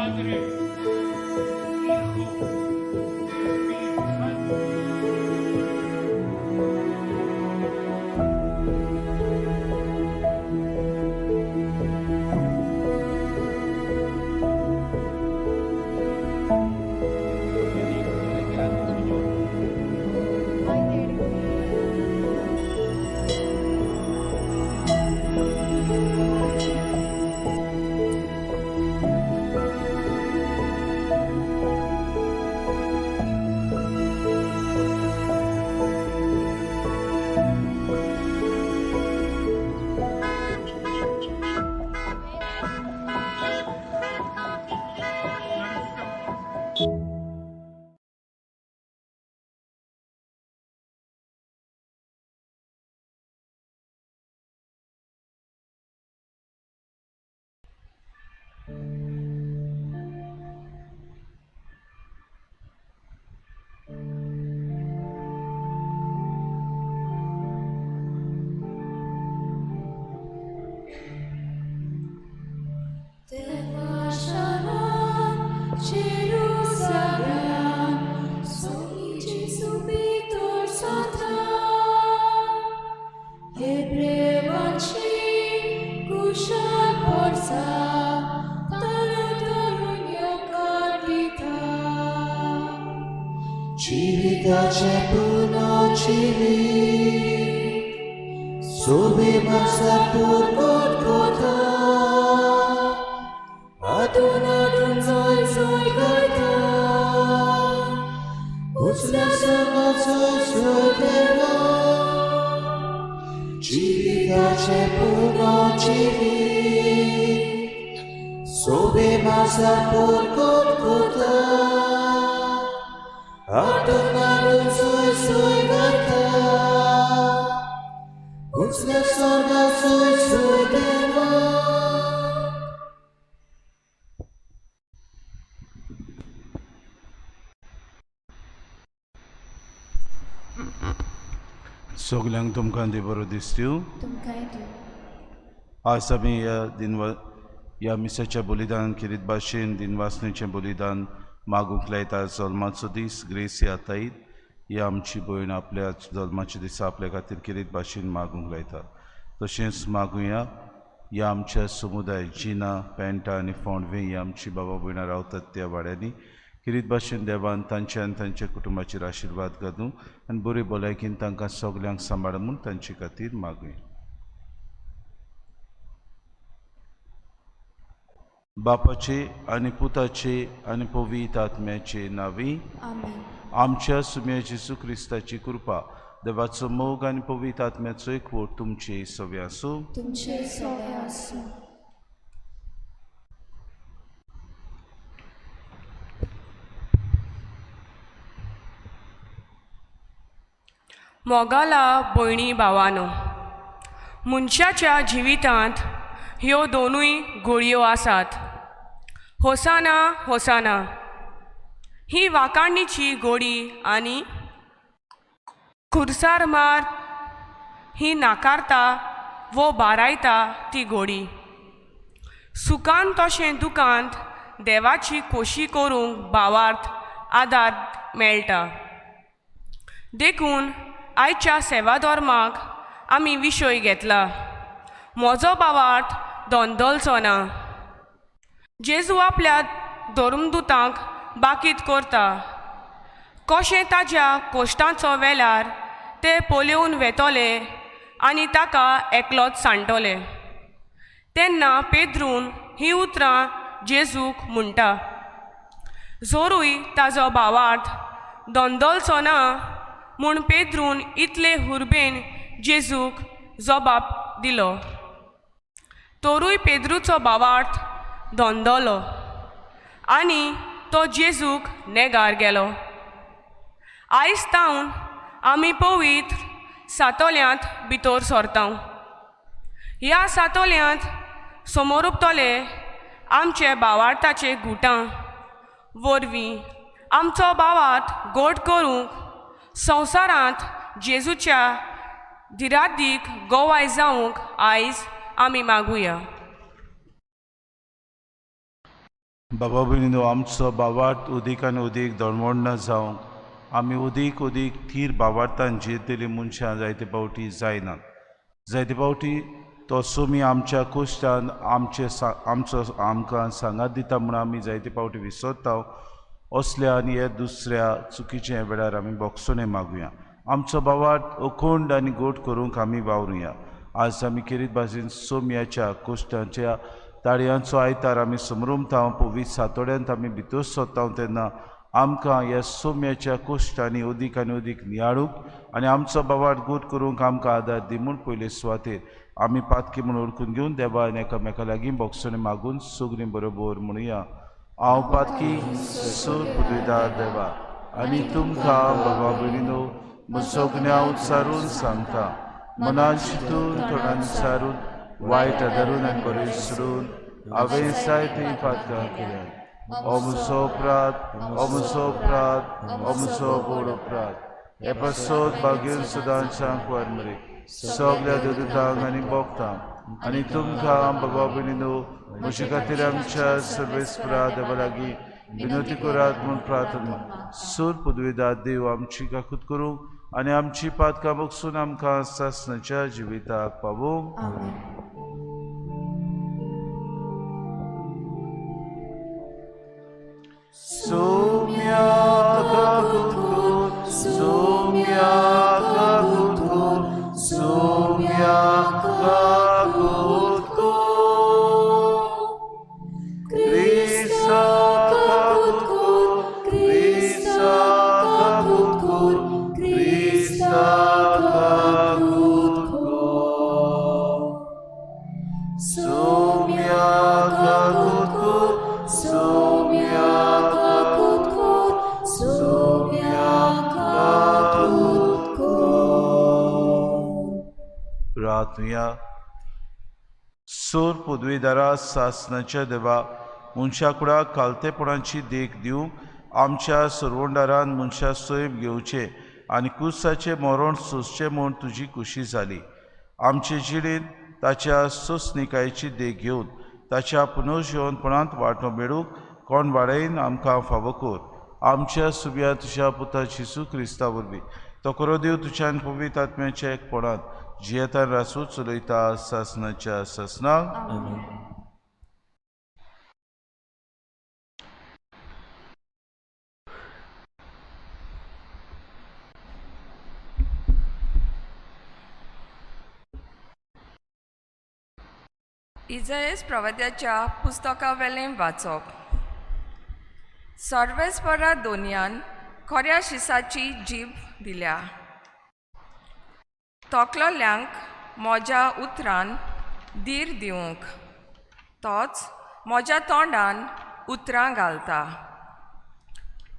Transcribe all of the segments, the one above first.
Padre, Hijo, Espíritu Santo. Bendito sea el grande Señor. देवा शारान Jerusalem Sony जेजू भितर जाता हेब्रेवाची कुशाल पोरसा ताणू धरून येवकार दिता. जिविताचें पुनर्जिवीत सोबी मासापूर कोटकोटा आदून आदून जोय जोय गायता उचल्या सर्गां जोय जोय देवा. जिविताचें पुनर्जिवीत सोबी मासापूर कोटकोटा आदून आदून जोय जोय गायता उचल्या सर्गां जोय जोय देवा. सगल्यांक तुमकां देव बरो दिसतूं. तुमकांय दिवं. आज आमी ह्या दिनवा ह्या मिसाच्या बलिदान खेरीत भाशेन दिनवासनेचें बलिदान मागूंक लायता. जल्माचो दीस ग्रेसी आताईत ही आमची भयण आपल्या जल्माच्या दिसा आपल्या खातीर खेरीत भाशेन मागूंक लायता. तशेंच मागुया ह्या आमच्या समुदाय जिना, पेंटा आनी फोंडवे ही आमची बाबा भयणां रावतात त्या वाड्यांनी खेरीत भाशेन देवान तांच्या आनी तांच्या कुटुंबाचेर आशिर्वाद घालूं आनी बरी भलायकेन तांकां सगल्यांक सांबाळ म्हूण तांचे खातीर मागुया. बापाचे आनी पुताचे आनी पवित्र आत्म्याचे नांवी. आमेन. आमच्या सुम्या जेजू क्रिस्ताची कृपा, देवाचो मोग आनी पवित्र आत्म्याचो एकवट तुमचे सवे आसूं. तुमचे सवे आसूं. मोगाला भयणी भावानो, मनशाच्या जिवितांत ह्यो दोनूय गोळयो आसात. होसाना होसाना ही वाखाणीची गोडी आनी खुर्सार मार ही नाकारता वो बारायता ती गोडी. सुखान तशें दुखांत देवाची खोशी करूंक भावार्थ आदार मेळटा. देखून आयच्या सेवाधर्माक आमी विशय घेतला, म्हजो भावार्थ दोंदोलचो ना. जेजू आपल्या धर्मदुतांक बाकीत करता कशें ताज्या कोश्टांचो वेल्यार ते पळोवन वेतले आनी ताका एकलोच सांडटले. तेन्ना पेद्रून हीं उतरां जेजूक म्हणटा, जोरूय ताजो भावार्थ दोंदोलचो ना म्हूण पेद्रून इतले हुर्बेन जेजूक जबाब दिलो, तरूय पेद्रूचो भावार्थ दोंदोलो आनी तो जेजूक नेगार गेलो. आयज तावन आमी पवित्र सातोल्यांत भितर सरता. ह्या सातोल्यांत समोर उपतले आमचे भावार्थाचे गुटां वरवीं आमचो भावार्थ गोड करूंक संवसारांत जेजूच्या धिरादीक गोवाय जावंक आयज आमी मागुया. बाबा भयणीनो, आमचो बावार्थ उदीक आनी उदीक दळमोडना जावंक आमी उदीक उदीक थीर बावार्थान जियेतली मनशां जायते फावटी जायनात. जायते फावटी तो सोमी आमच्या कुश्टान आमचे आमचो आमकां सांगात दिता म्हूण आमी जायते फावटी विसरता. असल्या आनी हे दुसऱ्या चुकीच्या वेळार आमी बोगसणें मागुया. आमचो बावार्थ अखंड आनी गोड करूंक आमी वावरुया. आज आमी खेरीत भाशेन सोम्याच्या कुश्टांच्या ताळयांचो आयतार आमी समरुमता. पवित्र सातोड्यांत आमी भितर सोदता तेन्ना आमकां ह्या सोम्याच्या कुश्टांनी अदीक आनी अदीक नियाळूंक आनी आमचो बावार्थ गोड करूंक आमकां आदार दी म्हूण पयले सुवातेर आमी पातकी म्हूण वळखून घेवन देवा आनी एकामेका लागीं बोगसणें मागून सगळीं बरोबर म्हणुया. हांव पातकी सूर पुदविदार देवा आनी तुमकां बाबा भयणीनो म्हजो गुन्यांव उच्चारून सांगता. मनान चिंतून तोंडान सारून वायट आदारून आनी बरें सोडून हांवें जायतीं पातकां केल्यात. हो म्हजो अपराध, हो म्हजो अपराध, हो म्हजो व्हड अपराध. हे पासत भाग्यन सदांच्या कुवार मरे सगल्या देवदूतांक आनी भोगतांक आनी तुमकां बाबा भयणीनो म्हजे खातीर आमच्या सर्वेस्परा देवा लागीं विनवती करात म्हूण प्रार्थना. सूर पदवीदार देव आमची काकूत करूंक आनी आमची पातकां बगसून आमकां सासणाच्या जिविताक पावोवंक. सोम्या काकूत कर, सोम्या काकूत कर, सोम्या काकूत कर. क्रिस्ता काकूत कर, क्रिस्ता काकूत कर, क्रिस्ता काकूत कर. सोम्या काकूत कर, सोम्या काकूत कर, सोम्या काकूत कर. प्रार्थुया. सोर पदवीदारा सासणाच्या देवा, मनशा कुडाक कालतेपणाची देख दिवंक आमच्या सरवंडारान मनशा सैम घेवचें आनी कुसाचें मरण सोंसचें म्हूण तुजी खुशी जाली. आमचे जिणेंत ताच्या सोंसणिकायेची देख घेवन ताच्या पुनर्जिवनपणांत वांटो मेळूंक कोण वाडयन आमकां फावो कर. आमच्या सुब्या तुज्या पुता जेजू क्रिस्ता वरवीं तो खरो देव तुज्यान पवित्र आत्म्याच्या एकपणांत जियेतान रासू चलयता सासणाच्या सासणाक. इजायस प्रवाद्याच्या पुस्तकावेलें वाचप. सर्वेस्परा दोनयान खऱ्या शिसाची जीब दिल्या. तोखलोल्यांक म्हज्या उतरान धीर दिवंक तोच म्हज्या तोंडान उतरां घालता.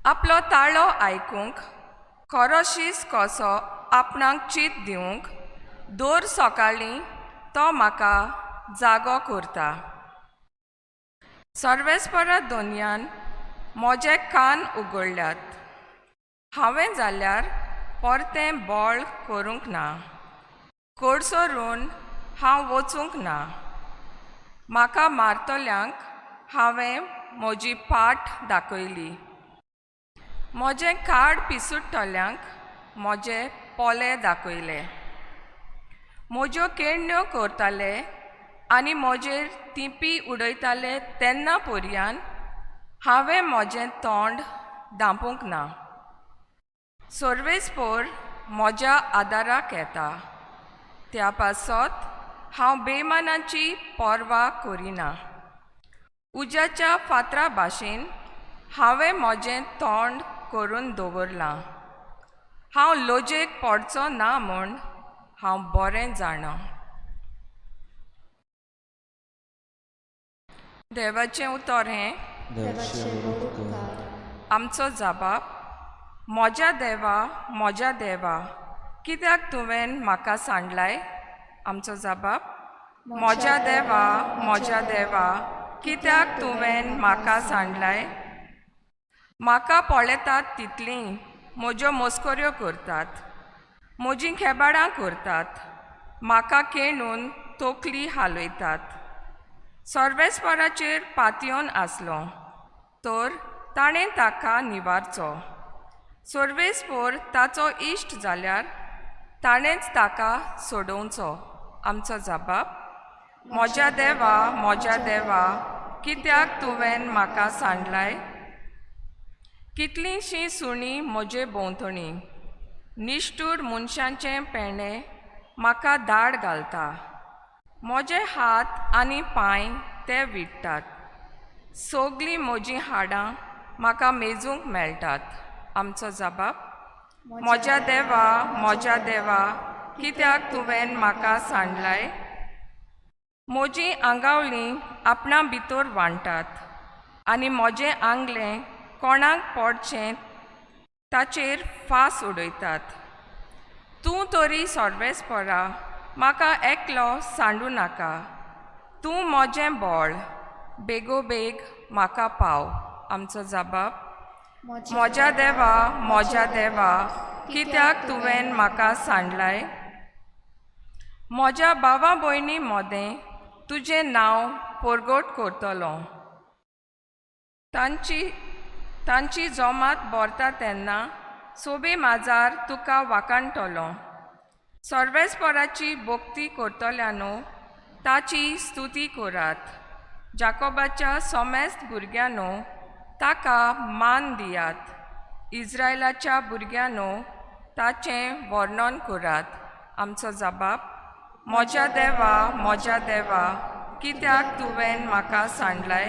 आपलो ताळो आयकूंक खरो शीस कसो आपणाक चीत दिवंक दर सकाळीं तो म्हाका जागो करता. सर्वेस्परा दोनयान म्हजे कान उगडल्यात. हांवें जाल्यार परतें बळ करूंक ना, कडसरून हांव वचूंक ना. म्हाका मारतल्यांक हांवें म्हजी पाट दाखयली. म्हजें कार्ड पिसुट्टल्यांक म्हजे पोले दाखयले. म्हज्यो केण्ण्यो करताले आनी म्हजेर तिंपी उडयताले तेन्ना पर्यान हांवें म्हजें तोंड धांपूंक ना. सर्वेस्पोर म्हज्या आदाराक येता, त्या पासत हांव बेमानाची पर्वा करिना. उज्याच्या फातरा भाशेन हांवें म्हजें तोंड करून दवरलां. हांव लजेक पडचो ना म्हूण हांव बरें जाणा. देवाचें उतर हें. आमचो जबाब. म्हज्या देवा, म्हज्या देवा, कित्याक तुवें म्हाका सांडलाय? आमचो जबाब. म्हज्या देवा, म्हज्या देवा, कित्याक तुवें म्हाका सांडलाय? म्हाका पळयतात तितलीं म्हज्यो मस्कऱ्यो करतात, म्हजीं खेबाडां करतात, म्हाका केणून तकली हालयतात. सर्वेस्पराचेर पातयेवन आसलो, तर ताणें ताका निवारचो. सर्वेस्पोर ताचो इश्ट जाल्यार ताणेंच ताका सोडोवचो. आमचो जबाब. म्हज्या देवा, म्हज्या देवा, कित्याक तुवें म्हाका सांडलाय? कितलींशीं सुणीं म्हजे भोंवतणी, निश्ठूर मनशांचें पेणें म्हाका दाड घालता. म्हजे हात आनी पांय ते विट्टात, सगलीं म्हजीं हाडां म्हाका मेजूंक मेळटात. आमचो जबाब. म्हज्या देवा, म्हज्या देवा, कित्याक तुवें म्हाका सांडलाय? म्हजीं आंगावलीं आपणा भितर वांट्टात आनी म्हजें आंगलें कोणाक पडचें ताचेर फास उडयतात. तूं तरी सर्वेस्परा म्हाका एकलो सांडूं नाका. तूं म्हजें बळ, बेगोबेग म्हाका पाव. आमचो जबाब. म्हज्या देवा, म्हज्या देवा, कित्याक तुवें म्हाका सांडलाय? म्हज्या भावा भयणी मदें तुजें नांव परगट करतलो. तांची जोमात भरता तेन्ना सोबे माजार तुका वाखाणटलो. सर्वेस्पराची भक्ती करतल्यानो ताची स्तुती करात. जाकोबाच्या सोमेस्त भुरग्यांनो ताका मान दियात. इस्रायलाच्या भुरग्यांनो ताचें वर्णन करात. आमचो जबाब. म्हज्या देवा, म्हज्या देवा, कित्याक तुवें म्हाका सांडलाय?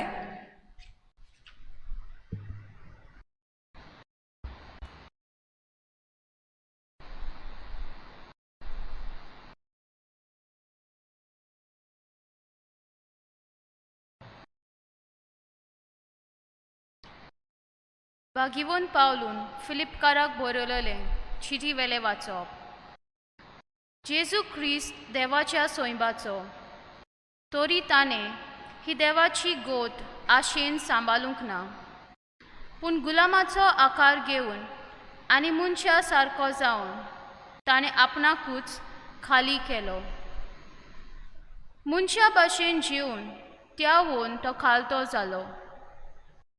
भागिवन पावलून फिलिपकाराक बरयलेलें चिटी वेलें वाचप. जेजू क्रिस्त देवाच्या सोयंबाचो, तरी ताणें ही देवाची गोत आशेन सांबाळूंक ना, पूण गुलामाचो आकार घेवन आनी मनशा सारको जावन ताणें आपणाकूच खाली केलो. मनशा भाशेन जिवन त्यावून तो खालतो जालो,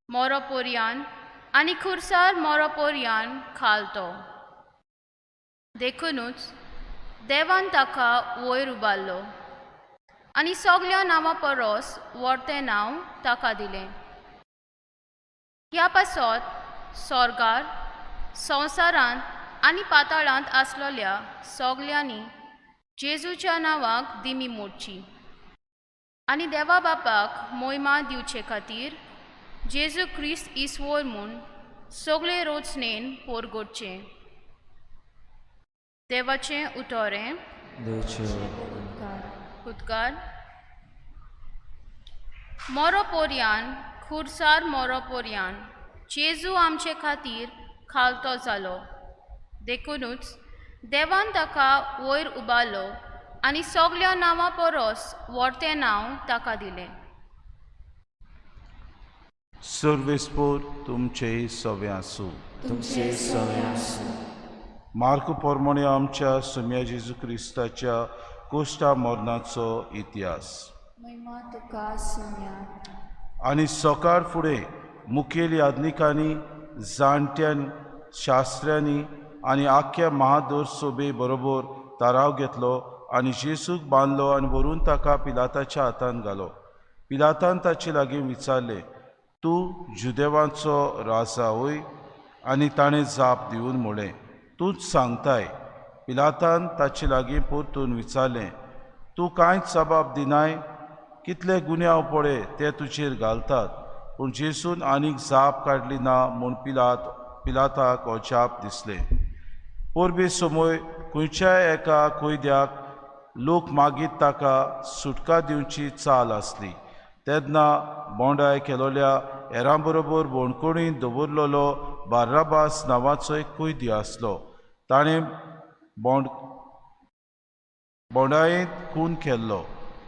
मोरो पोरयान आनी खुरसार मोरो पोरयान खालतो. देखुनूच देवान ताका वयर उबारलो आनी सगल्या नांवां परस व्हडतें नांव ताका दिलें. ह्या पासत सोर्गार, संवसारांत आनी पाताळांत आसलेल्या सगल्यांनी जेजूच्या नांवाक दिमी मोडची आनी देवा बापाक मोयमा दिवचे खातीर जेजू क्रिस्त ईश्वर म्हूण सगळे रोचणेन पोरगोडचें. देवाचें उतोरें. उदकार. मोरो पोरयान, खुरसार मोरो पोरयान जेजू आमचे खातीर खालतो जालो. देखुनूच देवान ताका वयर उबारलो आनी सगल्या नांवां परस व्हडतें नांव ताका दिलें. सर्वेस्पोर तुमचे सवे आसूं. तुमचे सवे आसूं. मार्क पोरमोणे आमच्या सोम्या जेजू क्रिस्ताच्या कोश्टा मरणाचो इतिहास. महिमा तुका सुम्या. आनी सकाळ फुडें मुखेल याज्ञिकांनी, जाणट्यांनी, शास्त्र्यांनी आनी आख्ख्या महादोर सोबे बरोबर थाराव घेतलो आनी जेजूक बांदलो आनी व्हरून ताका पिलाताच्या हातान घालो. पिलातान ताचे लागीं विचारलें, तूं जुदेवांचो राजा वय? आनी ताणें जाप दिवन म्हळें, तूंच सांगताय. पिलातान ताचे लागीं परतून विचारलें, तूं कांयच जबाब दिनाय? कितले गुन्यांव पळय ते तुजेर घालतात. पूण जेजून आनीक जाप काडली ना म्हूण पिलाताक अजाप दिसलें. परबे समय खंयच्याय एका कैद्याक लोक मागीर ताका सुटका दिवची चाल आसली. तेन्ना बोंडाय केलोल्या हेरां बरोबर बोणकोणीन दवरलेलो बार्राबास नांवाचो एक कैदी आसलो. ताणें बोंडायेंत खून केल्लो.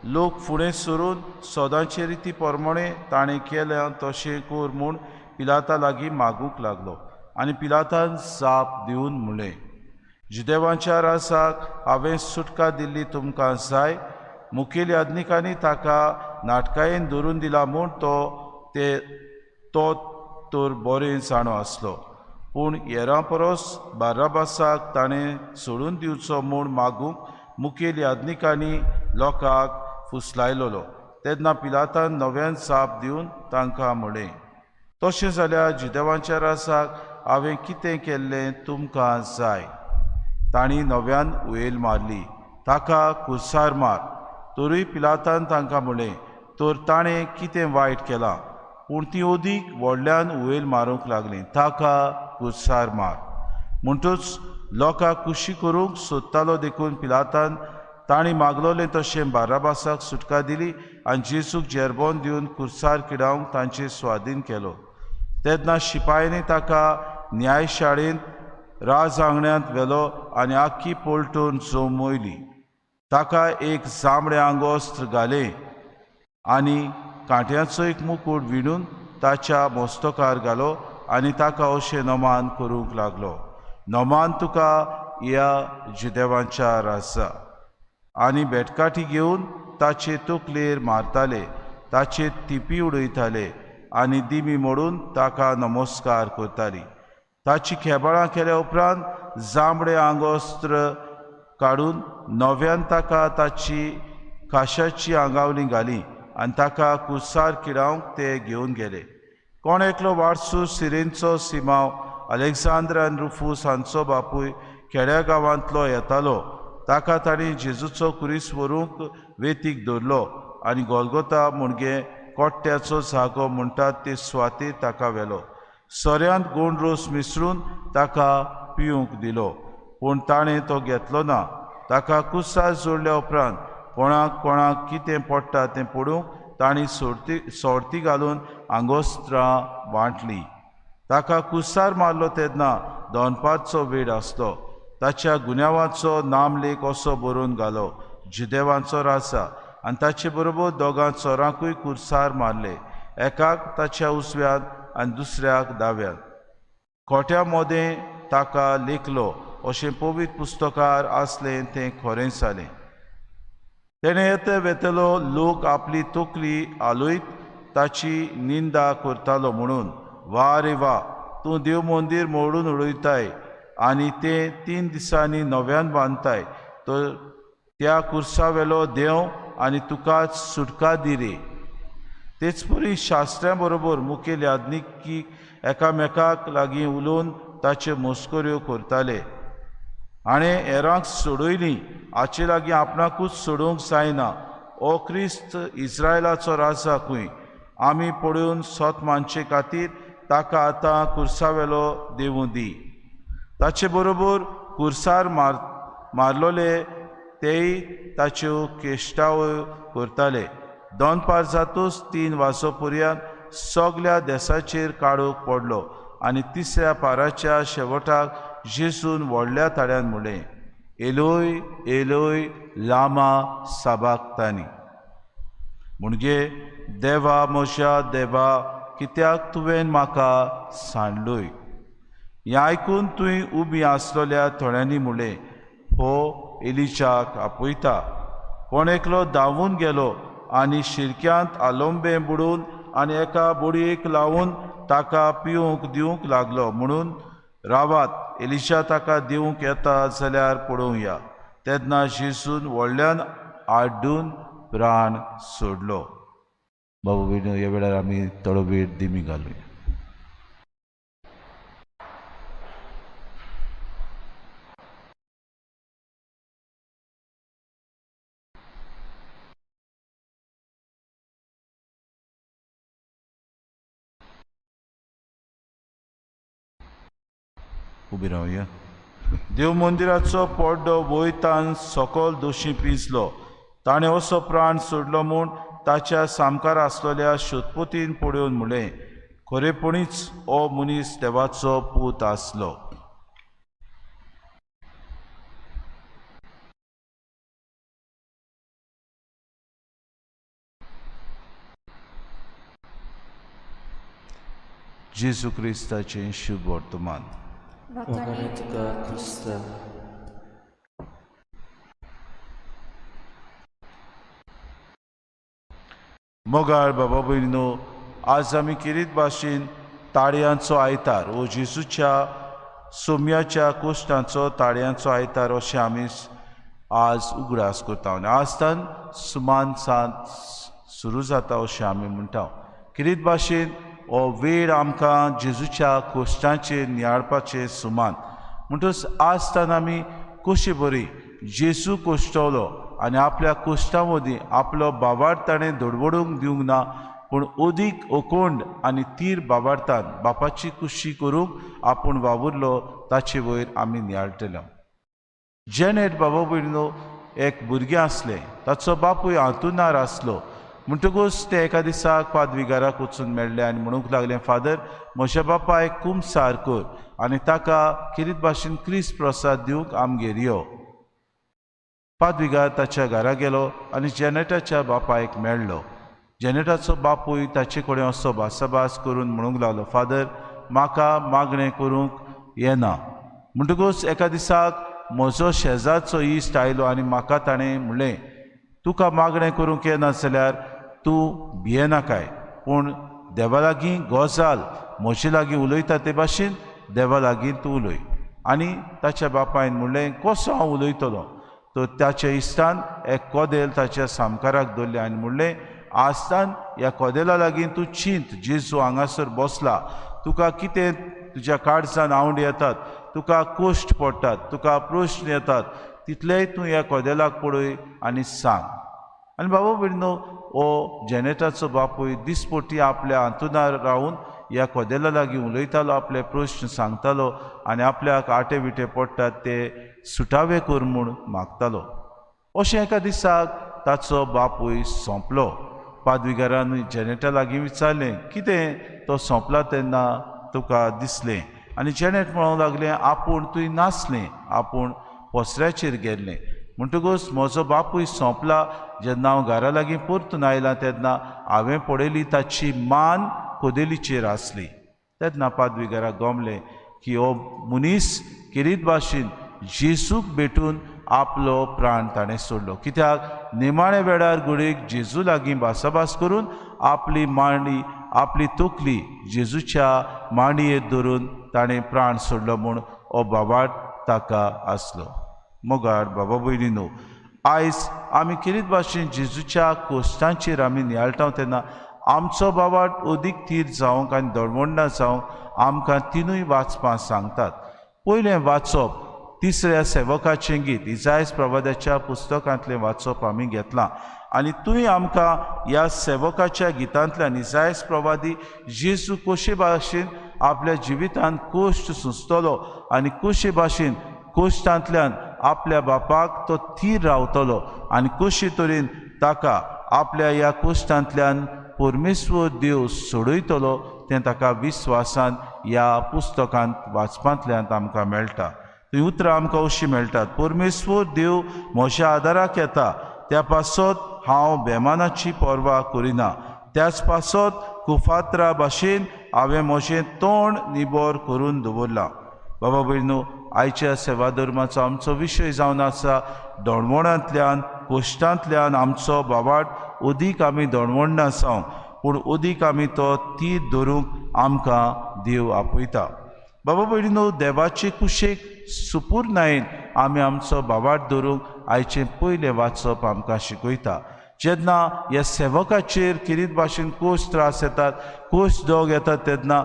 लोक फुडें सरून सदांचे रिती प्रमाणे ताणें केल्या तशें कर म्हूण पिलाता लागीं मागूंक लागलो. आनी पिलातान जाप दिवन म्हणलें, जुदेवांच्या राजाक हांवें सुटका दिल्ली तुमकां जाय? मुखेल याज्ञिकांनी ताका नाटकायेन धरून दिला म्हूण तो तर बरें जाणो आसलो. पूण हेरां परस बाराबासाक ताणें सोडून दिवचो म्हूण मागूंक मुखेल याज्ञिकांनी लोकांक फुसलायलोलो. तेन्ना पिलातान नव्यान जाप दिवन तांकां म्हळें, तशें जाल्यार जुदेवांच्या राजाक हांवें कितें केल्लें तुमकां जाय? तांणी नव्यान उयल मारली, ताका कुर्सार मार. तरूय पिलातान तांकां म्हळें, तर ताणें कितें वायट केलां? पूण ती अदीक व्हडल्यान उयल मारूंक लागली, ताका कुर्सार मार. म्हणटूच लोकांक खुशी करूंक सोदतालो देखून पिलातान तांणी मागलोलें तशें बाराबासाक सुटका दिली आनी जेजूक जेरबोन दिवन कुर्सार किडावंक तांचे स्वाधीन केलो. तेन्ना शिपायांनी ताका न्यायशाळेंत राज आंगण्यांत व्हेलो आनी आख्खी पलटून जमयली. ताका एक जांबडें आंगोस्त्र घालें आनी कांट्याचो एक मुकूट विणून ताच्या मस्तकार घालो आनी ताका अशें नमान करूंक लागलो, नमान तुका ह्या जुदेवांच्या राजा. आनी बेटकाठी घेवन ताचे तकलेर मारताले, ताचे तिपी उडयताले आनी दिमी मोडून ताका नमस्कार करताली. ताची खेबाळां केल्या उपरांत जांबडें आंगोस्त्र काडून नव्यान ताका ताची काशाची आंगावली घाली आनी ताका कुसार किडावंक ते घेवन गेले. कोण एकलो वारसू सिरेनचो सिमाव अलेक्झांद्र आनी रुफूस हांचो बापूय खेड्या गांवांतलो येतालो. ताका तांणी जेजूचो कुरीस व्हरूंक वेतीक दवरलो आनी गोलगोता म्हणजे कोट्ट्याचो जागो म्हणटात ते सुवातेर ताका व्हेलो. सोऱ्यांत गोंड रोस मिसळून ताका पिवंक दिलो, पूण ताणें तो घेतलो ना. ताका कुसार जोडल्या उपरांत कोणाक कोणाक कितें पडटा तें पडूंक तांणी सोडती घालून आंगोस्त्रां वांटली. ताका कुसार मारलो तेन्ना दनपारचो वेळ आसलो. ताच्या गुन्यांवाचो नामलेख असो बरोवन घालो, जुदेवांचो राजा. आनी ताचे बरोबर दोगां चोरांकूय कुर्सार मारले, एकाक ताच्या उजव्यान आनी दुसऱ्याक दाव्यान. खोट्या मोदें ताका लेखलो अशें पवित्र पुस्तकार आसलें तें खरें जालें. तेणें येते वेतलो लोक आपली तकली हालयत ताची निंदा करतालो म्हणून, वा रे वा, तूं देव मंदीर मोडून उडयताय आनी तें 3 दिसांनी नव्यान बांदताय, तर त्या कुर्सावेलो देव आनी तुकाच सुटका दी रे. तेच परी शास्त्र्यां बरोबर मुखेल याज्ञिकी एकामेकाक लागीं उलोवन ताच्यो मस्कऱ्यो करताले. हाणें हेरांक सोडयलीं, हाचे लागीं आपणाकूच सोडोवंक जायना. ओ क्रिस्त इस्रायलाचो राजा खंय, आमी पळोवन सत मानचे खातीर ताका आतां कुर्सावेलो देवूं दी. ताचे बरोबर कुर्सार मारलोले तेय ताच्यो केश्टावयो करताले. दनपार जातूच 3 वाजो पर्यंत सगल्या देसाचेर काडूंक पडलो आनी तिसऱ्या पाराच्या शेवटाक जेजून व्हडल्या ताळ्यान म्हणलें, एलोय एलोय लामा साबाक्तानी, म्हणजे देवा म्हज्या देवा कित्याक तुवें म्हाका सांडलोय. हें आयकून तुवें उबी आसलेल्या थोड्यांनी म्हणलें, हो एलिजाक आपयता. कोण एकलो धांवून गेलो आनी शिरक्यांत आलोंबें बुडून आनी एका बोडयेक लावन ताका पिवंक दिवंक लागलो म्हणून, रावात, एलिशा ताका दिवंक येता जाल्यार पळोवया. तेन्ना जेजून व्हडल्यान आड्डून प्राण सोडलो. बाबू भयणीनो, ह्या वेळार आमी थोडो वेळ दिमी घालुया. उबी रावया. देव मंदिराचो पड्डो वयतान सकल दोशी पिंजलो. ताणें असो प्राण सोडलो म्हूण ताच्या सामकार आसलेल्या शोधपोतीन पळोवन म्हणलें, खरेपणीच हो मनीस देवाचो पूत आसलो. जेजू क्रिस्ताचें शुभ वर्तमान. वाखाणे तुका क्रिस्ता. मोगाळ बाबा भयणीनो, आज आमी किरीत भाशेन ताळयांचो आयतार वो जेजूच्या सोम्याच्या कोश्टांचो ताळयांचो आयतार अशें आमी आज उगडास करता आनी आजतान सुमान सांत सुरू जाता अशें आमी म्हणटा. किरीत भाशेन हो वेळ आमकां जेजूच्या कोश्टांचेर नियाळपाचें सुमान म्हणटच आजतान आमी कशी बरी जेजू कोश्टवलो आनी आपल्या कोश्टां मदीं आपलो बाबार ताणें धडवडूंक दिवंक ना, पूण अदीक ओकोंड आनी तीर बाबार्थान बापाची कुशी करूंक आपूण वावुरलो ताचे वयर आमी नियाळटले. जेनेट बाबा भयणीनो एक भुरगें आसलें, ताचो बापूय आंतुनार आसलो. म्हणटकूच ते एका दिसाक पादविगाराक वचून मेळ्ळे आनी म्हणूंक लागलें, फादर म्हज्या बापायक कुमसार कर आनी ताका किरीत भाशेन क्रिस्त प्रसाद दिवंक आमगेर यो. पादविगार ताच्या घरा गेलो आनी जेनेटाच्या बापायक मेळ्ळो. जेनेटाचो बापूय ताचे कडेन असो भासाभास करून म्हणूंक लागलो, फादर म्हाका मागणें करूंक येना. म्हणटकूच एका दिसाक म्हजो शेजारचो इश्ट आयलो आनी म्हाका ताणें म्हणलें, तुका मागणें करूंक येना जाल्यार तूं भियेनाकाय, पूण देवा लागीं गजाल म्हजे लागीं उलयता ते भाशेन देवा लागीं तूं उलय. आनी ताच्या बापायन म्हणलें, कसो हांव उलयतलो? तर ताच्या इश्टान एक कदेल ताच्या सामकाराक दवरलें आनी म्हणलें, आजतान ह्या कदेला लागीं तूं चिंत, जेजू हांगासर बसला, तुका कितें तुज्या काळजान आवंड येतात, तुका कोश्ट पडटात, तुका प्रश्न येतात, तितलेय तूं ह्या कदेलाक पळय आनी सांग. आनी बाबा भयणीनो हो जेनेटाचो बापूय दिसपटी आपल्या आंतुनार रावन ह्या कदेला लागीं उलयतालो, आपले प्रश्न सांगतालो आनी आपल्याक आटे विटे पडटात ते सुटावे कर म्हूण मागतालो. अशें एका दिसाक ताचो बापूय सोंपलो. पादविगारान जेनेटा लागीं विचारलें, कितें तो सोंपला तेन्ना तुका दिसलें? आनी जेनेट म्हणूंक लागलें, आपूण थंय नासलें, आपूण पसऱ्याचेर गेल्लें. म्हणटकूच म्हजो बापूय सोंपला जेन्ना हांव घरा लागीं परतून आयलां तेन्ना हांवें पळयली ताची मान कदेलीचेर आसली. तेन्ना पादविगाराक गमलें की हो मनीस किरीत भाशेन जेजूक भेटून आपलो प्राण ताणें सोडलो, कित्याक निमाण्या वेळार घडयेक जेजू लागीं भासाभास करून आपली मांडी आपली तकली जेजूच्या मांडयेर धरून ताणें प्राण सोडलो म्हूण हो बाबाट ताका आसलो. मोगाळ बाबा भयणीनो, आयज आमी किरीत भाशेन जेजूच्या कोश्टांचेर आमी नियाळटा तेन्ना आमचो बाबाट अदीक थीर जावंक आनी दळवण्णां जावंक आमकां तिनूय वाचपां सांगतात. पयलें वाचप तिसऱ्या सेवकाचें गीत इजायस प्रवादाच्या पुस्तकांतलें वाचप आमी घेतलां आनी थंय आमकां ह्या सेवकाच्या गितांतल्यान इजायस प्रवादी जेजू कशे भाशेन आपल्या जिवितांत कोश्ट सुचतलो आनी कशे भाशेन कोश्टांतल्यान आपल्या बापाक तो थीर रावतलो आनी कशे तरेन ताका आपल्या ह्या कोश्टांतल्यान परमेश्वर देव सोडयतलो तें ताका विस्वासान ह्या पुस्तकांत वाचपांतल्यान आमकां मेळटा. थंय उतरां आमकां अशीं मेळटात, परमेश्वर देव म्हज्या आदाराक येता, त्या पासत हांव बेमानाची पर्वा करिना, त्याच पासत कुफात्रा भाशेन हांवें म्हजें तोंड निबर करून दवरलां. बाबा भयणीनो, आयच्या सेवा धर्माचो आमचो विशय जावन आसा दणवणांतल्यान कोश्टांतल्यान आमचो बाबाट अदीक आमी दणवण्णां जावंक, पूण अदीक आमी तो तीर धरूंक आमकां देव आपयता. बाबा भयणीनो, देवाचे कुशेक सुपूर्णायेन आमी आमचो बाबाट धरूंक आयचें पयलें वाचप आमकां शिकयता. जेन्ना ह्या सेवकाचेर किरीत भाशेन कोश त्रास येतात, कोश दोग येतात, तेन्ना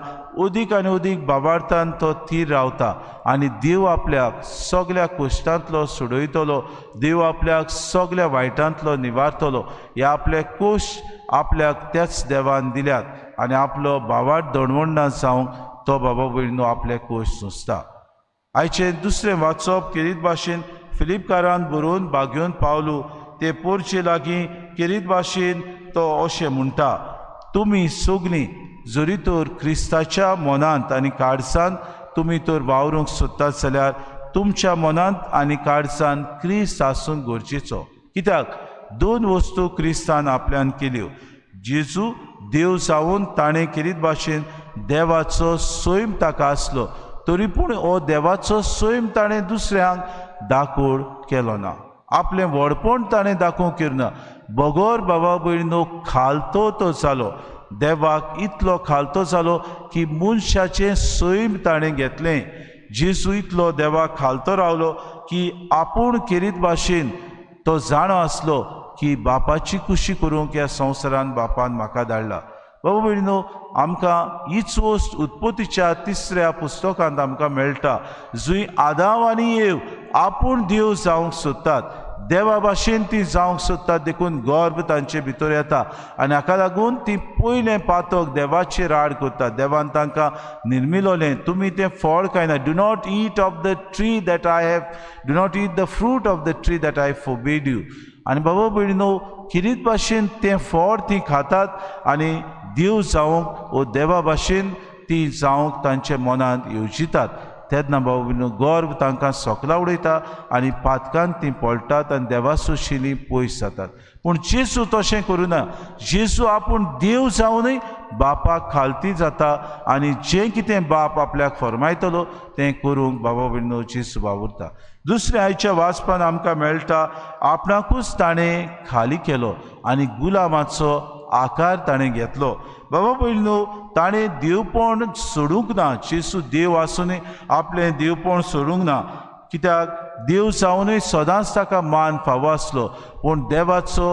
अदीक आनी अदीक बाबार्थान तो थीर रावता आनी देव आपल्याक सगल्या कोश्टांतलो सोडयतलो, देव आपल्याक सगल्या वायटांतलो निवारतलो. ह्या आपले कोश आपल्याक त्याच देवान दिल्यात आनी आपलो बाबार्थ दणवण्णा जावंक तो बाबा भयणीनो आपले कोश सोंसता. आयचें दुसरें वाचप किरीत भाशेन फिलिपकारान बरोवन बागेवन पावलू ते पोरचे लागीं किरीत भाशेन तो अशें म्हणटा, तुमी सगलीं जरी तर क्रिस्ताच्या मनांत आनी काळजान तुमी तर वावरूंक सोदतात जाल्यार तुमच्या मनांत आनी काळजान क्रिस्त आसूंक गरजेचो. कित्याक दोन वस्तू क्रिस्तान आपल्यान केल्यो, जेजू देव जावन ताणें किरीत भाशेन देवाचो सैम ताका आसलो, तरी पूण हो देवाचो सैम ताणें दुसऱ्यांक दाखोवड केलो ना, आपलें व्हडपण ताणें दाखोवंक केलें ना, बगर बाबा भयणीनो खालतो तो जालो, देवाक इतलो खालतो जालो की मनशाचें सैम ताणें घेतलें। जेजू इतलो देवाक खालतो रावलो की आपूण खेरीत भाशेन तो जाणो आसलो की बापाची खुशी करूंक ह्या संवसारान बापान म्हाका धाडला। बाबा भयणीनो, आमकां हीच वस्त उत्पत्तीच्या तिसऱ्या पुस्तकांत आमकां मेळटा, जंय आदाव आनी एव आपूण देव जावंक सोदतात, देवा भाशेन ती जावंक सोदतात, देखून गर्भ तांचे भितर येता आनी हाका लागून ती पयलें पातक देवाचेर आड करतात। देवान तांकां निर्मिलोलें, तुमी तें फळ खायना, do not eat of the tree that I have, do not eat the fruit of the tree that I forbade you. आनी बाबा भयणीनो, खेरीत भाशेन तें फळ ती खातात आनी देव जावंक वो देवा भाशेन ती जावंक तांच्या मनांत येवजितात। तेन्ना बाबा भयणीनो गर्व तांकां सोकला उडयता आनी पातकान ती पळटात आनी देवासोशीनी पयस जातात। पूण जेजू तशें करुना, जेजू आपूण देव जावनूय बापाक खालती जाता आनी जें कितें बाप आपल्याक फरमायतलो तें करूंक बाबा भयणीनो जेजू वावुरता। दुसऱ्या आयच्या वाचपान आमकां मेळटा, आपणाकूच ताणें खाली केलो आनी गुलामाचो आकार ताणें घेतलो। बाबा भयणीनो, ताणें देवपण सोडूंक ना, जेजू देव आसूनय आपलें देवपण सोडूंक ना, कित्याक देव जावनूय सदांच ताका मान फावो आसलो, पूण देवाचो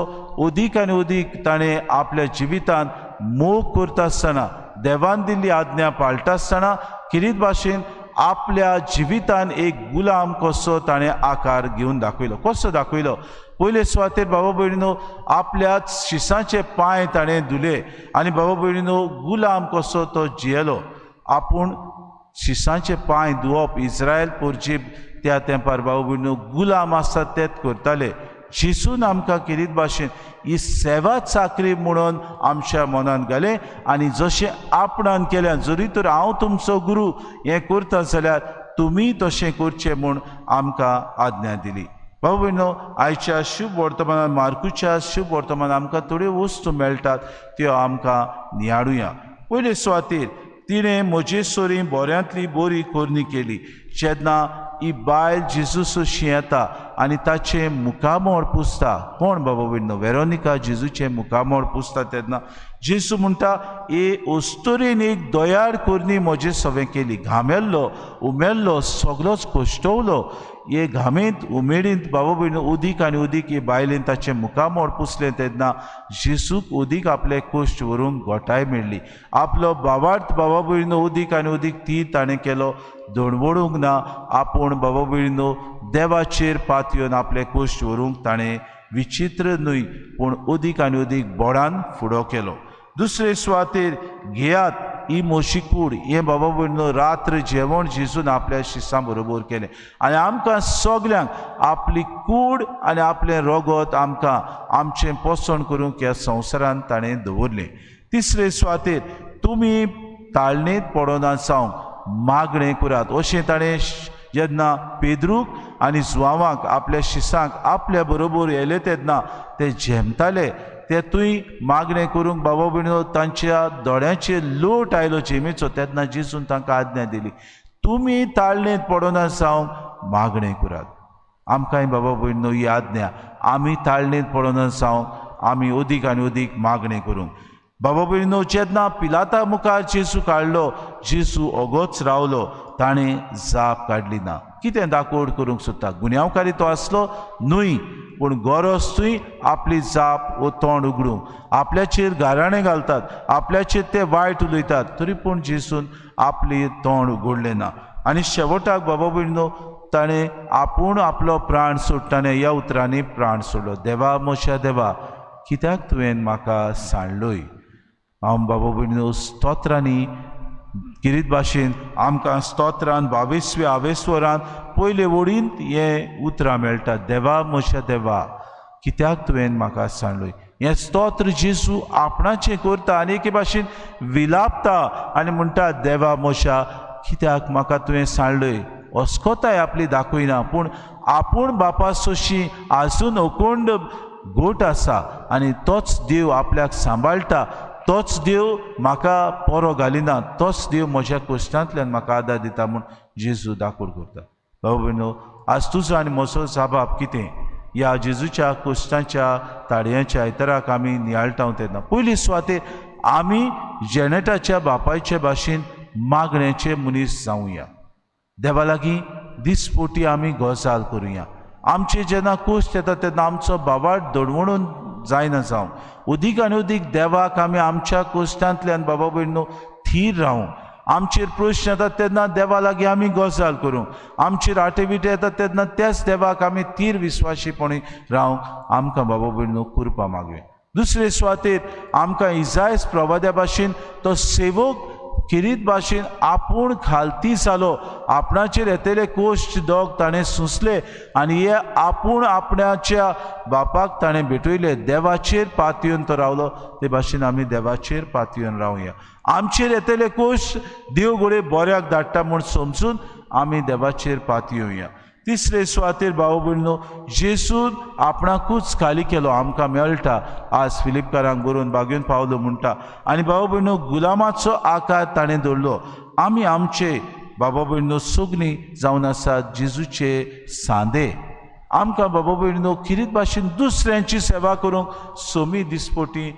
अदीक आनी अदीक ताणें आपल्या जिवितांत मोग करता आसतना, देवान दिल्ली आज्ञा पाळटा आसतना खेरीत भाशेन आपल्या जिवितान एक गुलाम कसो ताणें आकार घेवन दाखयलो। कसो दाखयलो? पयले सुवातेर बाबा भयणीनो आपल्या शिसांचे पांय ताणें धुले आनी बाबा भयणीनो गुलाम कसो तो जियेलो। आपूण शिसांचे पांय धुवप इस्रायल पोरची त्या तेंपार बाबा भयणीनो गुलाम आसतात तेच करताले। जेजून आमकां खेरीत भाशेन ही सेवा चाकरी म्हणून आमच्या मनान घालें आनी जशें आपणान केलें, जरी तर हांव तुमचो गुरू हें करता जाल्यार तुमी तशें करचें म्हूण आमकां आज्ञा दिली। बाबा भयणीनो, आयच्या शुभ वर्तमानान, मार्कूच्या शुभ वर्तमान आमकां थोड्यो वस्तू मेळटात त्यो आमकां नियाळुया। पयले सुवातेर तिणें म्हजे सोरी बऱ्यांतली बरी करणी केली। जेन्ना ही बायल जेजू सोशी येता आनी ताचें मुखामळ पुसता, कोण बाबा भयणीनो? वेरोनिका जेजूचें मुखामळ पुसता तेन्ना जेजू म्हणटा, ए अस्तुरेन एक दयाळ करणी म्हजे सवें केली। घामेल्लो, उमेल्लो, सगलोच कश्टवलो, हे घामेंत उमेदींत बाबा भयणीनो उदीक आनी उदीक हे बायलेन ताचें मुखामळ पुसलें तेन्ना जेजूक उदीक आपले कश्ट व्हरूंक गोठाय मेळ्ळी। आपलो बावार्थ बाबा भयणीनो उदीक आनी उदीक ती ताणें केलो, धोणवडूंक ना, आपूण बाबा भयणीनो देवाचेर पातयेवन आपले कश्ट व्हरूंक ताणें विचित्र न्हय पूण उदीक आनी उदीक बोडान फुडो केलो। दुसरे सुवातेर घेयात ही म्हशी कूड, हें बाबा भयणीनो रात्र जेवण जेजून आपल्या शिसां बरोबर केलें आनी आमकां सगल्यांक आपली कूड आनी आपलें रगत आमकां आमचें पोसण करूंक ह्या संवसारांत ताणें दवरलें। तिसरे सुवातेर तुमी ताळणेंत पडना जावंक मागणें करात अशें ताणें जेन्ना पेद्रूक आनी जुवांवाक आपल्या शिसांक आपल्या बरोबर येयले तेन्ना ते झेमताले, ते तुय मागणें करूंक बाबा भयणीनो तांच्या दोळ्यांचेर लोट आयलो झेमेचो, तेन्ना जेजून तांकां आज्ञा दिली, तुमी ताळणेंत पडना जावंक मागणें करात। आमकांय बाबा भयणीनो ही आज्ञा, आमी ताळणेंत पडना जावंक आमी अदीक आनी अदीक मागणें करूंक। बाबा भयणीनो, जेन्ना पिलाता मुखार जेजू काडलो, जेजू ओगोच रावलो, ताणें जाप काडली ना। कितें दाकोड करूंक सोदता? गुन्यांवकारी तो आसलो न्हय, पूण गरज थंय आपली जाप वो तोंड उगडूंक। आपल्याचेर गाराणें घालतात, आपल्याचेर ते वायट उलयतात, तरी पूण जेजून आपली तोंड उगडलें ना। आनी शेवटाक बाबा भयणीनो ताणें आपूण आपलो प्राण सोडटाना ह्या उतरांनी प्राण सोडलो, देवा म्हज्या देवा कित्याक तुवें म्हाका सांडलोय। हांव बाबा भयणीनो स्तोत्रांनी खेरीत भाशेन आमकां स्तोत्रान 22व्या आवेस्वरान पयले वडींत हें उतरां मेळटा, देवा म्हज्या देवा कित्याक तुवें म्हाका सांडलोय। हें स्तोत्र जेजू आपणाचें करता आनी एके भाशेन विलापता आनी म्हणटा, देवा म्हज्या कित्याक म्हाका तुवें सांडलोय। अस्कोताय आपली दाखयना, पूण आपूण बापा सोशी आजून अखंड गोट आसा आनी तोच देव आपल्याक सांबाळटा, तोच देव म्हाका पोरो घालिना, तोच देव म्हज्या कश्टांतल्यान म्हाका आदार दिता म्हूण जेजू दाखोड करता। बाबा भयणीनो, आज तुजो आनी म्हजो जाबाब कितें? ह्या जेजूच्या कश्टांच्या ताळयांच्या आयताराक आमी नियाळटा तेन्ना पयली सुवातेर आमी जेनेटाच्या बापायचे भाशेन मागण्याचे मनीस जावया. देवा लागीं दिसपोटी आमी गजाल करुया. आमचे जेन्ना कोश्ट येता तेन्ना आमचो बाबाट दडवणून जायना जावं, उदीक आनी उदीक देवाक आमी आमच्या कोश्टांतल्यान बाबा भयणो थीर रावूं. आमचेर प्रश्न येतात तेन्ना देवा लागीं आमी गजाल करूं. आमचेर आटे विटे येतात तेन्ना त्याच देवाक आमी थीर विस्वाशीपणी रावंक आमकां बाबा भयणो कृपा मागुया. दुसरे सुवातेर आमकां इजायस प्रवाद्या भाशेन तो सेवक किरीत भाशेन आपूण खालती जालो, आपणाचेर येतले कोश्ट दोग ताणें सोंसले आनी हे आपूण आपणाच्या बापाक ताणें भेटयले. देवाचेर पातयेवन तो रावलो, ते भाशेन आमी देवाचेर पातयेवन रावया. आमचेर येतले कोश्ट देव घडये बऱ्याक धाडटा म्हूण समजून आमी देवाचेर पातयेवया. तिसरे सुवातेर भाव भयणो जेसून आपणाकूच खाली केलो आमकां मेळटा. आज फिलिपकारांक बरोवन बागेवन पावलो म्हणटा. आनी भाव भयणो गुलामाचो आकार ताणें दवरलो. आमी आमचे बाबा भयणो सगळीं जावन आसात जेजूचे सांदे. आमकां बाबा भयणो किरीत भाशेन दुसऱ्यांची सेवा करूंक सोमी दिसपोटी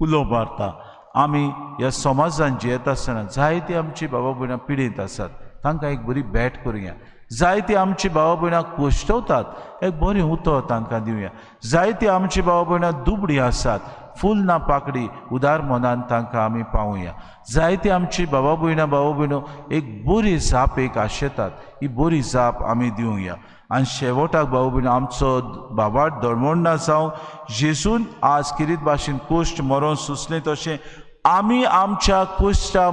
उलो मारता. आमी ह्या समाजान जियेता आसतना जायती आमची बाबा भयणां पिडेंत आसात, तांकां एक बरी भेट करुया. जायती आमची भाव भयणां कोश्टवतात, एक बरें उतर तांकां दिवया. जायती आमची भाव भयणां दुबळी आसात, फूल ना पाकडी उदार मनान तांकां आमी पावया. जायती आमची बाबा भयणां भाव भयणो एक बरी जाप एक आशेतात, ही बरी जाप आमी दिवया. आनी शेवटाक भाव भयणो आमचो बाबाट दळमोण ना जावं, जेजून आज किरीत भाशेन कोश्ट मरोन सोंसलें तशें आमी आमच्या कोश्टा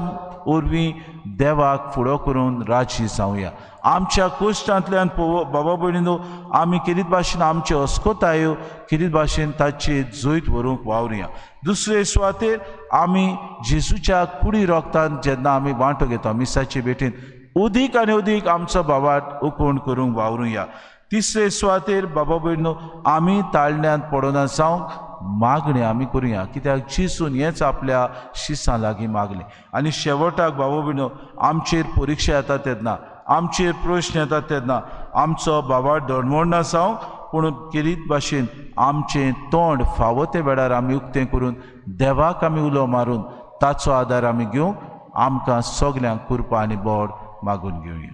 वरवीं देवाक फुडो करून राजी जावया. आमच्या कोश्टांतल्यान बाबा भयणीनो आमी किरीत भाशेन आमच्यो अस्कोतायो किरीत भाशेन ताची जैत व्हरूंक वावरुया. दुसरे सुवातेर आमी जेजूच्या कुडी रोगतान जेन्ना आमी वांटो घेता मिसाचे भेटीन उदीक आनी उदीक आमचो बाबाट उकोण करूंक वावरुया. तिसरे सुवातेर बाबा भयणीनो आमी ताळण्यांत पडना जावंक मागणें आमी करुया, कित्याक जेजून हेंच आपल्या शिसां लागीं मागलें. आनी शेवटाक बाबा भयणो आमचेर परिक्षा येता तेन्ना, आमचेर प्रश्न येता तेन्ना आमचो बाबा डणमोड ना जावं, पूण किरीत भाशेन आमचें तोंड फावो ते वेळार आमी उक्तें करून देवाक आमी उलो मारून ताचो आदार आमी घेवंक आमकां सगल्यांक कृपा आनी बोड मागून घेवया.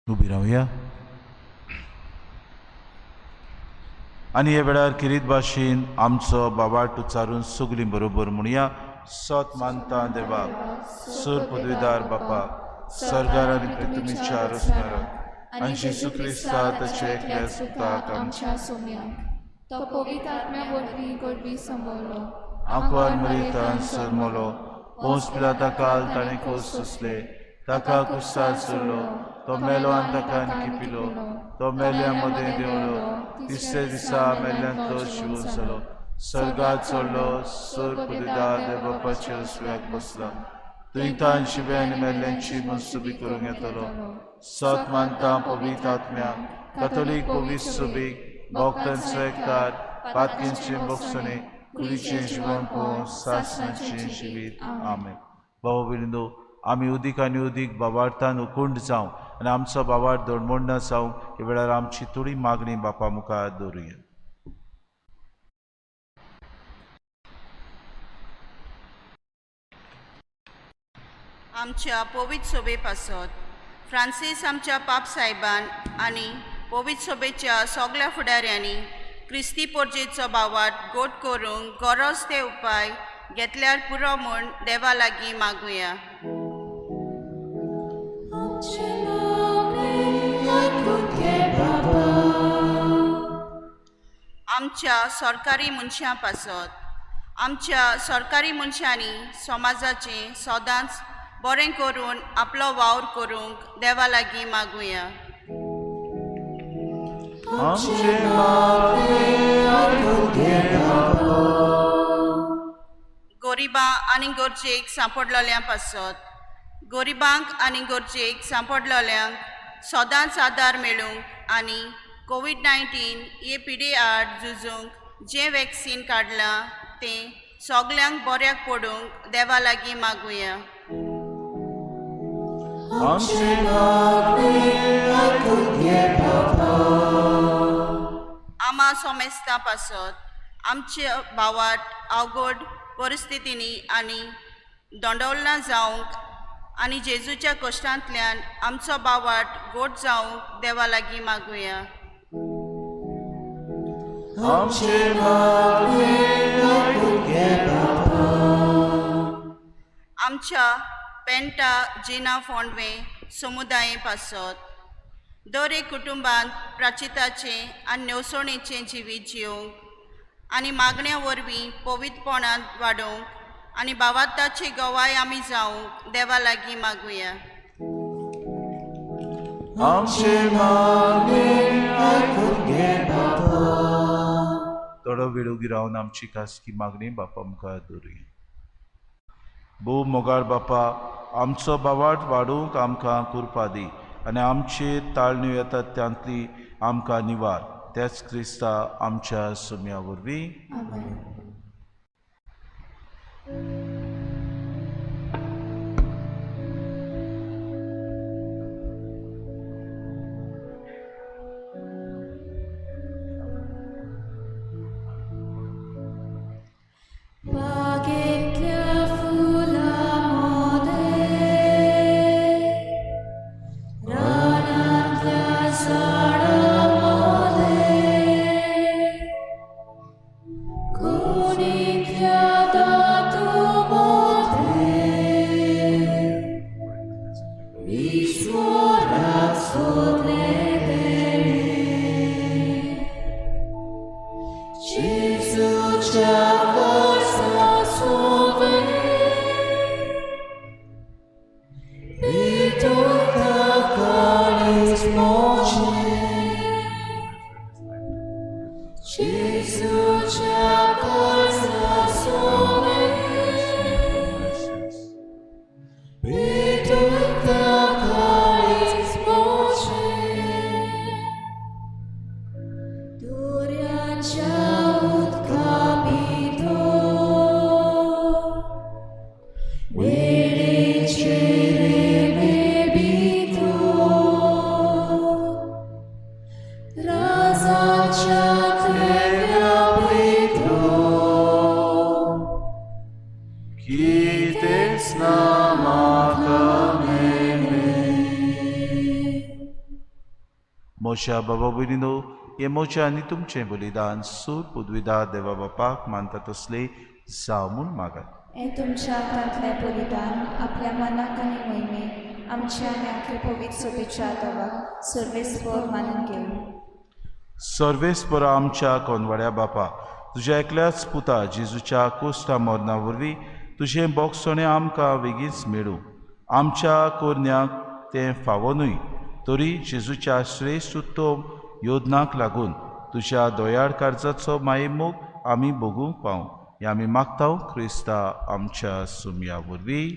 उबी रावया आनी ह्या वेळार किरीत भाशेन आमचो बाबाट उच्चारून सगळीं बरोबर म्हणया. सत मानता देवाक, सर पदवीदार बापा, सरकार आनी पृथ्वीच्या रचणाराक आनी जेजू क्रिस्ता ताचे एकल्या सुताक आमच्या सोम्याक तो पवित्र आत्म्या वरवीं गोडवी संबोवलो, आंकवार मरितान सरमलो, पोंस पिलाता काल ताणें खोस सोंसले, ताका कुस्तार सोडलो, तो मेलो आनी ताका किपिलो, तो मेल्या मदें देंवलो, तिसरे दिसा मेल्ल्यान तो शिवून जालो, सर्गात चडलो, सर पदवीदार देव बापाच्या उजव्याक बसला, थंय शिवे आनी मेल्ल्यांची मनसुबी करूंक येतलो. सत मानता पवित्र आत्म्या, कथोलीक पवित्र सुबीक, भक्तांचो एकतार, पातकींचे भोगसणे, कुडीचें जिवन पळोवन सासणाचें जिवीत. आमेन. बाबा भयणीनो आमी उदीक आनी उदीक बाबार्थान उकूंड जावं आनी आमचो बाबार्थ दडमोड ना जावं ह्या वेळार आमची थोडी मागणी बापा मुखार दवरुया. आमच्या पवित्र सोबे पासत फ्रांसीस आमच्या पाप साहेबान आनी पवित्र सोबेच्या सगळ्या फुडाऱ्यांनी क्रिस्ती पोरजेचो बावाट गोट करूंक गरज ते उपाय घेतल्यार पुरो म्हूण देवा लागीं मागुया. आमच्या सरकारी मनशां पासत आमच्या सरकारी मनशांनी समाजाचें सदांच बरें करून आपलो वावर करूंक देवा लागीं मागुया. गरिबां आनी गरजेक सांपडलेल्यां पासत गरिबांक आनी गरजेक सांपडलेल्यांक सदांच आदार मेळूंक आनी कोवीड-19 हे पिडे आड झुजूंक जें वॅक्सीन काडलां तें सगल्यांक बऱ्याक पडूंक देवा लागीं मागुया. आमचे मागणें आयकून घे बापा. आमा सोमेस्ता पासत आमचे भावाट अवघड परिस्थितींनी आनी दोंडवलना जावंक आनी जेजूच्या कश्टांतल्यान आमचो बावाट गोड जावंक देवा लागीं मागुया. आमचे मागणें आयकून घे बापा. आमच्या पेंटा जिना फोंडवे समुदाये पासत दर एक कुटुंबांत प्राचिताचें आनी नेवसणेचें जिवीत जियोवंक आनी मागण्या वरवीं पवित्रपणांत वाडोवंक आनी भावार्थाची गवाय आमी जावंक देवा लागीं मागुया. आमचे मागणें आयकून घे बापा. थोडो वेळ उगी रावन आमची खासगी मागणी बापा मुखार दवरुया. भोव मोगाळ बापा, आमचो बावाट वाडोवंक आमकां कुरपा दी आनी आमचेर ताळण्यो येतात तांतली आमकां निवार, त्याच क्रिस्ता आमच्या सुम्या वरवीं. आमेन. बागेंतल्या फुलां मोदें, रानांतल्या झाडां मोदें, कुणींतल्या धातू मोदें, ईश्वराक सोदलें तेणें. जेजूच्या वर्सा सोवे भितर काळीज मोचें. जेजूच्या वर्सा सोवे भितर काळीज मोचें. दर्यांच्या उदका भितर वेळेचे रेंवे भितर राजाच्या तेव्या भितर कितेंच ना म्हाका मेळ्ळें. मोशा बाबा भयणीनो, हें मोच्या आनी तुमचें बलिदान सूर पुदविदा देवा बापाक मानता तसलें जावं म्हूण मागात. हें तुमच्या हातांतलें बलिदान आपल्या मनाक आनी मोहिमेक आमच्या आनी आख्या पवित्र सोबेच्या देवाक सर्वेस्पर मानून घेवं. सर्वेस्परा आमच्या कोनवाड्या बापा, तुज्या एकल्याच पुता जेजूच्या कोश्टा मरणा वरवीं तुजें बोगसणें आमकां वेगींच मेळूं. आमच्या कोरन्याक तें फावो न्हय, तरी जेजूच्या श्रेश्ठ उत्तम योजनाक लागून तुज्या दयाळ कार्जाचो मायेमोग आमी भोगूंक पावूं, हें आमी मागता क्रिस्ता आमच्या सुमया वरवीं.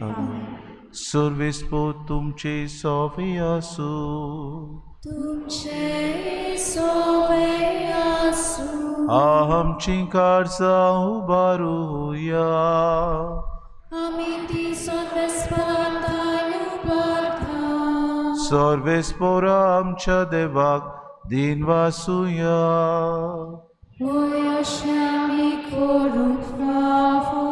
सर्वेस्पर तुमचे सोवे आसूं. तुमचे सोवे आसूं. आमचीं काळजां उबारुया. आमी ती सर्वेस्परांताय उबारता. सर्वेस्परा आमच्या देवाक दिनवासुया. होय अशें आमी करूंक फावो.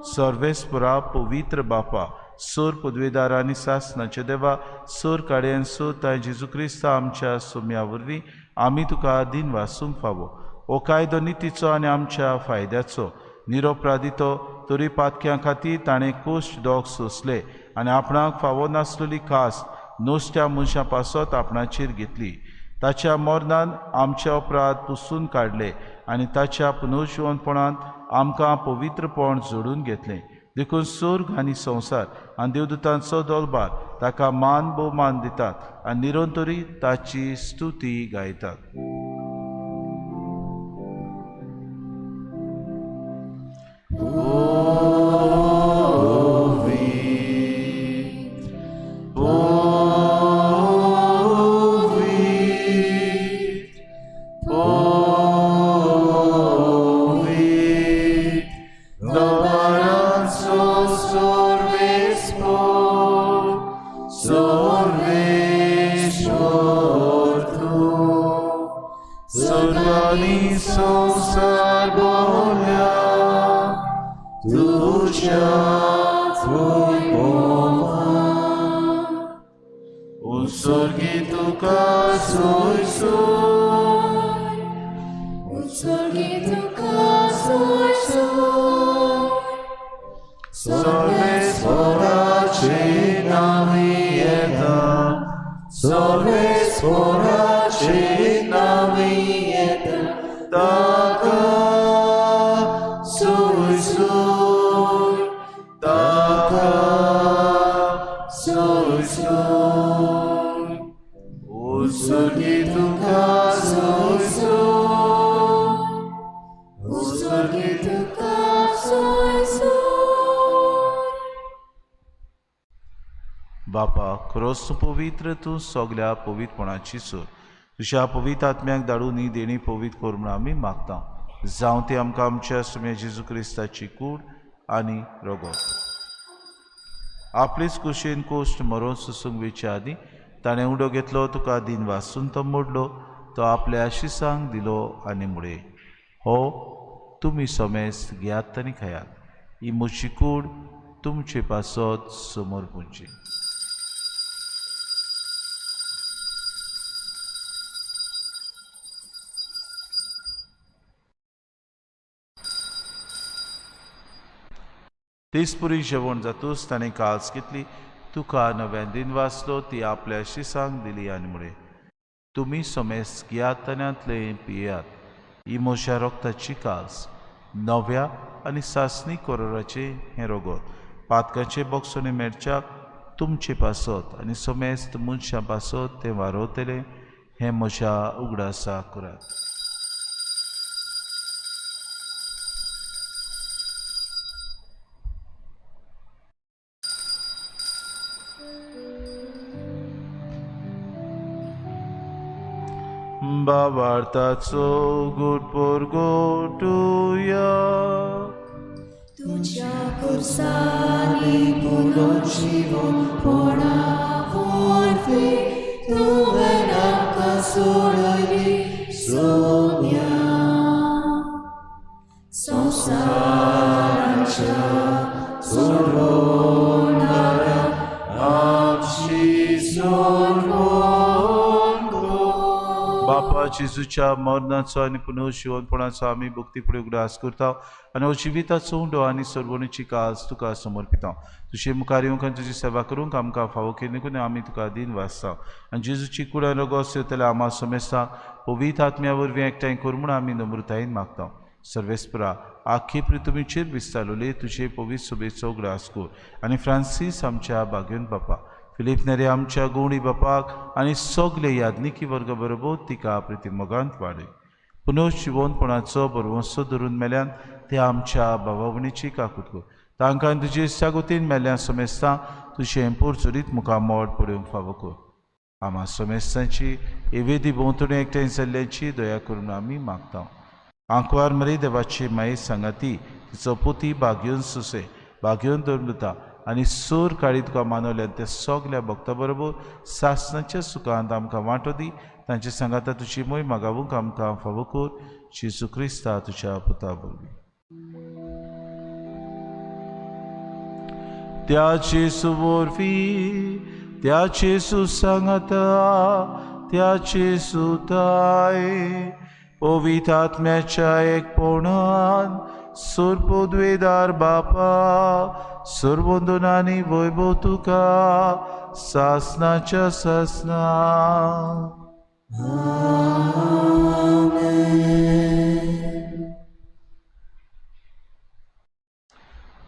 सर्वेस्परा पवित्र बापा, सोर पदवेदार आनी सासनाचे देवा, सोर काडयेन सोर ताय जेजू क्रिस्ता आमच्या सोम्या वरवीं आमी तुका दिनवासूंक फावो. हो कायदो नितीचो आनी आमच्या फायद्याचो निरोपरादितो, तरी पातक्यां खातीर ताणें कोश्ट दोग सोंसले आनी आपणाक फावो नासलेली खास नुस्त्या मनशां पासत आपणाचेर घेतली. ताच्या मरणान आमचे अपराध पुसून काडले आनी ताच्या पुनर्जिवनपणान आमकां पवित्रपण जोडून घेतलें. देखून स्वर्ग आनी संवसार आनी देवदूतांचो दोलबार ताका मान भोवमान दितात आनी निरंतरी ताची स्तुती गायतात. सोर्गानी संवसार भोवल्या तुज्या वैभवान. उत्सर्गी तुका सोय सोय उत्सर्गी तुका सोय सोय सर्वेस्पराचे नांवी येता सर्वेस्पराचे नांवी येता ताका सोय सोय ताका सोय सोय उत्सर्गी तुका सोय सोय उत्सर्गी तुका सोय सोय. बापा खरोच तूं पवित्र, तूं सगल्या पवित्रपणाची सूर. तुज्या पवित्र आत्म्याक धाडून ही देणी पवित्र कर म्हूण आमी मागता. जावं ती आमकां आमच्या सुम्या जेजू क्रिस्ताची कूड आनी रगत. आपलेच कुशेन कोश्ट मरोन सोसूंक वेचे आदीं ताणें उडो घेतलो, तुका दिन वासून तो मोडलो, तो आपल्या आशिसांक दिलो आनी मुळे, हो तुमी समेस्त घेयात आनी खायात, ही म्हजी कूड तुमचे पासत समोर पुंची. तेच पुरी जेवण जातूच ताणें कास घेतली, तुका नव्यान दिन वाचलो, ती आपल्या शिसांक दिली आनी मुळे, तुमी समेस्त घेयात आनी पियात, ही म्हज्या रोगताची कास, नव्या आनी सासणी कोरोराचें हें रोगत, पातकाचें बोगसणे मेळच्याक तुमचे पासत आनी समेस्त मनशां पासत तें वारोवतलें, हें म्हज्या उगडासा करात. बाबार्थाचो गुटपोर गोटुया. तुज्या खुर्सांनी पुनर्जिवनपणा वरवीं तुवें आमकां सोडयली सोम्या. संवसाराच्या सोडवणारा आमची सोडवण कर. बापा जेजूच्या मरणाचो आनी पुनर्जिवनपणाचो आमी भक्ती फुडें उगडास करता आनी हो जिविताचो उंडो आनी सोडवणीची काज तुका समर्पिता. तुजे मुखार येवंक आनी तुजी सेवा करूंक आमकां फावो केली देखून आमी तुका दिन वाचता आनी जेजूची कुडान रोगोस येतल्या आमा समेस्तांक पवित्र आत्म्या वरवीं एकठांय कर म्हूण आमी नम्रतायेन मागता. सर्वेस्परा आख्खी पृथ्वीचेर विस्तारले तुजे पवित्र सोबेचो उगडास कर आनी फ्रांसीस आमच्या बागेवन बापा, फिलीप नेरे आमच्या गोवणी बापाक आनी सगले याज्ञिकी वर्ग बरोबर तिका प्रितीमोगांत वाडय. पुनर्जिवनपणाचो बरवंसो धरून मेल्यान ते आमच्या भावावणीची काकूत कर. तांकां तुजे सागोतीन मेल्ल्या समेस्तां तुजें पोरचुरीत मुखार मोड पळोवंक फावो कर. आमा समेस्तांची एवेदी भोंवतणी एकठांय जाल्ल्याची दया करून आमी मागता. आंकवार मरे देवाची माये सांगाती तिचो पोती बागयोन सुसे बागयोन धर्मदुता आनी सूर काळी तुका मानवल्यान त्या सगल्या भक्ता बरोबर सासणाच्या सुखांत आमकां वांटो दी. तांचे सांगाता तुजी मोय मागावूंक आमकां फावो कर. जेजू क्रिस्ता तुज्या पुता वरवीं. त्या जेजू वरवीं, त्या जेजू सांगाता, त्या जेजू ताय पवित्र आत्म्याच्या एकपणान सुरपुद्वेदार बापा सुरबंधनानी वैभव तुका सासनाच्या सासना.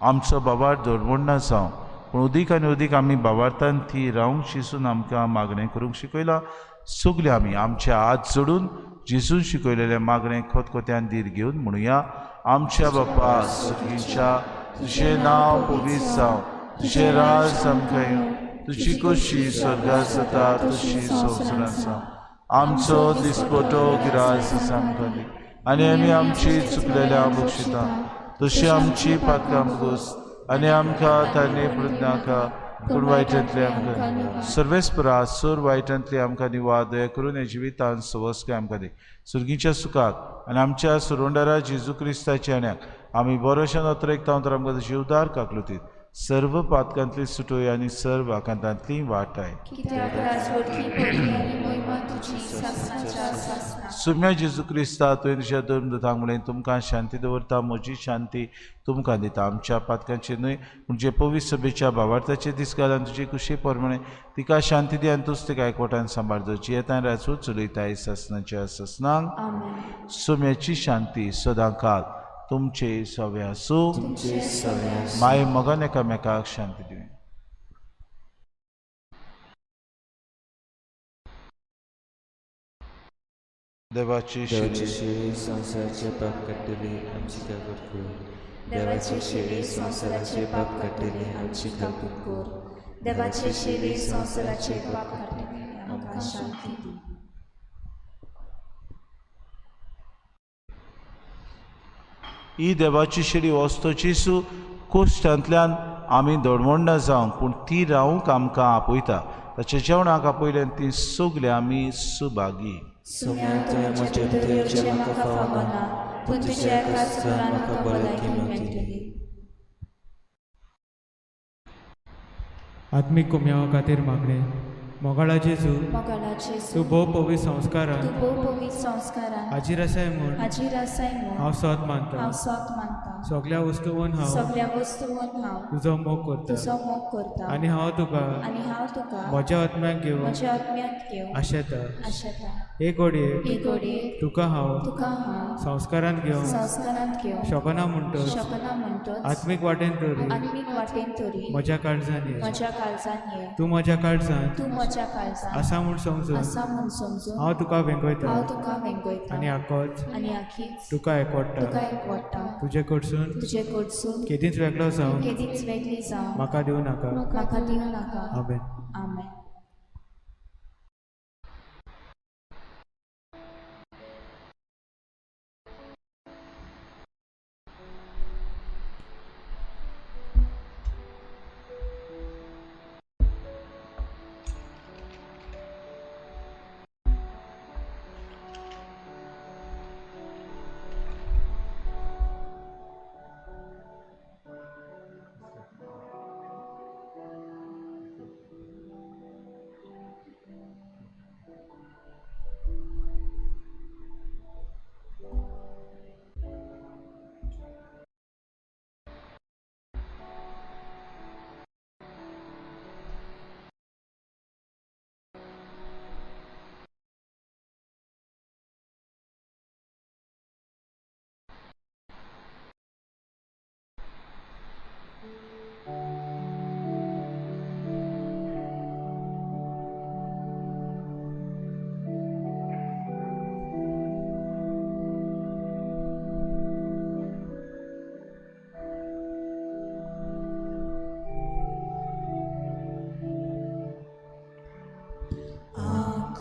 आमचो बाबार दडवण जावं, पूण उदीक आनी उदीक आमी बाबार्थान ती रावंक शिसून आमकां मागणें करूंक शिकयलां. सगळें आमी आमच्या हात जोडून जेजून शिकयलेलें मागणें खतखत्यान धीर घेवन म्हणुया. आमच्या बापा सुखीच्या तुजें नांव पवित्र जावं, तुजें राज आमकां येवं, तुजी खोशी स्वर्गात जाता तशी संवसारांत जावं. आमचो दिसपटो गिरास आमकां दी आनी आमी आमची चुकलेल्या बक्षिता तशी आमची पातकां गोस आनी आमकां तांणी पडनाका पूण वायटांतली आमकां सर्वेस्परा सोर वायटांतली आमकां निवार दया करून ह्या जिवितान सवस्काय आमकां दी सुर्गीच्या सुखाक आनी आमच्या सुरोंडारा जेजू क्रिस्ताच्या आण्याक आमी बरोशा नोतरेक तर आमकां तुजी उदार काकलुतीत सर्व पातकांतली सुटोय आनी सर्व आकांतांतली वाटाय. कित्याक राजवटकी पदवी आनी मोहिमा तुजी सासणाच्या सासणाक. सुम्या जेजू क्रिस्ता तुवें तुज्या दोन दुतांक म्हणलें तुमकां शांती दवरता म्हजी शांती तुमकां दिता. आमच्या पातकांचे न्हय पूण जे पवित्र सभेच्या भावार्थाचे दीस घाल आनी तुजे कुशी प्रमाणे तिका शांती दी आनी तूच तिका एकवटान सांबाळ जियेता राजवट चलयताय सासणाच्या सासणाक. आमेन. सुम्याची शांती सदां काल तुमचे सवे आसूं. तुमचे सवे आसूं. माय मगन एकामेकाक शांती दिवया. देवाची देवाची शिरी शेळी संवसाराचे पाप काडटली आमची काकूट कर. देवाची शेळी संवसाराचे पाप काडटली आमची काकूट कर. देवाचे शेळी संवसाराचे पाप काडटली आमकां शांती दी. ही देवाची शेळी वस्तू जेजू कोश्टांतल्यान आमी दडमोडना जावंक पूण ती रावूंक आमकां आपयता. ताच्या जेवणाक आपयल्यान ती सगळे आमी सुभागी. सुम्या तुवें म्हज्या भितर येवचें म्हाका फावना, पूण तुज्या एकाच उतरान म्हाका भलायकी मेळटली. आत्मीक कुमयावा खातीर मागणें. मोगाळा जेजू, मोगाळा जेजू, तूं भोव पवित्र संस्कारान तूं भोव पवित्र संस्कारान हाजीर आसाय म्हूण हाजीर आसाय म्हूण हांव सोद मानता. हांव सोद मानता. सगल्या वस्तूंत हांव सगल्या वस्तूंत हांव तुजो मोग करता तुजो मोग करता आनी हांव तुका आनी हांव तुका म्हज्या आत्म्याक घेवन म्हज्या आत्म्याक घेवन आशेता. आशेता. हे घडये हे घडये तुका हांव तुका हांव संस्कारांत घेवन संस्कारांत घेवन शकना म्हणटच शकना म्हणटच आत्मीक वाटेन तरी आत्मीक वाटेन तरी म्हज्या काळजान ये. म्हज्या काळजान ये. तूं म्हज्या काळजान तूं म्हज्या काळजान आसा म्हूण समजून आसा म्हूण समजून हांव तुका वेंगयता हांव तुका वेंगयता आनी आकोच आनी आखीच तुका एकवडटा. तुका एकवडटा. तुजे कडसून तुजे कडसून केदींच वेगळो जावन केदींच वेगळी जावं म्हाका दिवं नाका. म्हाका दिवं नाका. आमेन. आमेन.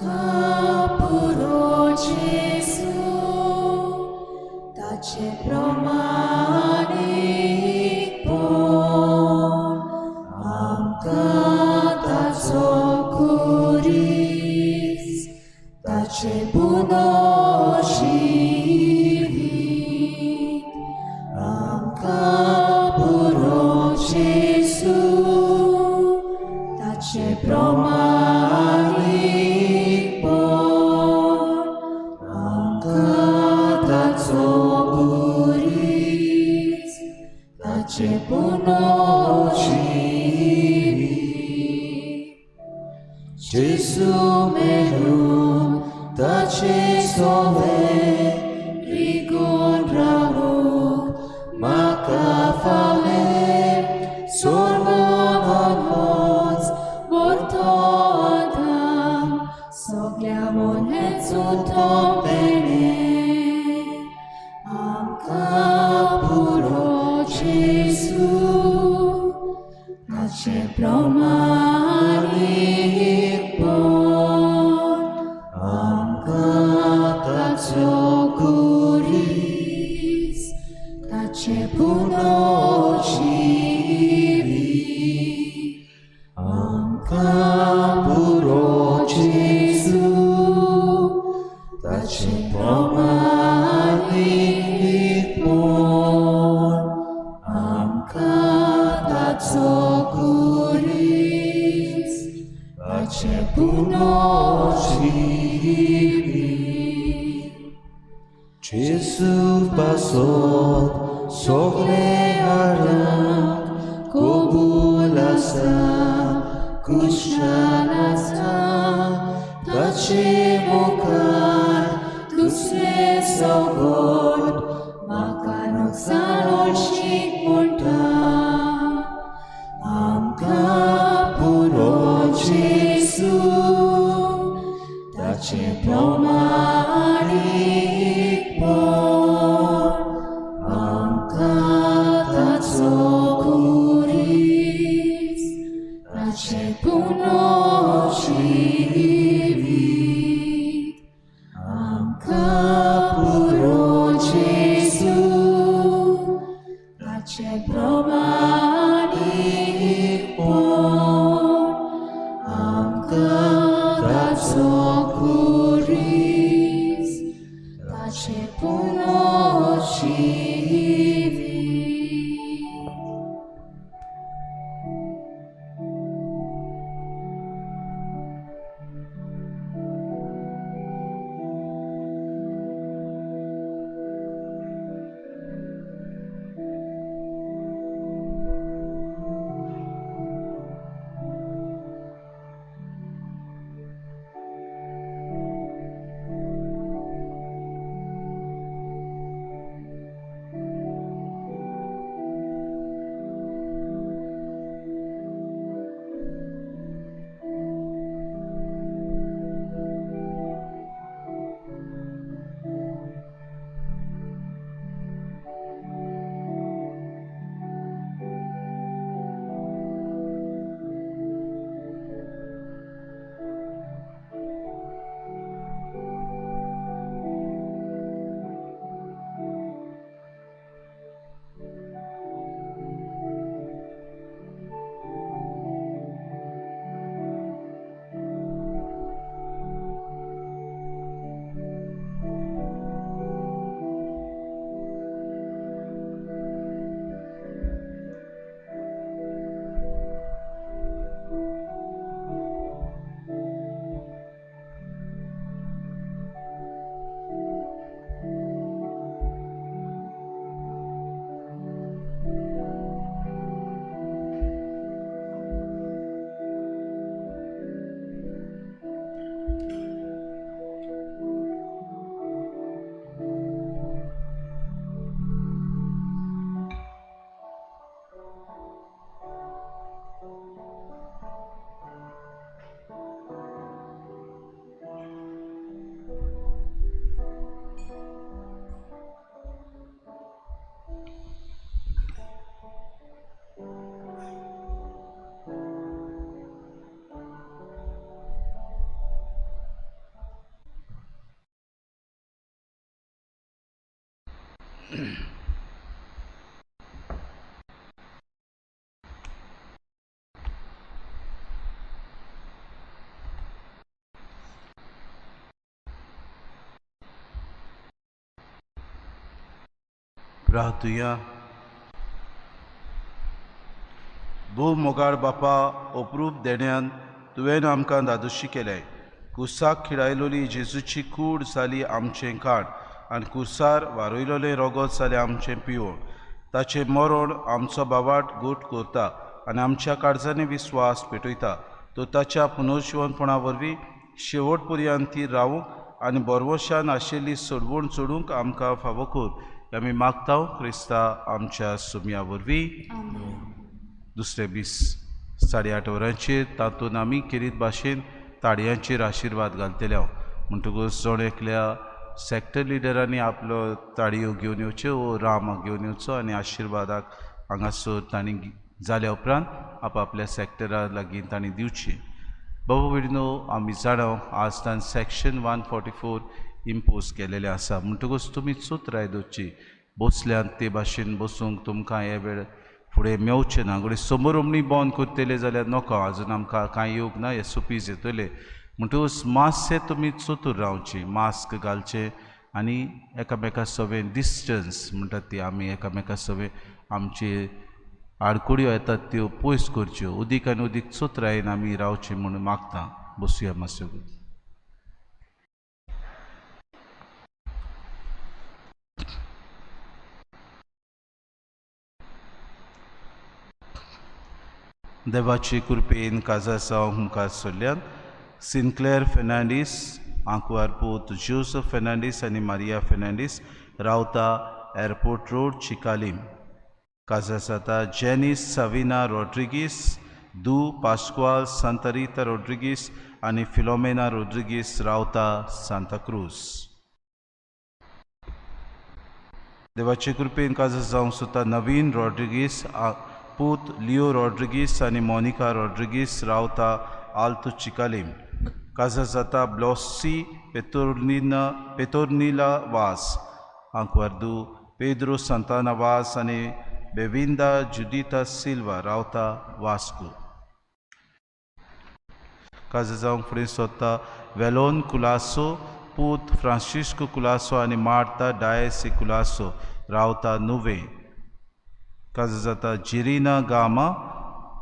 Capuro Gesù, tace promanic pon, amca taco curis, tace buno živit. Amca puro Gesù, tace promanic pon, amca taco curis, tace buno živit. Gesù merum, tace sove, rigon ramuk, makafale, sorvavan voc, morto Adam, sogliamo nezzuto bene. Amca puro Gesù, tace promanic pon, amca taco curis, tace puno živit. जेजू पासत सगळें हाडूंक कबूल आसा खुशाल आसा ताचे मुखार दुसरें सगट म्हाका नुकसान हळशीक म्हणटा आमकां पुरो जेजू ताचे प्रमाणीकपण आमकां ताचो खुरीस ताचें पुनर्जिवीत आमकां पुरो जेजू ताचें प्रमाणीकपण आमकां ताचो खुरीस ताचें पुनर्जिवीत. प्रार्थुया. भोव मोगाळ बापा, अप्रूप देण्यान तुवें आमकां धादोशी केलें. कुसाक खिळायलोली जेजूची कूड जाली आमचें काड आनी कुसार वारयलोलें रोगोत जालें आमचें पिवण. ताचें मरण आमचो बावाट गोट करता आनी आमच्या काळजांनी विस्वास पेटयता. तो ताच्या पुनर्जिवनपणा वरवीं शेवट पर्यंत ती रावूंक आनी बरवशान आशिल्ली सोडवण चडूंक आमकां फावो कर, आमी मागता क्रिस्ता आमच्या सुमया वरवीं. दुसरे 20 8:30 वरांचेर तातूंत आमी खेरीत भाशेन ताळयांचेर आशिर्वाद घालतले. म्हणटकूच जण एकल्या सॅक्टर लिडरांनी आपलो ताळयो घेवन येवच्यो वो राम घेवन येवचो आनी आशिर्वादाक हांगासर तांणी जाल्या उपरांत आपापल्या सॅक्टरा लागीं तांणी दिवची. बाबा भयणीनो, आमी जाणा आज तान सेक्शन 144 इम्पोज केलेलें आसा. म्हणटकूच तुमी चोत्राय दवरची. बसल्यान ते भाशेन बसूंक तुमकां हे वेळ फुडें मेवचें ना. घडये समोर बंद करतले जाल्यार नाका, आजून आमकां कांय येवंक ना, एस ओ पीज येतले. म्हणटकूच मातशें तुमी चतूर रावचें, मास्क घालचें आनी एकामेका सवें डिस्टन्स म्हणटात ती आमी एकामेका सवें आमचे आडकुड्यो येतात त्यो पयस करच्यो. उदीक आनी उदीक चतुरायेन आमी रावचें म्हूण मागता. बसुया मातशें. देवाचे कृपेन काजार जावंक मुखार सरल्यात सिनक्लेर फेर्नांडीस आंकवार पूत जोजफ फेर्नांडीस आनी मारिया फेर्नांडीस रावता एअरपोर्ट रोड चिकालीम। काजार जाता जेनीस साविना रॉड्रिगीस दू पास्क्वाल सांतारिता रॉड्रिगीस आनी फिलोमेना रॉड्रिगीस रावता सांताक्रूज। देवाचे कृपेन काजार जावंक सोदता नवीन रॉड्रिगीस पूत लिओ रॉड्रिगीस आनी मोनिका रॉड्रिगीस रावता आल्तू चिकालीम। काजार जाता ब्लॉसी पेतोर्निला वास आंकवारदू पेद्रो सांताना वास आनी बेविंदा जुदिता सिल्वा रावता वास्को। काजार जावंक फुडें सोदता वेलोन कुलासो पूत फ्रांसिस्को कुलासो आनी मार्ता डायसी कुलासो रावता नुवे। काजार जाता जिरिना गामा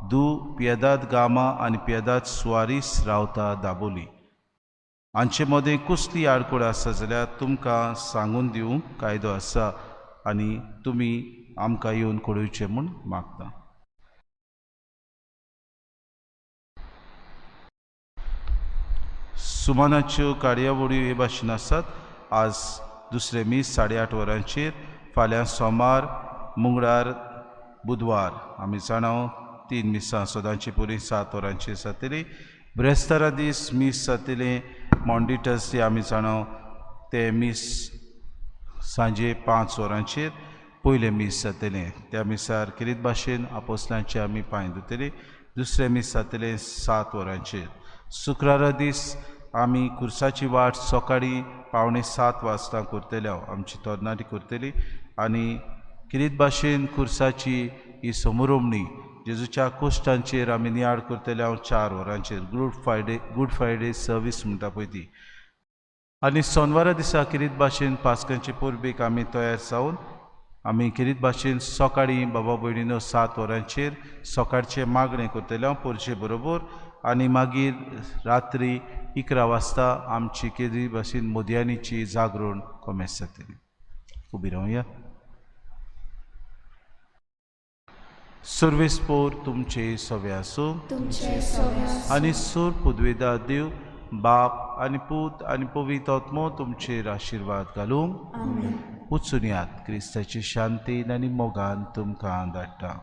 दू पियेदाद गामा आनी पियेदाद सुवारीस रावता दाबोली। हांचे मदें कसली आडखळ आसा जाल्यार तुमकां सांगून दिवंक कायदो आसा आनी तुमी आमकां येवन कळोवचें म्हूण मागता। सुमानाच्यो कार्यावळी हे भाशेन आसात। आज दुसरें मीस 8:30 वरांचेर, फाल्यां सोमार, मंगळार, बुधवार आमी जाणा 3 मिसां सदांची पुरी 7 वरांचेर जातली। ब्रेस्तारा दीस मीस जातलें मॉन्डिटस ती आमी जाणा ते मीस सांजे 5 वरांचेर पयलें मीस जातलें। त्या मिसार किरीत भाशेन आपोसलांचे आमी पांय धुतले। दुसरें मीस जातलें 7 वरांचेर। शुक्रारा दीस आमी कुर्साची वाट सकाळीं 6:45 वाजता करतले, आमची तरणाटी करतली आनी किरीत भाशेन कुर्साची ही समोरमणी जेजूच्या कोश्टांचेर आमी नियाळ करतले हांव 4 वरांचेर गुड फ्रायडे सर्वीस म्हणटा पळय ती। आनी सोनवारा दिसा किरीत भाशेन पास्कांचे परबेक आमी तयार जावन आमी किरीत भाशेन सकाळीं बाबा भयणीनो 7 वरांचेर सकाळचें मागणें करतले हांव पोरचे बरोबर आनी मागीर रात्री 11 वाजता आमची केरी भाशेन मोदयांनीची जागरण कोमेस जातली। उबी रावया। सर्वेस्पोर तुमचे सवे आसूं आनी सूर पुदवेदा देव बाप आनी पूत आनी पवित्र आत्मो तुमचेर आशिर्वाद घालूंक। वचून यात क्रिस्ताची शांतीन आनी मोगान तुमकां धाडटा।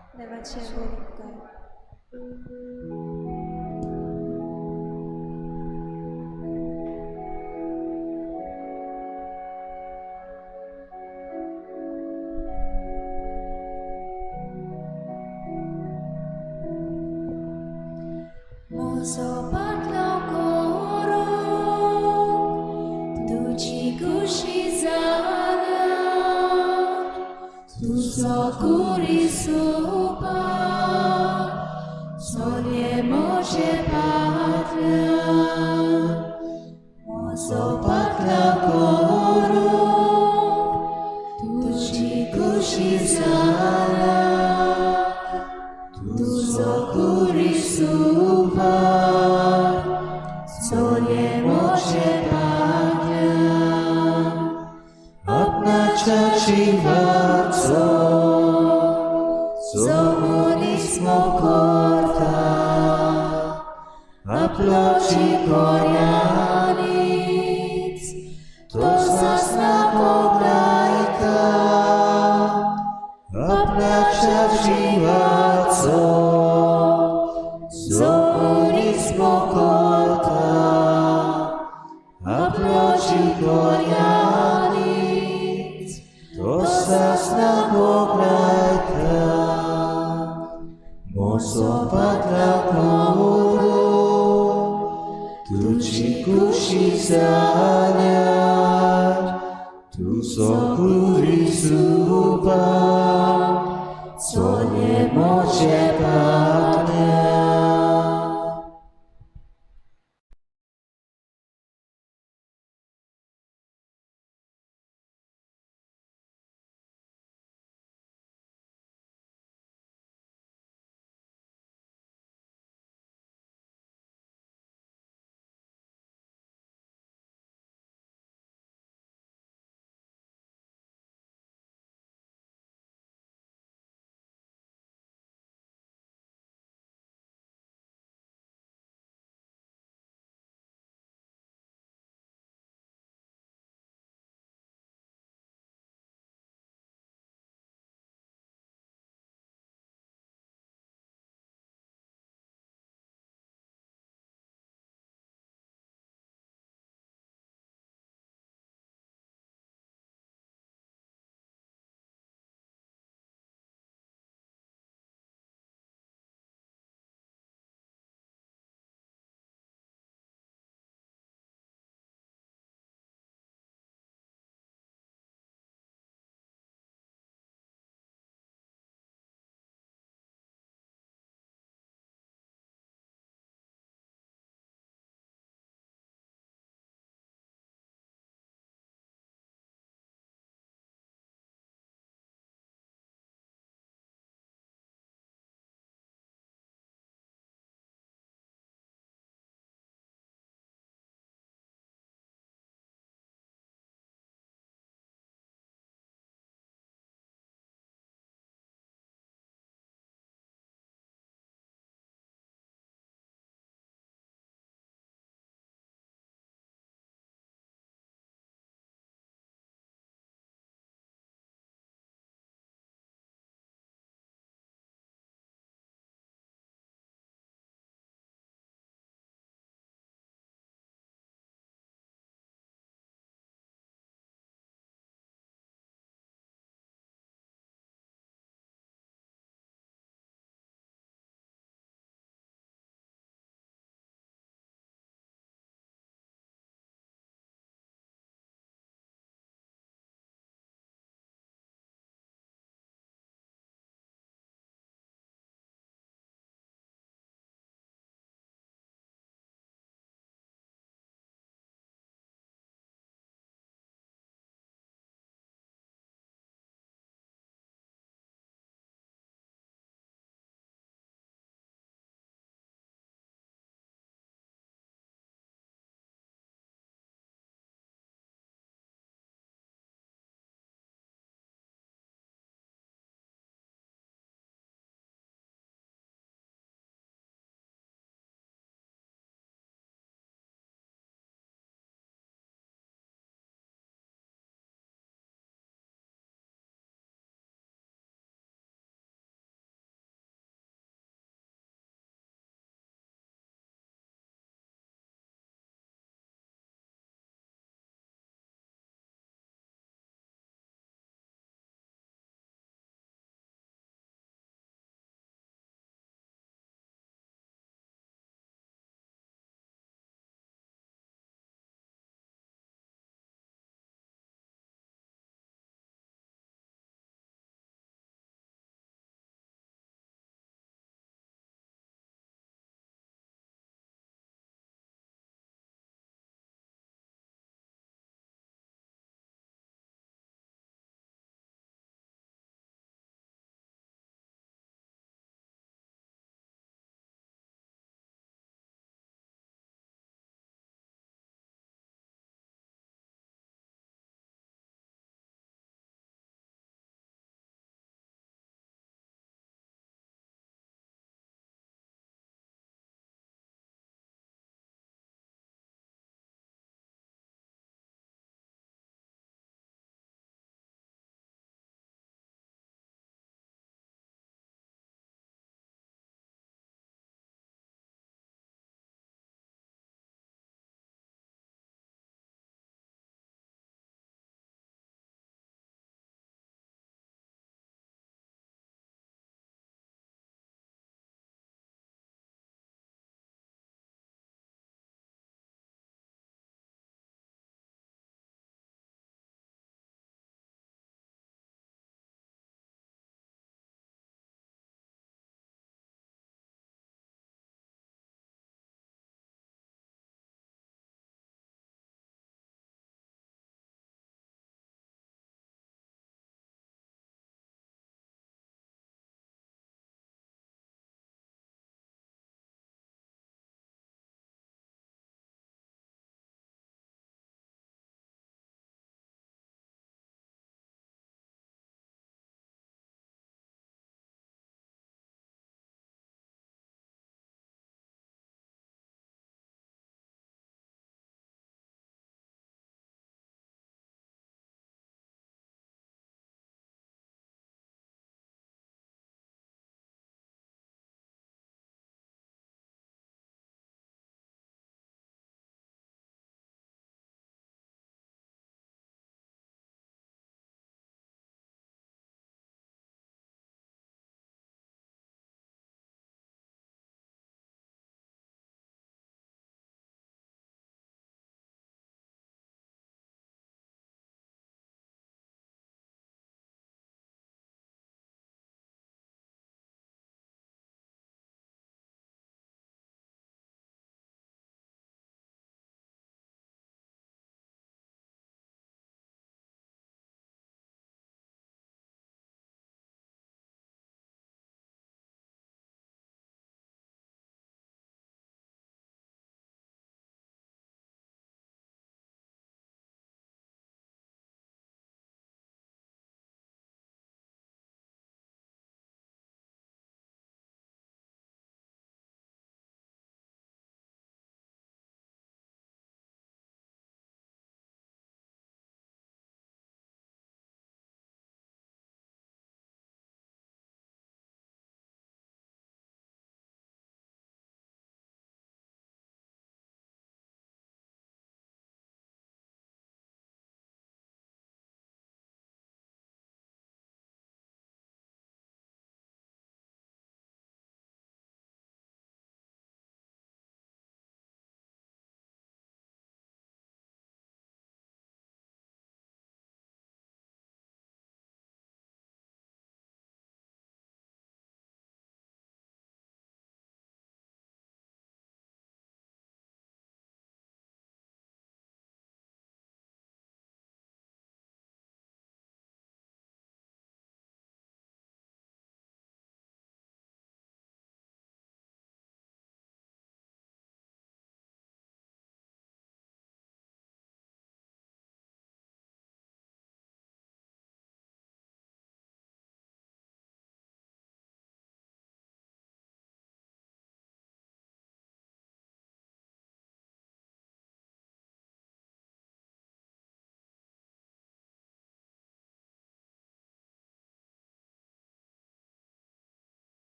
Co nie może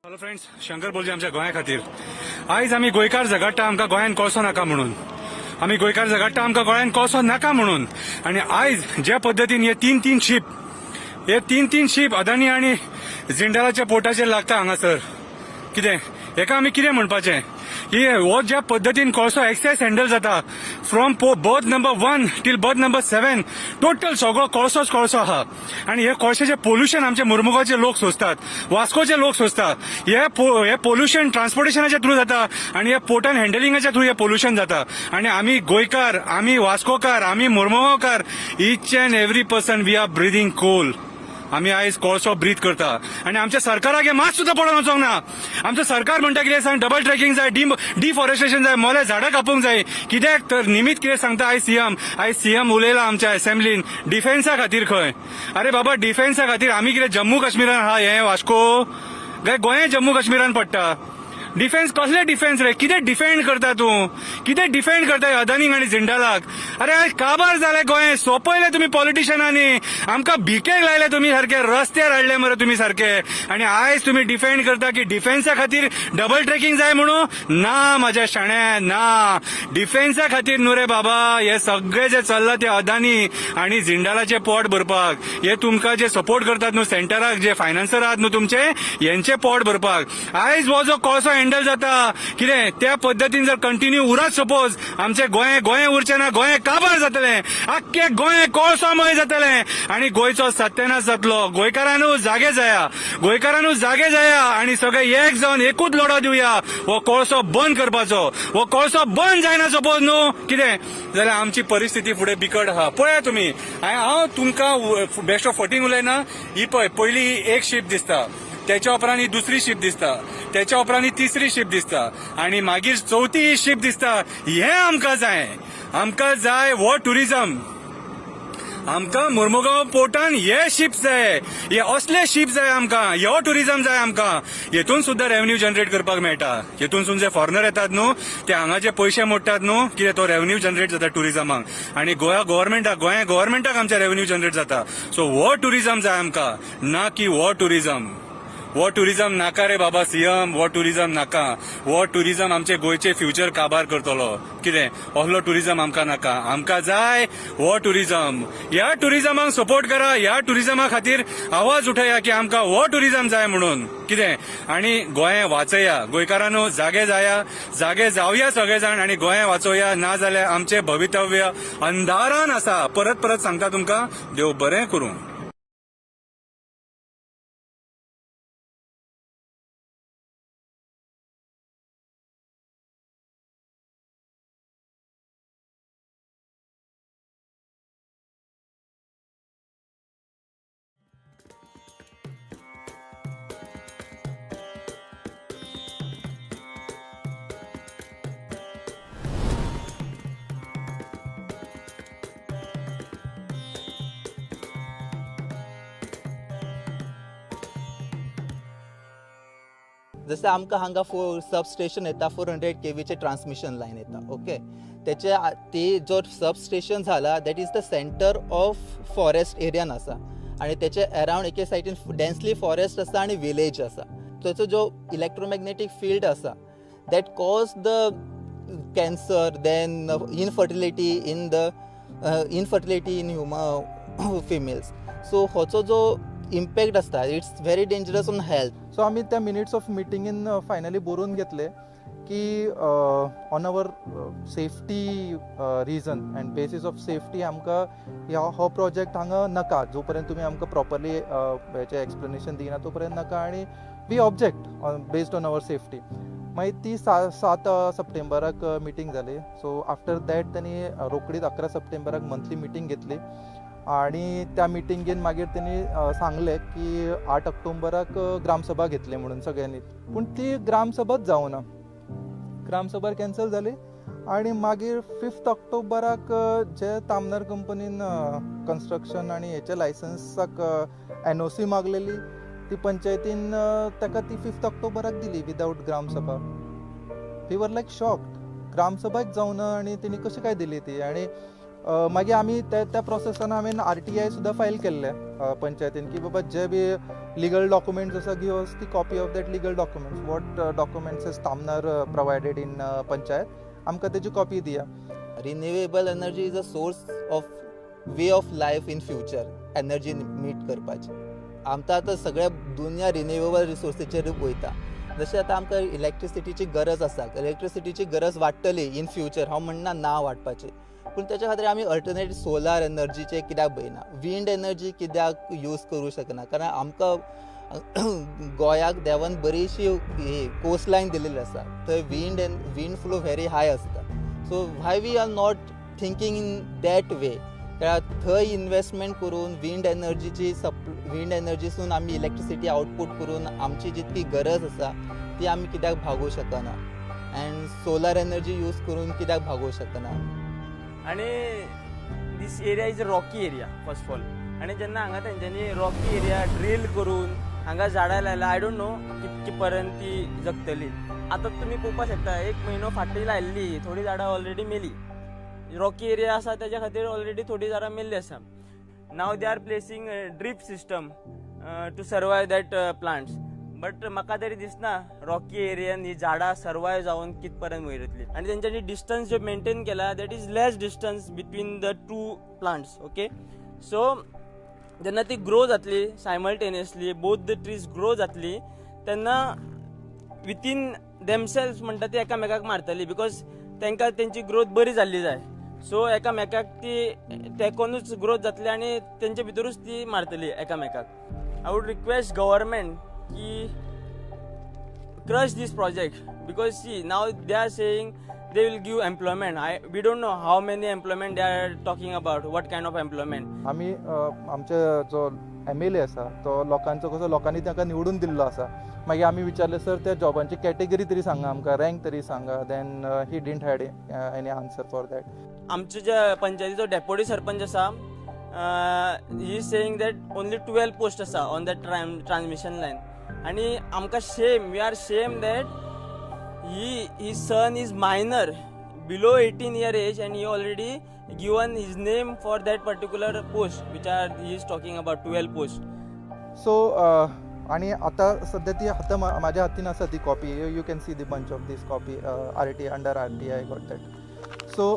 hello friends, Shankar बोलजे आमच्या गोंया खातीर. आयज आमी गोंयकार झगडटा आमकां गोंयान कोळसो नाका म्हणून. आमी गोंयकार झगडटा आमकां गोंयान कोळसो नाका म्हणून. आनी आयज ज्या पद्दतीन हे तीन तीन शीप, हे तीन तीन शीप अदानी आनी जिंदालाच्या पोर्टाचेर लागता हांगासर, कितें हेका आमी कितें म्हणपाचें? ही हो ज्या पद्दतीन कोळसो एक्सेस हँडल जाता from berth number 1 till berth number 7, total सगळो कोळसोच कोळसो आहा. आनी हे कोळशाचें पोल्युशन आमचे मुरमुगाचे लोक सोंसतात, वास्कोचे लोक सोंसतात. हे पोल्युशन ट्रान्सपोर्टेशनाच्या थ्रू जाता आनी हे पोर्टान हँडलिंगाच्या थ्रू हे पोल्युशन जाता. आनी आमी गोंयकार, आमी वास्कोकार, आमी मुरमुगांवकार, each and every person we are breathing coal. आमी आयज कोळसो ब्रीथ करता आनी आमच्या सरकाराक हे मात सुद्दां पडोवन वचोंक ना. आमचें सरकार म्हणटा कितें सांग, डबल ट्रॅकिंग जाय, डिफॉरेस्टेशन जाय, मोले झाडां कापूंक जाय. कित्याक तर निमित्त कितें सांगता आयज सीएम? आयज सीएम उलयला आमच्या असेंब्लीन डिफेन्सा खातीर खंय. अरे बाबा, डिफेन्सा खातीर आमी कितें जम्मू काश्मीरान आहा? हें वास्को काय गोंय जम्मू काश्मीरान पडटा? डिफेन्स कसले डिफेन्स रे? कितें डिफेंड करता तूं? कितें डिफेंड करता अदानीक आनी जिंदालाक? अरे आयज काबार जालें गोंय, सोंपयलें तुमी पॉलिटिशनांनी, आमकां भिकेक लायले तुमी, सारके रस्त्यार हाडले मरे तुमी सारके. आनी आयज तुमी डिफेंड करता की डिफेन्सा खातीर डबल ट्रॅकिंग जाय म्हणून? ना म्हाज्या शाण्या, ना, डिफेन्सा खातीर न्हू रे बाबा. हे सगळे जे चल्ला ते अदानी आनी जिंदालाचे पोट भरपाक. हे तुमकां जे सपोर्ट करतात न्हू सेंटराक, जे फायनान्सर आहात न्हू तुमचे, हेंचे पोट भरपाक. आयज हो जो कोळसो हँडल जाता कितें त्या पद्दतीन जर कंटिन्यू उरत सपोज, आमचे गोंय गोंय उरचें ना, गोंय काबार जातलें, आख्खें गोंय कोळसोमय जातलें आनी गोंयचो सत्यानाश जातलो. गोंयकारांनू जागे जाया, गोंयकारांनू जागे जाया आनी सगळे एक जावन एकूच लढो दिवया हो कोळसो बंद करपाचो. हो कोळसो बंद जायना सपोज न्हू कितें जाल्यार आमची परिस्थिती फुडें बिकट आहा. पळया तुमी, हांव तुमकां बेश्टो फटींग उलयना. ही पळय, पयली एक शीप दिसता, त्याच्या उपरांत ही दुसरी शीप दिसता, त्याच्या उपरांत ही तिसरी शीप दिसता आनी मागीर चवथी ही शीप दिसता. हें आमकां जाय, आमकां जाय हो टुरिजम. आमकां मुरमुगांव पोर्टान हे शीप जाय, हे असले शीप जाय आमकां, हो टुरिजम जाय आमकां. हेतून सुद्दां रेव्हन्यू जनरेट करपाक मेळटा. हेतूनसून जे फॉरेनर येतात न्हू, ते हांगा जे पयशे मोडटात न्हू कितें, तो रेव्हन्यू जनरेट जाता टुरिजमाक आनी गोवा गव्हर्मेंटाक, गोंय गव्हर्मेंटाक आमचे रेव्हन्यू जनरेट जाता. सो हो टुरिजम जाय आमकां, ना की हो टुरिजम. हो टुरिजम नाका रे बाबा सीएम, हो टुरिजम नाका. हो टुरिजम आमचे गोंयचे फ्युचर काबार करतलो. कितें असलो टुरिजम आमकां नाका. आमकां जाय हो टुरिजम. ह्या टुरिजमाक सपोर्ट करा, ह्या टुरिजमा खातीर आवाज उठया की आमकां हो टुरिजम जाय म्हणून कितें. आनी गोंय वाचया. गोंयकारांनो, जागे जाया, जागे जावया सगळे जाण आनी गोंय वाचोवया. ना जाल्यार आमचें भवितव्य अंधारान आसा. परत परत सांगता तुमकां, देव बरें करूं. जशें आमकां हांगा फोर सब स्टेशन येता, 400 केवीचे ट्रान्समिशन लायन येता, ओके. तेचे ती जो सब स्टेशन जाला, that is the centre of forest एरियान आसा आनी तेचे अरावंड एके सायडीन डेन्सली फॉरेस्ट आसा आनी विलेज आसा. तेचो जो इलेक्ट्रोमॅग्नेटीक फिल्ड आसा, that cause the cancer, then infertility in human females. So होचो जो इम्पॅक्ट आसता, it's very dangerous on health. So आमी त्या मिनिट्स ऑफ मिटिंगेन फायनली बरोवन घेतले की on our safety reason and basis of safety आमकां हो प्रोजेक्ट हांगा नाका. जो पर्यंत तुमी आमकां प्रॉपरली हेचें एक्सप्लेनेशन दिना तो पर्यंत नाका आनी we object on based on our safety. मागीर ती 7 सप्टेंबराक मिटींग जाली. सो आफ्टर that तेणी रोखडीच 11 सप्टेंबराक मंथली मिटींग घेतली आणि त्या मिटिंगेन मागीर तेणी सांगलें की 8 ऑक्टोबराक ग्रामसभा घेतली म्हणून सगळ्यांनी, पूण ती ग्रामसभाच जावना, ग्रामसभा कॅन्सल जाली. आनी मागीर 5 ऑक्टोबराक जे तामनर कंपनीन कन्स्ट्रक्शन आनी हेच्या लायसन्साक NOC मागलेली, ती पंचायतीन ताका ती 5 ऑक्टोबराक दिली विदावट gram sabha. We were like shocked, ग्रामसभाच जावना आनी तेणी कशी काय दिली ती. आनी मागीर आमी त्या प्रोसेसान हांवें RTI सुद्दां फायल केल्लें पंचायतीन की बाबा जे बी लिगल डॉक्युमेंट्स आसा, give us the copy of that legal documents, what documents is Tamnar provided in panchayat, आमकां तेजी कॉपी दिया. Renewable energy is a source of way of life in future. Energy meet करपाची आमकां आतां सगळ्या दुनिया renewable रिसोर्सीचेर वयता. जशें आतां आमकां इलेक्ट्रिसिटीची गरज आसा, इलेक्ट्रिसिटीची गरज वाडटली इन फ्युचर, हांव म्हणना ना वाडपाची, पूण तेच्या खातीर आमी अल्टरनेट सोलार एनर्जीचे कित्याक पळयना, विंड एनर्जी कित्याक यूज करूं शकना? कारण आमकां गोंयाक देवान बरीशी कोस्ट लायन दिलेली आसा, थंय wind and wind flow very high आसता. So why we are not thinking in that way? कित्याक थंय इन्वेस्टमेंट करून विंड एनर्जीची विंड एनर्जीसून आमी इलेक्ट्रिसिटी आउटपूट करून आमची जितकी गरज आसा ती आमी कित्याक भागोवंक शकना, एंड सोलार एनर्जी यूज करून कित्याक भागोवंक शकना? आनी this area is a rocky area first of all. आनी जेन्ना हांगा तेंच्यांनी रॉकी एरिया ड्रील करून हांगा झाडां लायला, I don't know कितके पर्यंत ती जगतली. आतां तुमी पळोवपाक शकता, एक म्हयनो फाटीं लायल्ली थोडीं झाडां ऑलरेडी मेली. रॉकी एरिया आसा तेज्या खातीर ऑलरेडी थोडीं झाडां मेल्ली आसा. Now they are placing drip system to survive that plants, but म्हाका तरी दिसना रॉकी एरियान ही झाडां सर्वायव जावन कित पर्यंत वयर येतली. आनी तेंच्यांनी डिस्टन्स जे मेंटेन केला, that is less distance between the two plants. Okay, so जेन्ना ती ग्रो जातली simultaneously, both the trees grow जातली, तेन्ना विथीन देमसेल्फ म्हणटा ती एकामेकाक मारतली, because तांकां तेंची ग्रोथ बरी जाल्ली जाय. सो एकामेकाक ती तेकोनूच ग्रोथ जातली आनी तेंचे भितरूच ती मारतली एकामेकाक. I would request government की crush this project, because see now they are saying they will give employment. We don't know how many employment they are talking about, what kind of employment. आमी आमचे जो MLA आसा तो लोकांचो कसो लोकांनी ताका निवडून दिल्लो आसा. मागीर आमी विचारलें, सर त्या जॉबांची कॅटेगरी तरी सांगा आमकां, रँक तरी सांगा. Then he didn't had any answer for that. आमचे जे पंचायतीचो डेप्युटी सरपंच आसा, he is saying that only 12 post आसा ऑन that transmission line. आनी आमकां shame, we are shame that his son is minor, below 18 year age, and he already given his name for that particular post which are he is talking about 12 post. So आनी आतां सद्या ती आतां म्हाज्या हातीन आसा ती copy. You can see the bunch of this copy, RT under RTI got that. So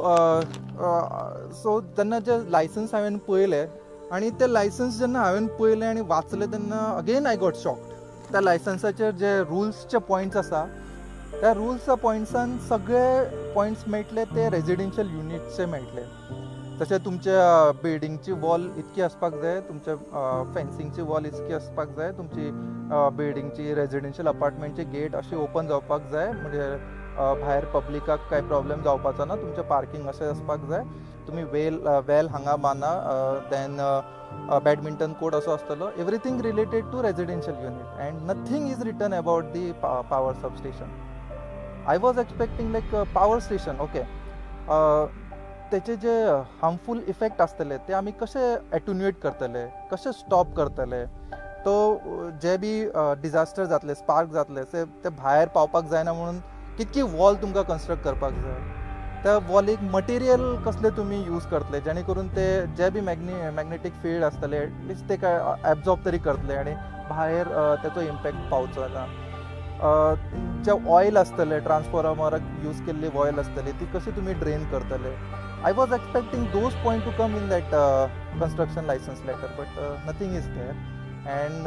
so जेन्ना जे लायसन्स हांवें पळयलें आनी ते लायसन्स जेन्ना हांवें पळयलें आनी वाचलें तेन्ना अगेन I got shocked. त्या लायसन्साचेर जे रुल्सचे पॉयंट्स आसा त्या रुल्सा पॉयंट्सान सगळे पॉयंट्स मेळटले ते रेजिडेन्शियल युनिट्सचे मेळटले. तशें तुमच्या बिल्डिंगची वॉल इतकी आसपाक जाय, तुमच्या फेन्सिंगची वॉल इतकी आसपाक जाय, तुमची बिल्डिंगची रेजिडेन्शियल अपार्टमेंटची गेट अशी ओपन जावपाक जाय, म्हणजे भायर पब्लिकाक कांय प्रॉब्लेम जावपाचो ना. तुमचें पार्किंग अशें आसपाक जाय, तुमी वेल हांगा बांदा, then badminton court असो आसतलो. Everything related to residential unit and nothing is written about the power substation. I was expecting like power station, okay, तेचे जे हार्मफूल इफेक्ट आसतले ते आमी कशे एटुन्युएट करतले, कशे स्टॉप करतले, तो जे बी डिजास्टर जातले, स्पार्क जातले, ते भायर पावपाक जायना म्हणून कितकी वॉल तुमकां कन्स्ट्रक्ट करपाक जाय, त्या वॉलीक मटेरियल कसले तुमी यूज करतले जेणे करून ते जे बी मॅग्नेटीक फिल्ड आसतले एटलिस्ट ते काय एब्जॉर्ब तरी करतले आनी भायर तेचो इम्पॅक्ट पावचो ना. जे ऑयल आसतले ट्रान्सफॉर्मराक यूज केल्ली ऑयल आसतली ती कशी तुमी ड्रेन करतले. I was expecting those point to come in that construction licence letter, but nothing is there. And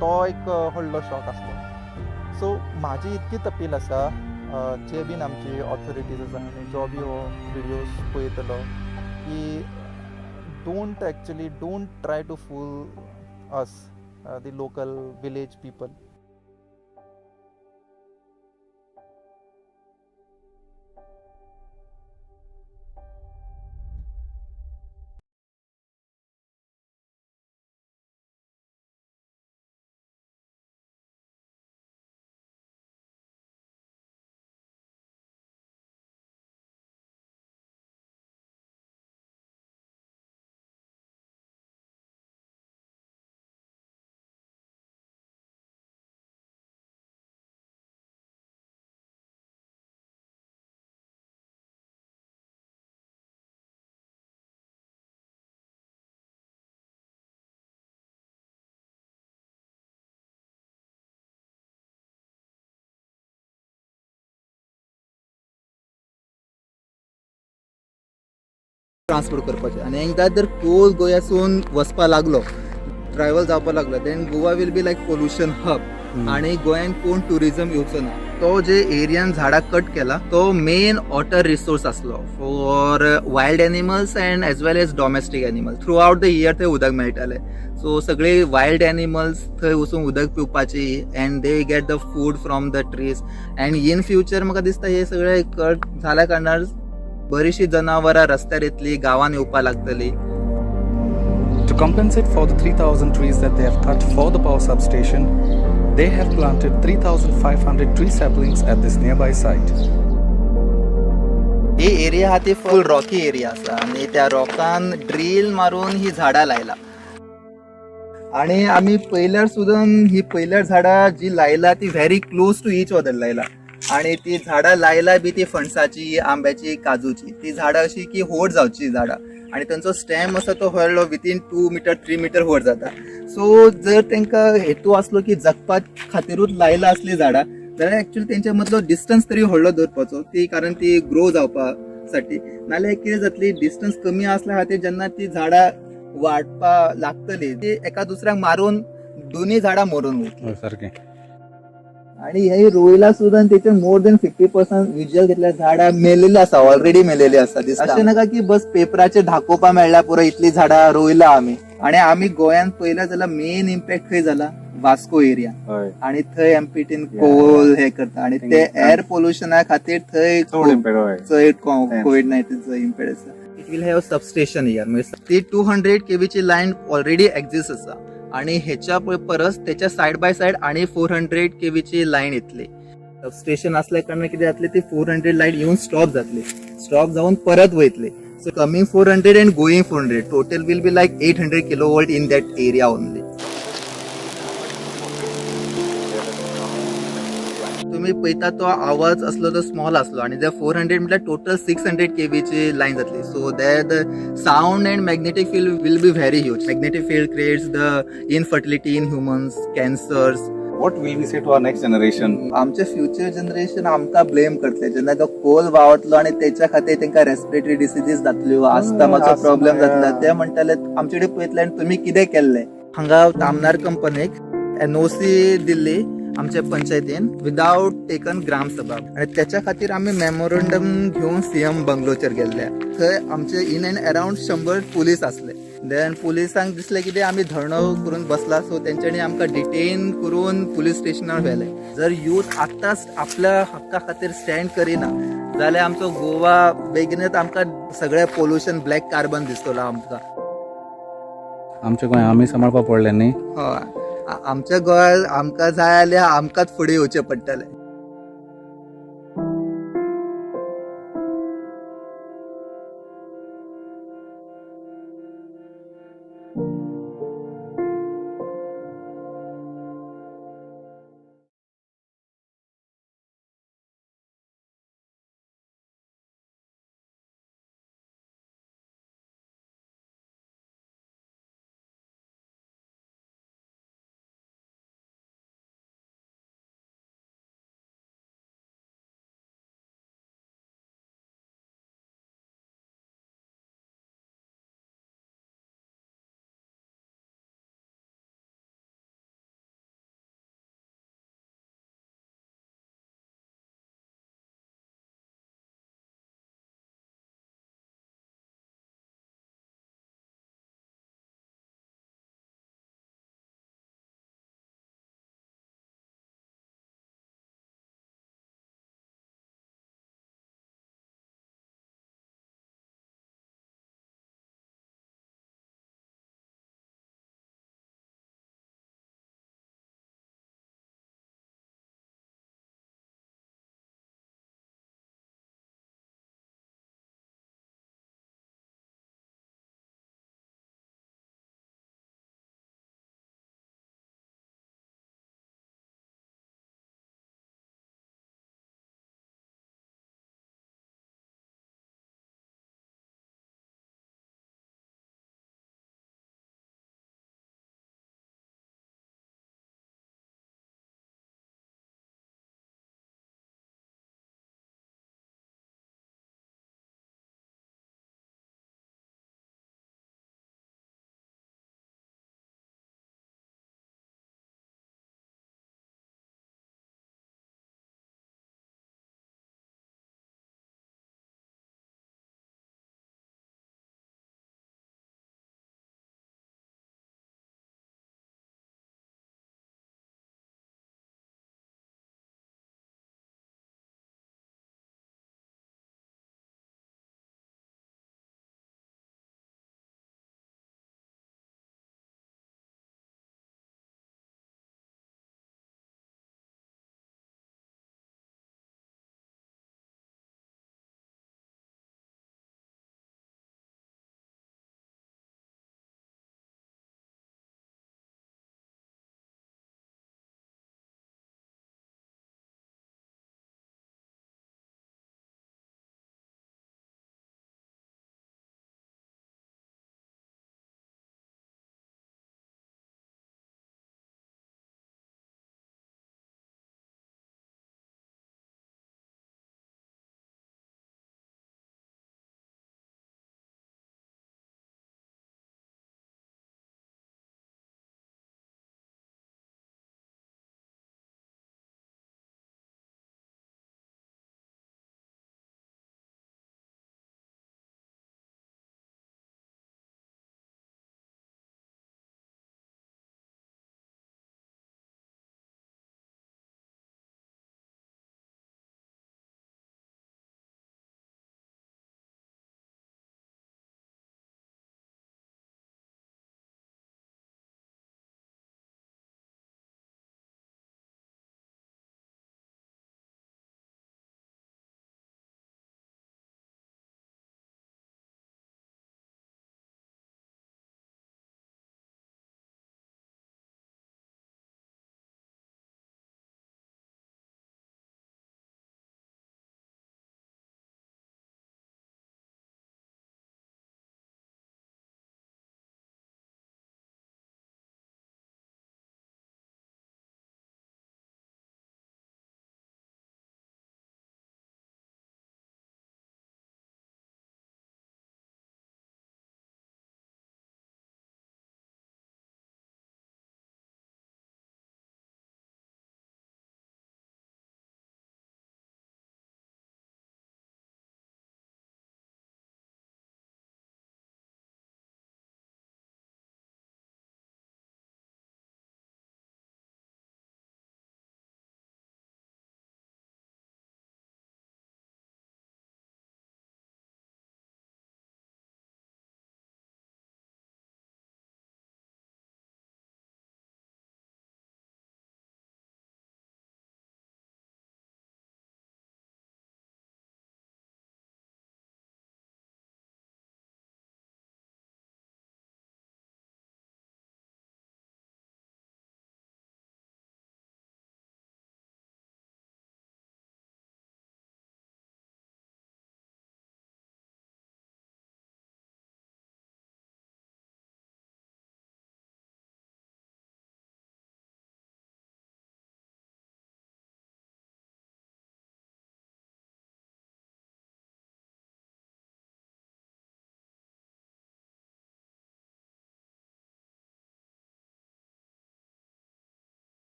तो एक व्हडलो शॉक आसलो. सो म्हाजी इतकीच अपील आसा जे बीन आमची ऑथॉरिटीज आसा आनी जो बी हो विडियोज पळयतलो की don't try to fool us the local village people. Transport करपाचें आनी एकदां जर कोल गोंयासून वचपा लागलो, ट्रॅवल जावपा लागलो, then Goa will be like pollution hub आनी गोंयान कोण ट्युरिजम येवचो ना. तो जे एरियान झाडां कट केला तो मेन वॉटर रिसोर्स आसलो for wild animals and as well as domestic animals. Throughout the year थंय उदक मेळटालें. सो सगळे वायल्ड एनिमल्स थंय वचून उदक पिवपाची and they get the food from the trees. And in future म्हाका दिसता हे सगळे कट जाल्या कारणान बरीचशी जनावरां रस्त्यार येतली, गांवान येवपाक लागतली. To compensate for the 3,000 trees that they have cut for the power substation, they have planted 3,500 tree saplings at this nearby site. He area आहा ती फूल रॉकी एरिया आसा आनी त्या रॉकान ड्रील मारून ही झाडां लायला आणि आमी पयल्यार सुद्दां ही पयल्यार झाडां जी लायला ती very close to each other लायला आणि ती झाडां लायला बी ती फणसाची, आंब्याची, काजूची. ती झाडां अशी की व्हड जावची झाडां आणि तेंचो स्टेम आसा तो व्हडलो विथीन 2 मिटर 3 मिटर व्हड जाता. सो जर तांकां हेतू आसलो की जगपा खातीरूच लायला असली झाडां जाल्यार एक्चुअली तेंच्या मदलो डिस्टन्स तरी व्हडलो दवरपाचो ती, कारण ती ग्रो जावपा साठी. नाल्यार कितें जातली, डिस्टन्स कमी आसल्या खातीर जेन्ना ती झाडां वाडपा लागतली ती एका दुसऱ्याक मारून दोन्ही झाडां मरून वयतली. सारकें. आणि हे रोयला सुद्दां तेचे मोर देन 50% विज्युअल घेतल्या झाडां मेलेली आसा, ऑलरेडी मेलेली आसा दिसता. अशें नाका की बस पेपराचेर दाखोवपा मेळ्ळा पुरो, इतली झाडां रोयला आमी. आणि आमी गोंयांत पळयला जाल्यार मेन इम्पॅक्ट खंय जाला, वास्को एरिया. आणि थंय एमपीटीन कोल हे करता आणि ते एअर पोल्युशना खातीर थंय चड impact, हय. चड कोविड 19चो इम्पॅक्ट आसा. It will have substation here. म्हणजे ती 200 केवीची लायन ऑलरेडी एक्झिस्ट आसा आणि ह्याच्या परस त्याच्या सायड बाय सायड आणि 400 केवीची लायन येतली. सबस्टेशन असल्या कारणान कितें जातलें, ती 400 लायन येवन स्टॉप जातली, स्टॉप जावन परत वयतली. So coming 400 and going 400, total will be like 800 kilo volt in that area only. तुम्ही पळयता तो आवाज असलो तो स्मॉल असलो आणि जर 400 म्हटल्यार टोटल 600 केवीची लायन जातली. So there the sound and magnetic field will be very huge. Magnetic field creates the infertility in humans, cancers. What will we say to our next generation? आमचे फ्युचर जनरेशन आमकां blame करतले जेन्ना तो कोल व्हांवतलो आणि तेच्या खातीर तांकां रेस्पिरेटरी डिसिजीस जातल्यो, आस्थमाचो asthma, problem जातलो. ते म्हणटाले आमचे कडेन पळयतले आनी तुमी कितें केल्लें. हांगा तामनार कंपनीक एनओसी दिल्ली आमच्या पंचायतीन विदाउट टेकन ग्रामसभा आणि त्याच्या खातीर आमी मेमोरंडम घेवन सीएम बंगलोचेर गेल्ले. थंय आमचे इन अँड अराउंड 100 पुलीस आसले. देन पुलिसांक दिसलें कितें आमी धरणो करून बसला, सो तेंच्यांनी आमकां डिटेन करून पुलीस स्टेशनार व्हेले. जर यूथ आत्ताच आपल्या हक्का खातीर स्टँड करिना जाल्यार आमचो गोवा बेगीनच आमकां सगळें पोल्युशन, ब्लॅक कार्बन दिसतलो आमकां. आमच्या गोंय आमी सांबाळपा पडलें न्ही. हय, आमच्या गोंयांत आमकां जाय जाल्यार आमकांच फुडें येवचें पडटलें.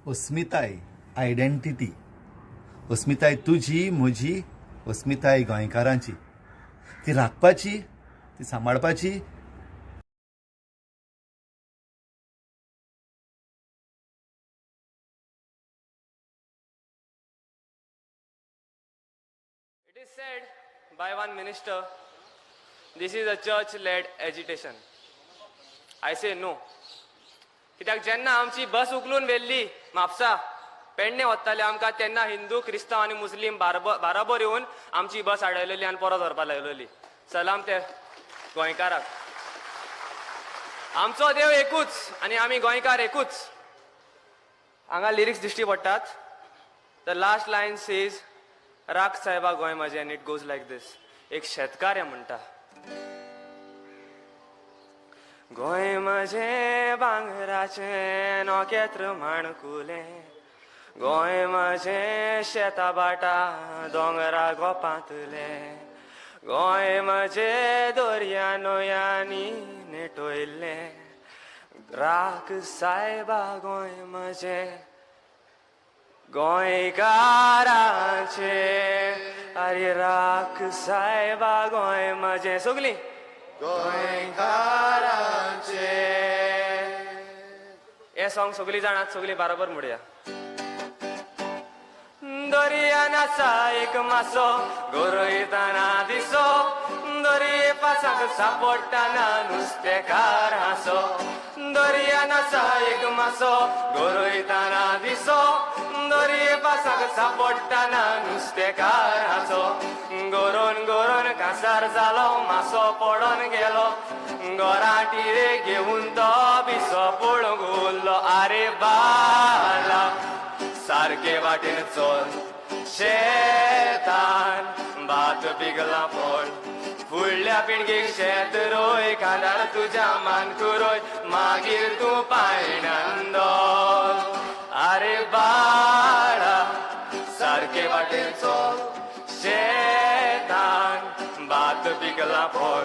अस्मिताय, आयडेंटिटी. अस्मिताय तुजी, म्हजी, अस्मिताय गोंयकारांची. ती राखपाची, ती सांबाळपाची. It is said by one minister, this is a church led agitation. I say no. कित्याक जेन्ना आमची बस उखलून व्हेल्ली म्हापसा पेडणे वताले आमकां, तेन्ना हिंदू, क्रिस्तांव आनी मुस्लीम बाराबर येवन आमची बस आडयलेली आनी परत व्हरपाक लायलेली. सलाम ते गोंयकाराक. आमचो देव एकूच आनी आमी गोंयकार एकूच. हांगा लिरिक्स दिश्टी पडटात. The last line says, राख साहेबा गोंय म्हजें, and it goes like this. एक शेतकार हें म्हणटा, गोंय म्हजें भांगराचें नोखेत्र माणकुलें, गोंय म्हजें शेता भाटा दोंगरा गोपांतलें, गोंय म्हजें दर्या न्हंयांनी नेटयल्लें, राख सायबा गोंय म्हजें गोंयकारांचें, आरे राख सायबा गोंय म्हजें. सगलीं गोंयकारांचें. हें सॉंग सगलीं जाणात, सगलीं बरोबर म्हणया. दर्यान आसा एक मासो, गरयतना दिसो, दर्ये पासाक सापडटाना नुस्तेकार हांसो. दर्यान आसा एक मासो, गरयतना दिसो, दर्ये पासाक सापडटाना नुस्तेकार हांसो. गरोवन गरोवन कांसार जालो, मासो पडोन गेलो, गोराटिरे घेवन तो बिसो पळोवंक उरलो. आरे बाला सारके वाटेन चल, शेतान भात पिकलां फळ, फुडल्या पिणगेक शेत रोय, खांदार तुज्या मानकुरोय, मागीर तूं पायणान दोल. आरे बाळा सारके वाटेन चल, शेतान भात पिकलां फळ,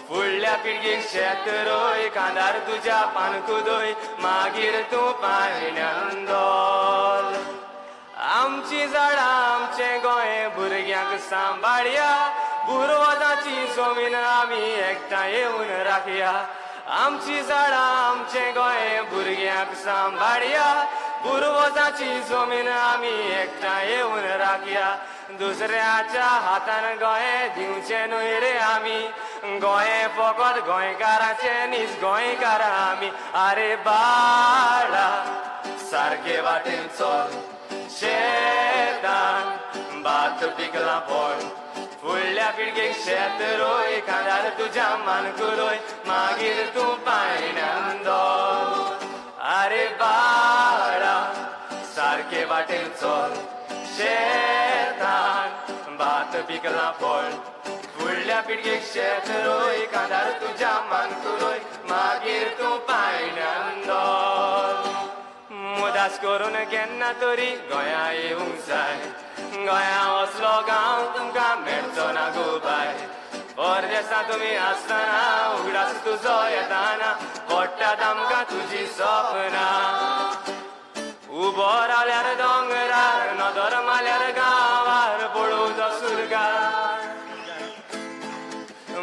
फुडल्या पिळगेक शेत रोय, खांदार तुज्या पानकुदोय, मागीर तूं पायणान दोल. आमची झाडां आमचें गोंय भुरग्यांक सांबाळया, पुर्वजांची जमीन आमी एकठांय येवन राखया. आमची झाडां आमचें गोंय भुरग्यांक सांबाळया, पुर्वजांची जमीन आमी एकठांय येवन राखया. दुसऱ्याच्या हातान गोंय दिवचें न्हय रे आमी, गोंय फकत गोंयकाराचें, नीज गोंयकारां आमी. आरे बाळा सारके वाटेन चल, शेतान भात पिकलां फळ, फुडल्या पिळगेक शेत रोय, खांदार तुज्या मानकुरोय, मागीर तूं पायणान दोल. आरे बाळा सारके वाटेन चल, शेतान भात पिकलां फळ, फुडल्या पिळगेक शेत रोय, खांदार तुज्या मानकुरोय, मागीर तूं पायणान दोल. उदास करून केन्ना तरी गोंया येवंक जाय, गोंया असलो गांव तुमकां मेळचो ना गो बाय. परदेसा तुमी आसतना उगडास तुजो येताना, पडटात आमकां तुजी सपनां. उबो रावल्यार दोंगरार, नदर मारल्यार गांवार, पळोवचो सुर्गार.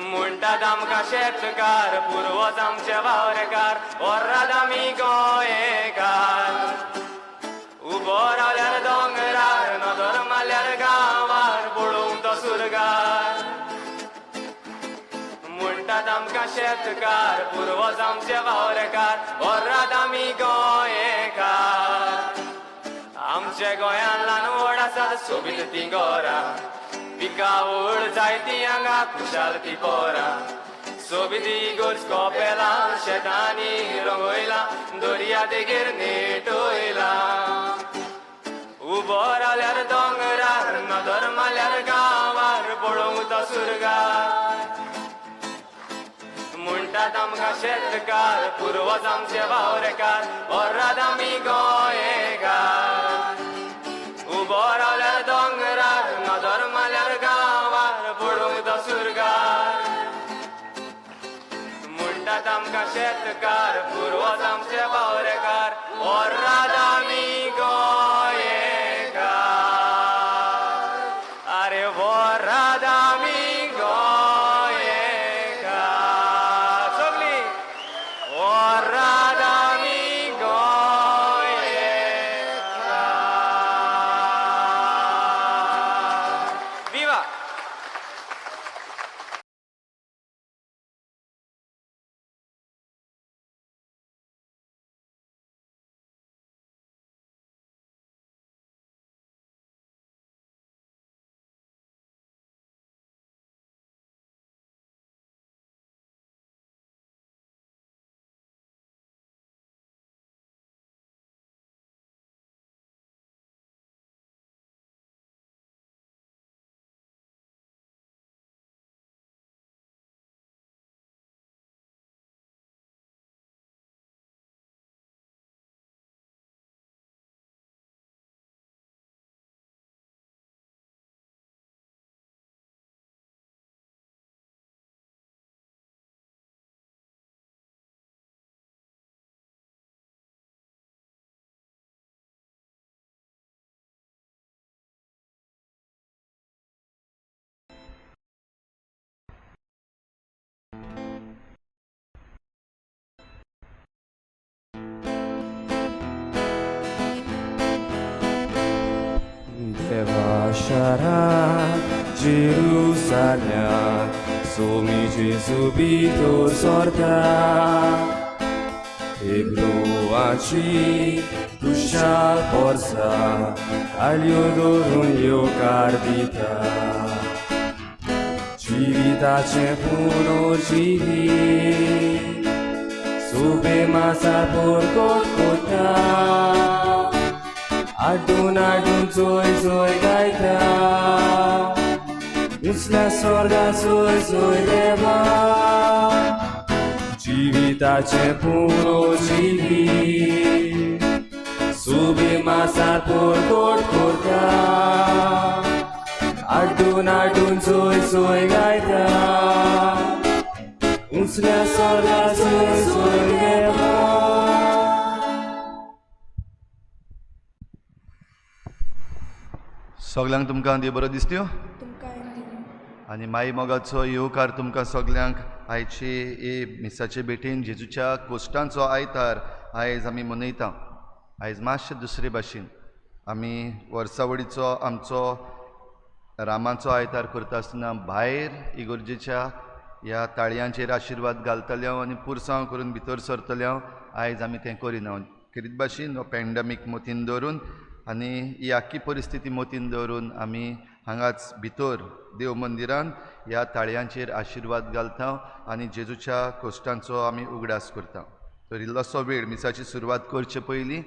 म्हणटात आमकां शेतकार, पुर्वज आमचे वावरेकार, ओर्राद आमी गोंयकार. उबो रावल्यार दोंगरार, नदर मारल्यार गांवार, पळोवंक तो सुर्गार. म्हणटात आमकां शेतकार, पुर्वज आमचे वावरेकार, ओर्राद आमी गोंयकार. आमच्या गोंयांत ल्हान व्हड आसात सोबीत तीं घरां, पिकावळ जायती हांगा खुशाल ती पोरां, सोबीत इगोर्ज कोपेलां, शेतांनी रंगयलां, दर्या देगेर नेटयलां. उबो रावल्यार दोंगरार, नदर मारल्यार गांवार, पळोवंक तो सुर्गार. म्हणटात आमकां शेतकार, पुर्वज आमचे वावरेकार, ओर्राद आमी गोंयकार. उबो रावल्यार दोंगरार, नदर मारल्यार गांवार, पळोवंक तो सुर्गार. म्हणटात आमकां शेतकार, पुर्वज आमचे वावरेकार, ओर्राद आमी शारांत जेरुसाल्यांत सोमी जेजू भितर सरता. हेब्रुवाची खुशाल पोरसा ताळयो धरून येवकार दिता. जिविताचें पुनर्जिवीत सोबे मासा परकोट कोता. आड्डून आड्डून चोय चोय गायता. उंचल्या स्वर्गा चोय चोय देवा. जिविताचें पुनर्जिवीत सोबे मासार परकोट कोता. आड्डून आड्डून चोय चोय गायता. उंचल्या स्वर्गा चोय चोय देवा. सगल्यांक तुमकां देव बरो दिसत्यो आनी माई मोगाचो येवकार तुमकां सगल्यांक आयचे हे मिसाचे भेटेन. जेजूच्या कोश्टांचो आयतार आयज आमी मनयता. आयज मातशें दुसरे भाशेन आमी वर्सावडीचो आमचो रामाचो आयतार करता आसतना भायर इगोर्जेच्या ह्या ताळयांचेर आशिर्वाद घालतले हांव आनी पुरसांव करून भितर सरतले हांव. आयज आमी तें करिना. खेरीत भाशेन हो पॅन्डमीक मतीन दवरून आनी ही आख्खी परिस्थिती मतीन दवरून आमी हांगाच भितर देव मंदिरान ह्या ताळयांचेर आशिर्वाद घालता आनी जेजूच्या कोश्टांचो आमी उगडास करता. तर इल्लोसो वेळ मिसाची सुरवात करचे पयलीं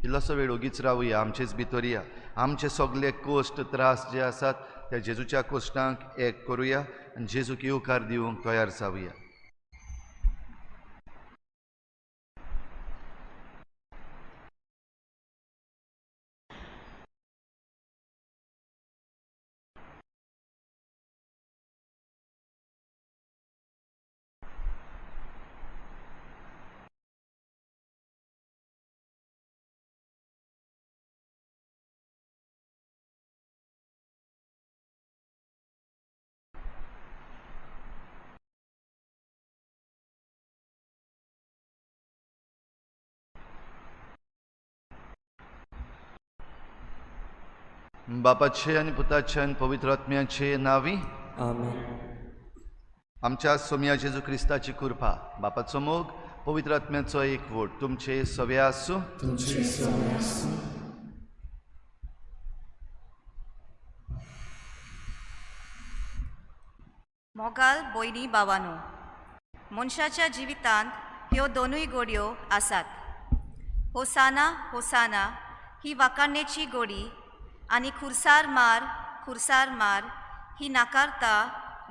इल्लोसो वेळ ओगीच रावया, आमचेच भितर या. आमचे सगळे कोश्ट त्रास जे आसात त्या जेजूच्या कोश्टांक एक करुया आनी जेजूक येवकार दिवंक तयार जावया. बापाचे आनी पुताचे आनी पवित्र आत्म्याचे नावी आमेन. आमच्या सोम्या जेजू क्रिस्ताची कृपा, बापाचो मोग, पवित्र आत्म्याचो एकवट तुमचे सवे आसूं. तुमचे सवे आसूं. मोगाल भयणी भावानो, मनशाच्या जिवितांत ह्यो दोनूय गोडयो आसात. होसाना होसाना ही वाखाणणेची गोडी आनी खुर्सार मार खुर्सार मार ही नाकारता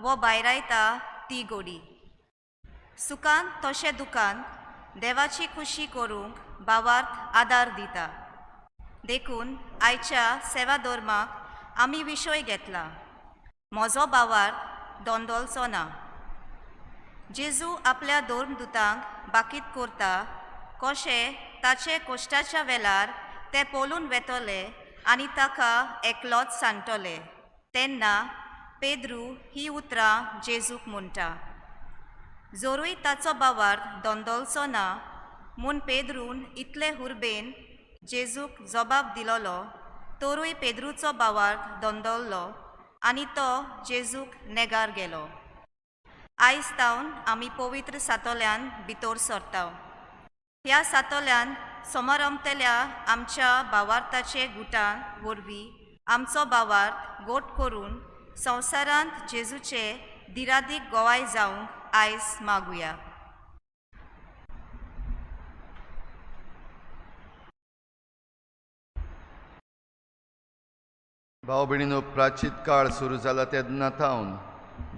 वो भायरायता ती गोडी. सुखान तशें दुखान देवाची खुशी करूंक भावार्थ आदार दिता. देखून आयच्या सेवा धर्माक आमी विशय घेतला, म्हजो भावार्थ दोंदोलचो ना. जेजू आपल्या धर्मदुतांक बाकीत करता कशें ताचे कोश्टाच्या वेळार ते पळून वेतले आनी ताका एकलोच सांडटले. तेन्ना पेद्रू ही उतरां जेजूक म्हणटा. जोरूय ताचो भावार्थ दोंदोलचो ना म्हूण पेद्रून इतले हुर्बेन जेजूक जबाब दिलोलो, तरूय पेद्रूचो भावार्थ दोंदोल्लो आनी तो जेजूक नेगार गेलो. आयज तावन आमी पवित्र सातोल्यान भितर सरता. ह्या सातोल्यान समारंभतल्या आमच्या भावार्थाचे गुटां वरवीं आमचो भावार्थ गोट करून संवसारांत जेजूचे दिरादीक गोवाय जावंक आयज मागुया. भाव भयणीनो, प्राचीत काळ सुरू जाला तेन्ना थावन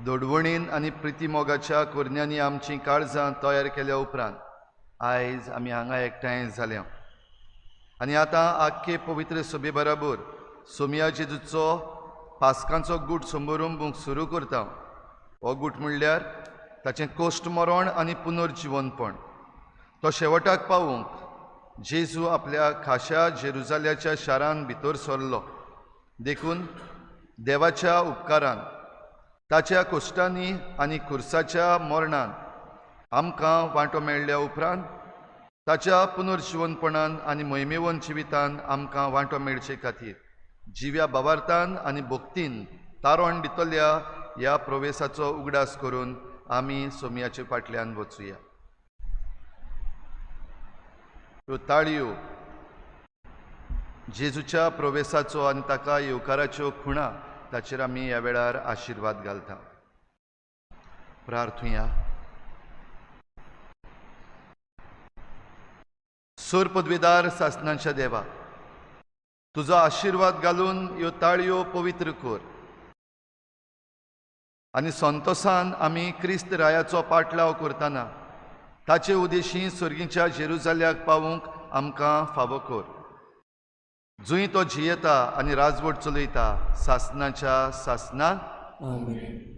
दोडवणीन आनी प्रितीमोगाच्या कोरण्यांनी आमचीं काळजां तयार केल्या उपरांत आयज आमी हांगा एकठांय जाल्या आनी आतां आख्खे पवित्र सभे बराबर सोमया जेजूचो पास्कांचो गूट संबरंबूंक सुरू करता. हो गूट म्हणल्यार ताचें कोश्ट मरण आनी पुनर्जिवनपण. तो शेवटाक पावूंक जेजू आपल्या खाशा जेरुजाल्याच्या शारान भितर सरलो. देखून देवाच्या उपकारान ताच्या कोश्टांनी आनी खुर्साच्या मरणान आमकां वांटो मेळ्ळ्या उपरांत ताच्या पुनर्जिवनपणान आनी मोहिमेवन जिवितान आमकां वांटो मेळचे खातीर जिव्या भावार्थान आनी भक्तीन तारण दितल्या ह्या प्रवेसाचो उगडास करून आमी सोमयाचे फाटल्यान वचुया. ह्यो ताळयो जेजूच्या प्रवेसाचो आनी ताका येवकाराच्यो खुणा ताचेर आमी ह्या वेळार आशिर्वाद घालता. प्रार्थुया. सोर पदवेदार सासनाच्या देवा, तुजो आशिर्वाद घालून ह्यो ताळयो पवित्र कर आनी संतोसान आमी क्रिस्त रायाचो पाटलाव करतना ताचे उदेशी सर्गीच्या जेरुजाल्याक पावूंक आमकां फावो कर. जंय तो जियेता आनी राजवट चलयता सासनाच्या सासना. आमेन.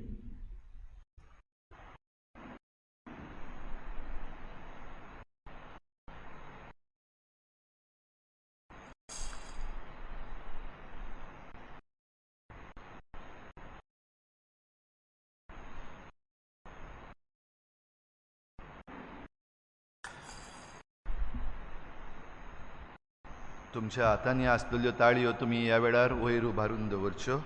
तुमच्या हातांनी आसलेल्यो ताळयो तुमी ह्या वेळार वयर उबारून दवरच्यो.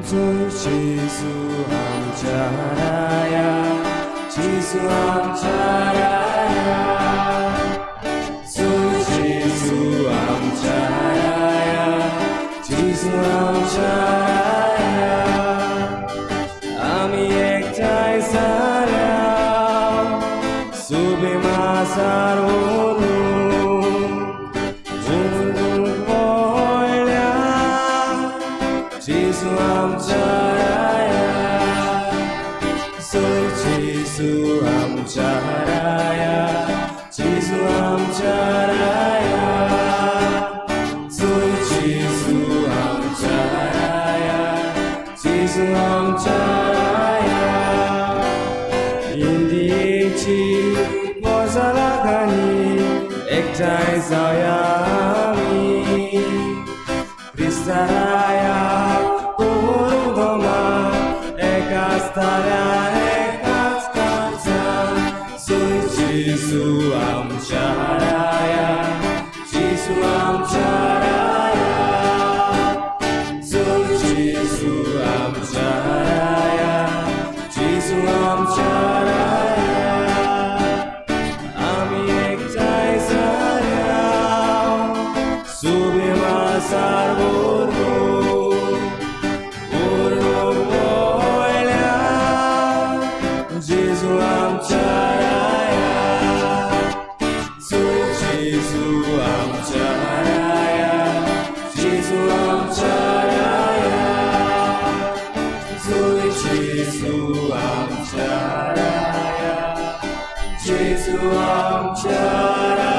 जय जेजू आमच्या राया, जेजू आमच्या राया, जय जेजू आमच्या राया, जेजू आमच्या राया, आमी एकठांय जाल्या सुबे मासार व्हरून पळल्या जेजू आमच्या राया, जय जेजू आमच्या राया, जेजू आमच्या राया, जय जेजू आमच्या राया, जेजू आमच्या राया. इंडियेची पोजालाखानी एकठांय जावया आमी, क्रिस्ता राया करूं दोमा एकाच ताऱ्यार एकाच काळजान. जय जेजू आमच्या राया, जेजू आमच्या राया, जय जेजू आमच्या राया, जेजू आमच्या राया, आमी एकठांय जाल्या सुबे मासार व्हरून व्हरून पळल्या जेजू आमच्या राया, जय जेजू आमच्या राया, जेजू आमच्या राया, जय जेजू आमच्या राया, जेजू आमच्या राया.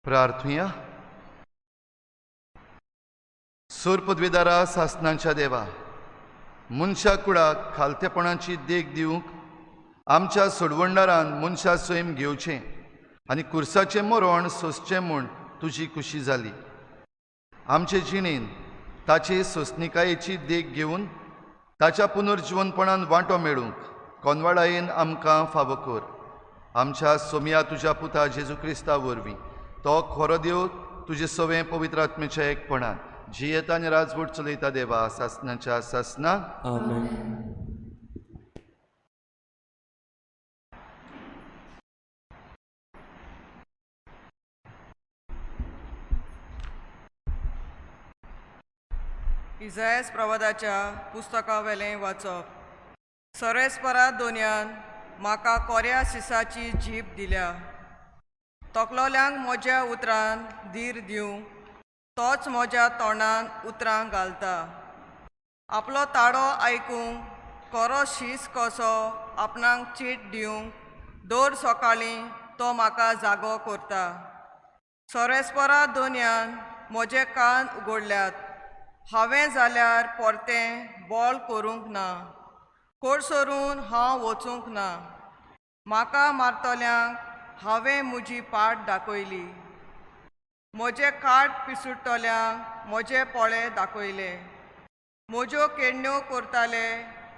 प्रार्थुया. सोर पदवेदारा सासनांच्या देवा, मनशा कुळाक खालतेपणाची देख दिवंक आमच्या सोडवणदारान मनशा सैम घेवचें आनी कुर्साचें मरण सोंसचें म्हूण तुजी खुशी जाली. आमचे जिणेन ताचे सोंसणिकायेची देख घेवन ताच्या पुनर्जिवनपणान वांटो मेळूंक कोनवाडायेन आमकां फावो कर. आमच्या सोमया तुज्या पुता जेजू क्रिस्ता वरवीं तो खरो देव तुजे सवें पवित्र आत्म्याच्या एकपणान जियेता आनी राजवट चलयता देवा सासनाच्या सासना. आमेन. इजायस प्रवादाच्या पुस्तकावेलें वाचप. सरेस्परा दोनयान म्हाका कोऱ्या शिसाची जीप दिल्या, तकलोल्यांक म्हज्या उतरान धीर दिवंक तोच म्हज्या तोंडान उतरां घालता. आपलो ताळो आयकूंक कोरो शीस कसो आपणाक चीट दिवंक दर सकाळीं तो म्हाका जागो करता. सोरेस्परा दोनयान म्हजे कान उगडल्यात, हांवें जाल्यार परतें बोल करूंक ना, कोडसरून हांव वचूंक ना. म्हाका मारतल्यांक हांवें म्हजी पाट दाखयली, म्हजें काट पिसुडटल्यांक म्हजे पोळे दाखयले. म्हज्यो केडण्यो करताले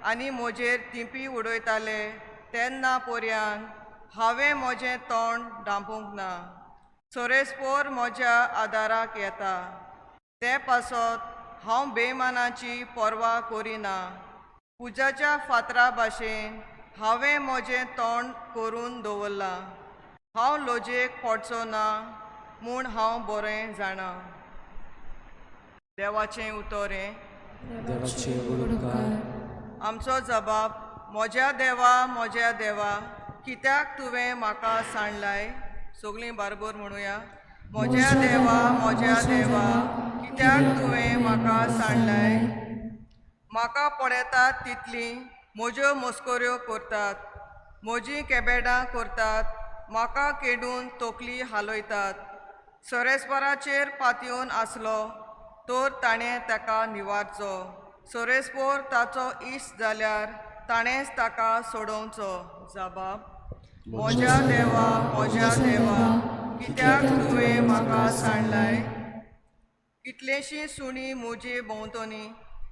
आनी म्हजेर तिंपी उडयताले तेन्ना पर्यान हांवें म्हजें तोंड धांपूंक ना. सोरेस्पोर म्हज्या आदाराक येता, ते पासत हांव बेमानाची पर्वा करिना. उज्याच्या फातरा भाशेन हांवें म्हजें तोंड करून दवरलां, हांव लजेक पडचो ना म्हूण हांव बरें जाणा. देवाचें उतर हें. आमचो जबाब. म्हज्या देवा, म्हज्या देवा, कित्याक तुवें म्हाका सांडलाय? सगळीं बारबर म्हणुया. म्हज्या देवा, म्हज्या देवा, कित्याक तुवें म्हाका सांडलाय? म्हाका पळयतात तितलीं म्हज्यो मस्कऱ्यो करतात, म्हजीं केबेडां करतात, म्हाका केडून तकली हालयतात. सोरेस्पराचेर पातयेवन आसलो तर ताणें ताका निवारचो, सोरेस्पोर ताचो इश्ट जाल्यार ताणेंच ताका सोडोवचो. जबाब. म्हज्या देवा, म्हज्या देवा, कित्याक तुवें म्हाका सांडलाय? कितलेशीं सुणीं म्हजे भोंवतणी,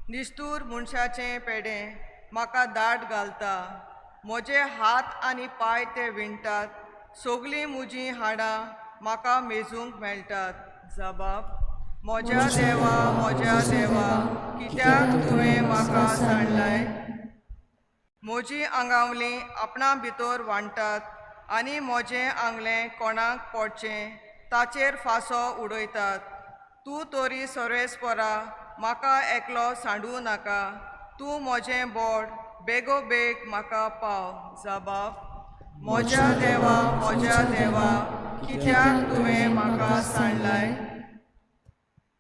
निश्तूर मनशाचें पेडें म्हाका दाट घालता. म्हजे हात आनी पांय ते विणटात, सगळीं म्हजीं हाडां म्हाका मेजूंक मेळटात. जबाब. म्हज्या देवा, म्हज्या देवा, कित्याक तुवें म्हाका सांडलाय? म्हजीं आंगावलीं आपणा भितर वांट्टात आनी म्हजें आंगलें कोणाक पडचें ताचेर फांसो उडयतात. तूं तरी सोरेस्परा म्हाका एकलो सांडूं नाका, तूं म्हजें बोड बेगोबेग म्हाका पाव. जबाब. म्हज्या देवा, म्हज्या देवा, कित्याक तुवें म्हाका सांडलाय?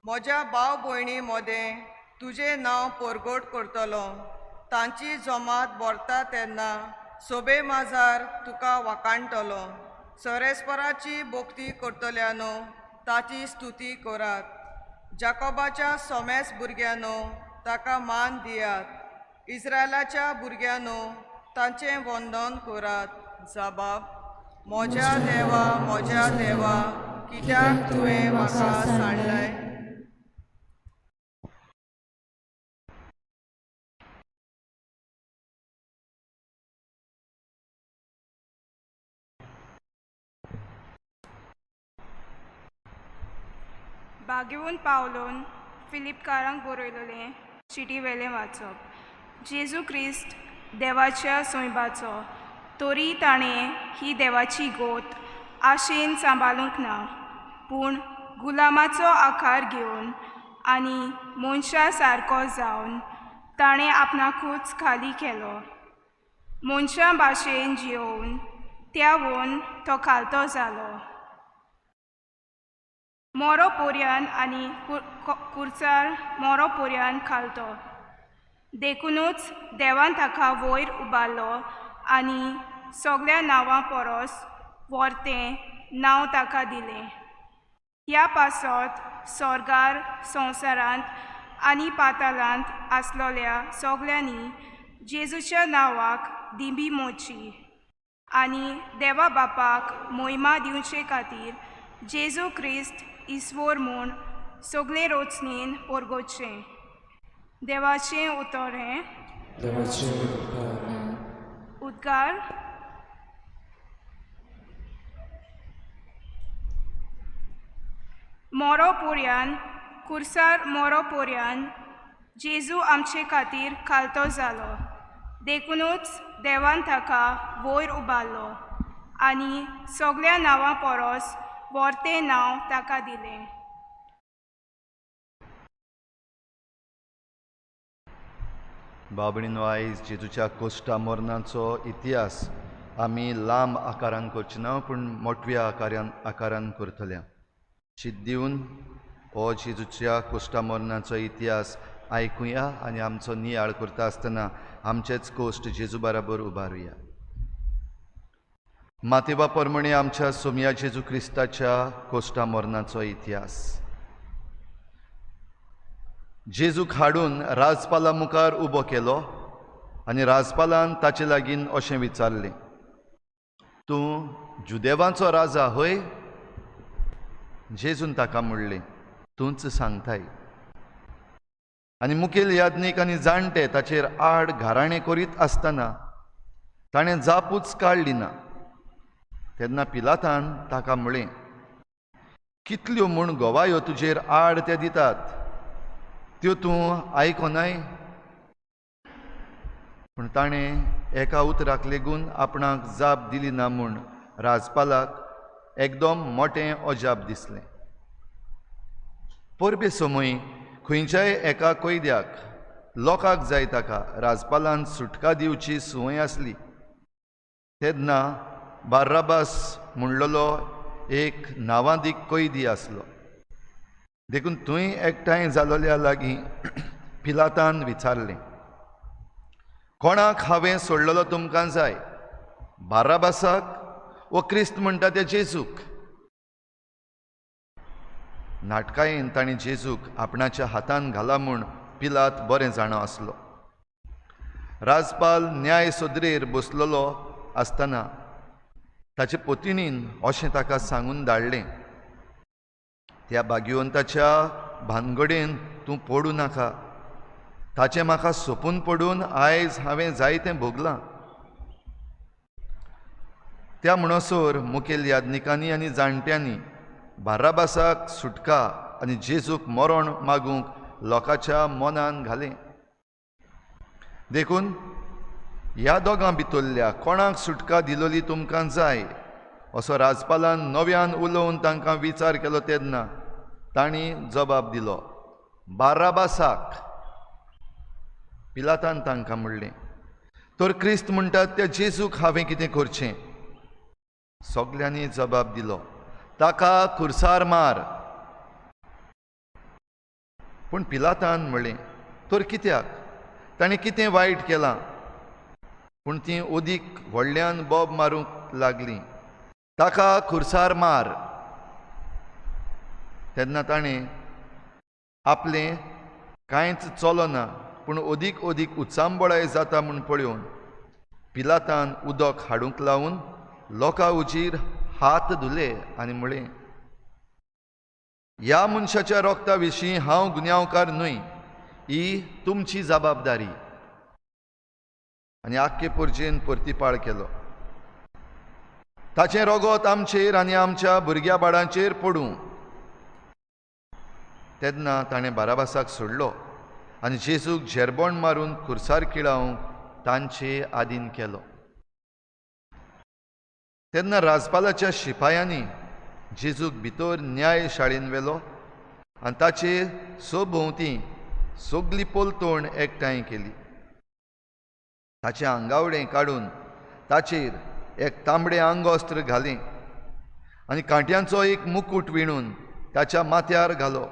म्हज्या भाव भयणी मदें तुजें नांव परगट करतलो, तांची जमात भरता तेन्ना सोबे माजार तुका वाखाणटलो. सोरेस्पराची भक्ती करतल्यानो ताची स्तुती करात, जाकोबाच्या सोमेस भुरग्यांनो ताका मान दियात, इस्रायलाच्या भुरग्यांनो तांचें वंदन करात. जबाब. म्हज्या देवा, म्हज्या देवा, कित्याक तुवें म्हाका सांडलाय? बागेवन पावलोन फिलिपकारांक बरयलेलें चिटी वेलें वाचप. जेजू क्रिस्त देवाच्या सोयबाचो, तरी ताणें ही देवाची गोत आशेन सांबाळूंक ना, पूण गुलामाचो आकार घेवन आनी मनशा सारको जावन ताणें आपणाकूच खाली केलो. मनशां भाशेन जियोवन त्यावून तो खालतो जालो. मोरो पोरयान आनी कुर्चार मोरो पोरयान खालतो. देखुनूच देवान ताका वयर उबारलो आनी सगळ्या नांवां परस व्हरतें नांव ताका दिलें. ह्या पासत सोर्गार, संवसारांत आनी पातालांत आसलोल्या सगळ्यांनी जेजूच्या नांवाक दिंबी मोडची आनी देवा बापाक मोहिमा दिवचे खातीर जेजू क्रिस्त ईस्वोर म्हूण सगळे रोचणेन परगोचें. देवाचें उतर हें. उद्गार. मोरो पोरयान कुर्सार मोरो पोरयान जेजू आमचे खातीर खालतो जालो, देखुनूच देवान ताका वयर उबारलो आनी सगळ्या नांवां परस व्हरतें नांव ताका दिलें. बाबणीनो, आयज जेजूच्या कोश्टा मरणाचो इतिहास आमी लांब आकारान करचे ना, पूण मोटव्या आकारान करतले. चित दिवन हो जेजूच्या कोश्टा मरणाचो इतिहास आयकुया आनी आमचो नियाळ करता आसतना आमचेच कोश्ट जेजू बराबर उबारुया. मातेवा परमणे आमच्या सोमया जेजू क्रिस्ताच्या कोश्टा मरणाचो इतिहास. जेजूक हाडून राजपाला मुखार उबो केलो आनी राजपालान ताचे लागीं अशें विचारलें, तूं जुदेवांचो राजा हय? जेजून ताका म्हणलें, तूंच सांगताय. आनी मुखेल याज्ञीक आनी जाणटे ताचेर आड घाराणें करीत आसतना ताणें जापूच काडली ना. तेन्ना पिलातान ताका म्हणलें, कितल्यो म्हूण गवायो तुजेर आड ते दितात त्यो तूं आयकोनाय? पूण ताणें एका उतराक लेगून आपणाक जाप दिली ना म्हूण राजपालाक एकदम मोटें अजाप दिसलें. परबे समय खंयच्याय एका कैद्याक लोकांक जाय ताका राजपालान सुटका दिवची संवय आसली. तेन्ना बार्राबास म्हणलेलो एक नांवादीक कैदी आसलो. देखून थंय एकठांय जालोल्या लागीं पिलातान विचारलें, कोणाक हांवें सोडलेलो तुमकां जाय, बार्राबासाक वो क्रिस्त म्हणटा त्या जेजूक? नाटकायेन ताणें जेजूक आपणाच्या हातान घाला म्हूण पिलात बरें जाणा आसलो. राजपाल न्याय सदरेर बसलेलो आसतना ताचे पतिणीन अशें ताका सांगून धाडलें, त्या भाग्यवंताच्या भानगडेन तूं पडूं नाका, ताचें म्हाका सोंपून पडून आयज हांवें जायतें भोगलां. त्या म्हणसर मुखेल याज्ञिकांनी आनी जाणट्यांनी बार्राबासाक सुटका आनी जेजूक मरण मागूंक लोकांच्या मनान घालें. देखून ह्या दोगां भितरल्या कोणाक सुटका दिलोली तुमकां जाय असो राजपालान नव्यान उलोवन तांकां विचार केलो. तेन्ना तांणी जबाब दिलो, बार्राबासाक. पिलातान तांकां म्हणलें, तर क्रिस्त म्हणटात त्या जेजूक हांवें कितें करचें? सगल्यांनी जबाब दिलो, ताका खुर्सार मार. पूण पिलातान म्हणलें, तर कित्याक, ताणें कितें वायट केलां? पूण ती अदीक व्हडल्यान बोब मारूंक लागली, ताका खुर्सार मार. तेन्ना ताणें आपलें कांयच चलना पूण अदीक अदीक उचांबळाय जाता म्हूण पळोवन पिलातान उदक हाडूंक लावन लोकां उजीर हात धुले आनी म्हळें, ह्या मनशाच्या रोगता विशीं हांव गुन्यांवकार न्हय, ही तुमची जबाबदारी. आनी आख्खे पोरजेन परतीपाळ केलो, ताचें रोगोत आमचेर आनी आमच्या भुरग्या बाळांचेर पडूं. तेन्ना ताणें बाराबासाक सोडलो आनी जेजूक झेरबोण मारून खुर्सार किळावंक तांचे आदीन केलो. तेन्ना राजपालाच्या शिपायांनी जेजूक भितर न्याय शाळेन व्हेलो आनी ताचे सभोंवती सगली पलतोण एकठांय केली. ताचें आंगावडें काडून ताचेर एक तांबडें आंगवस्त्र घालें आनी कांट्यांचो एक मुकूट विणून ताच्या माथ्यार घालो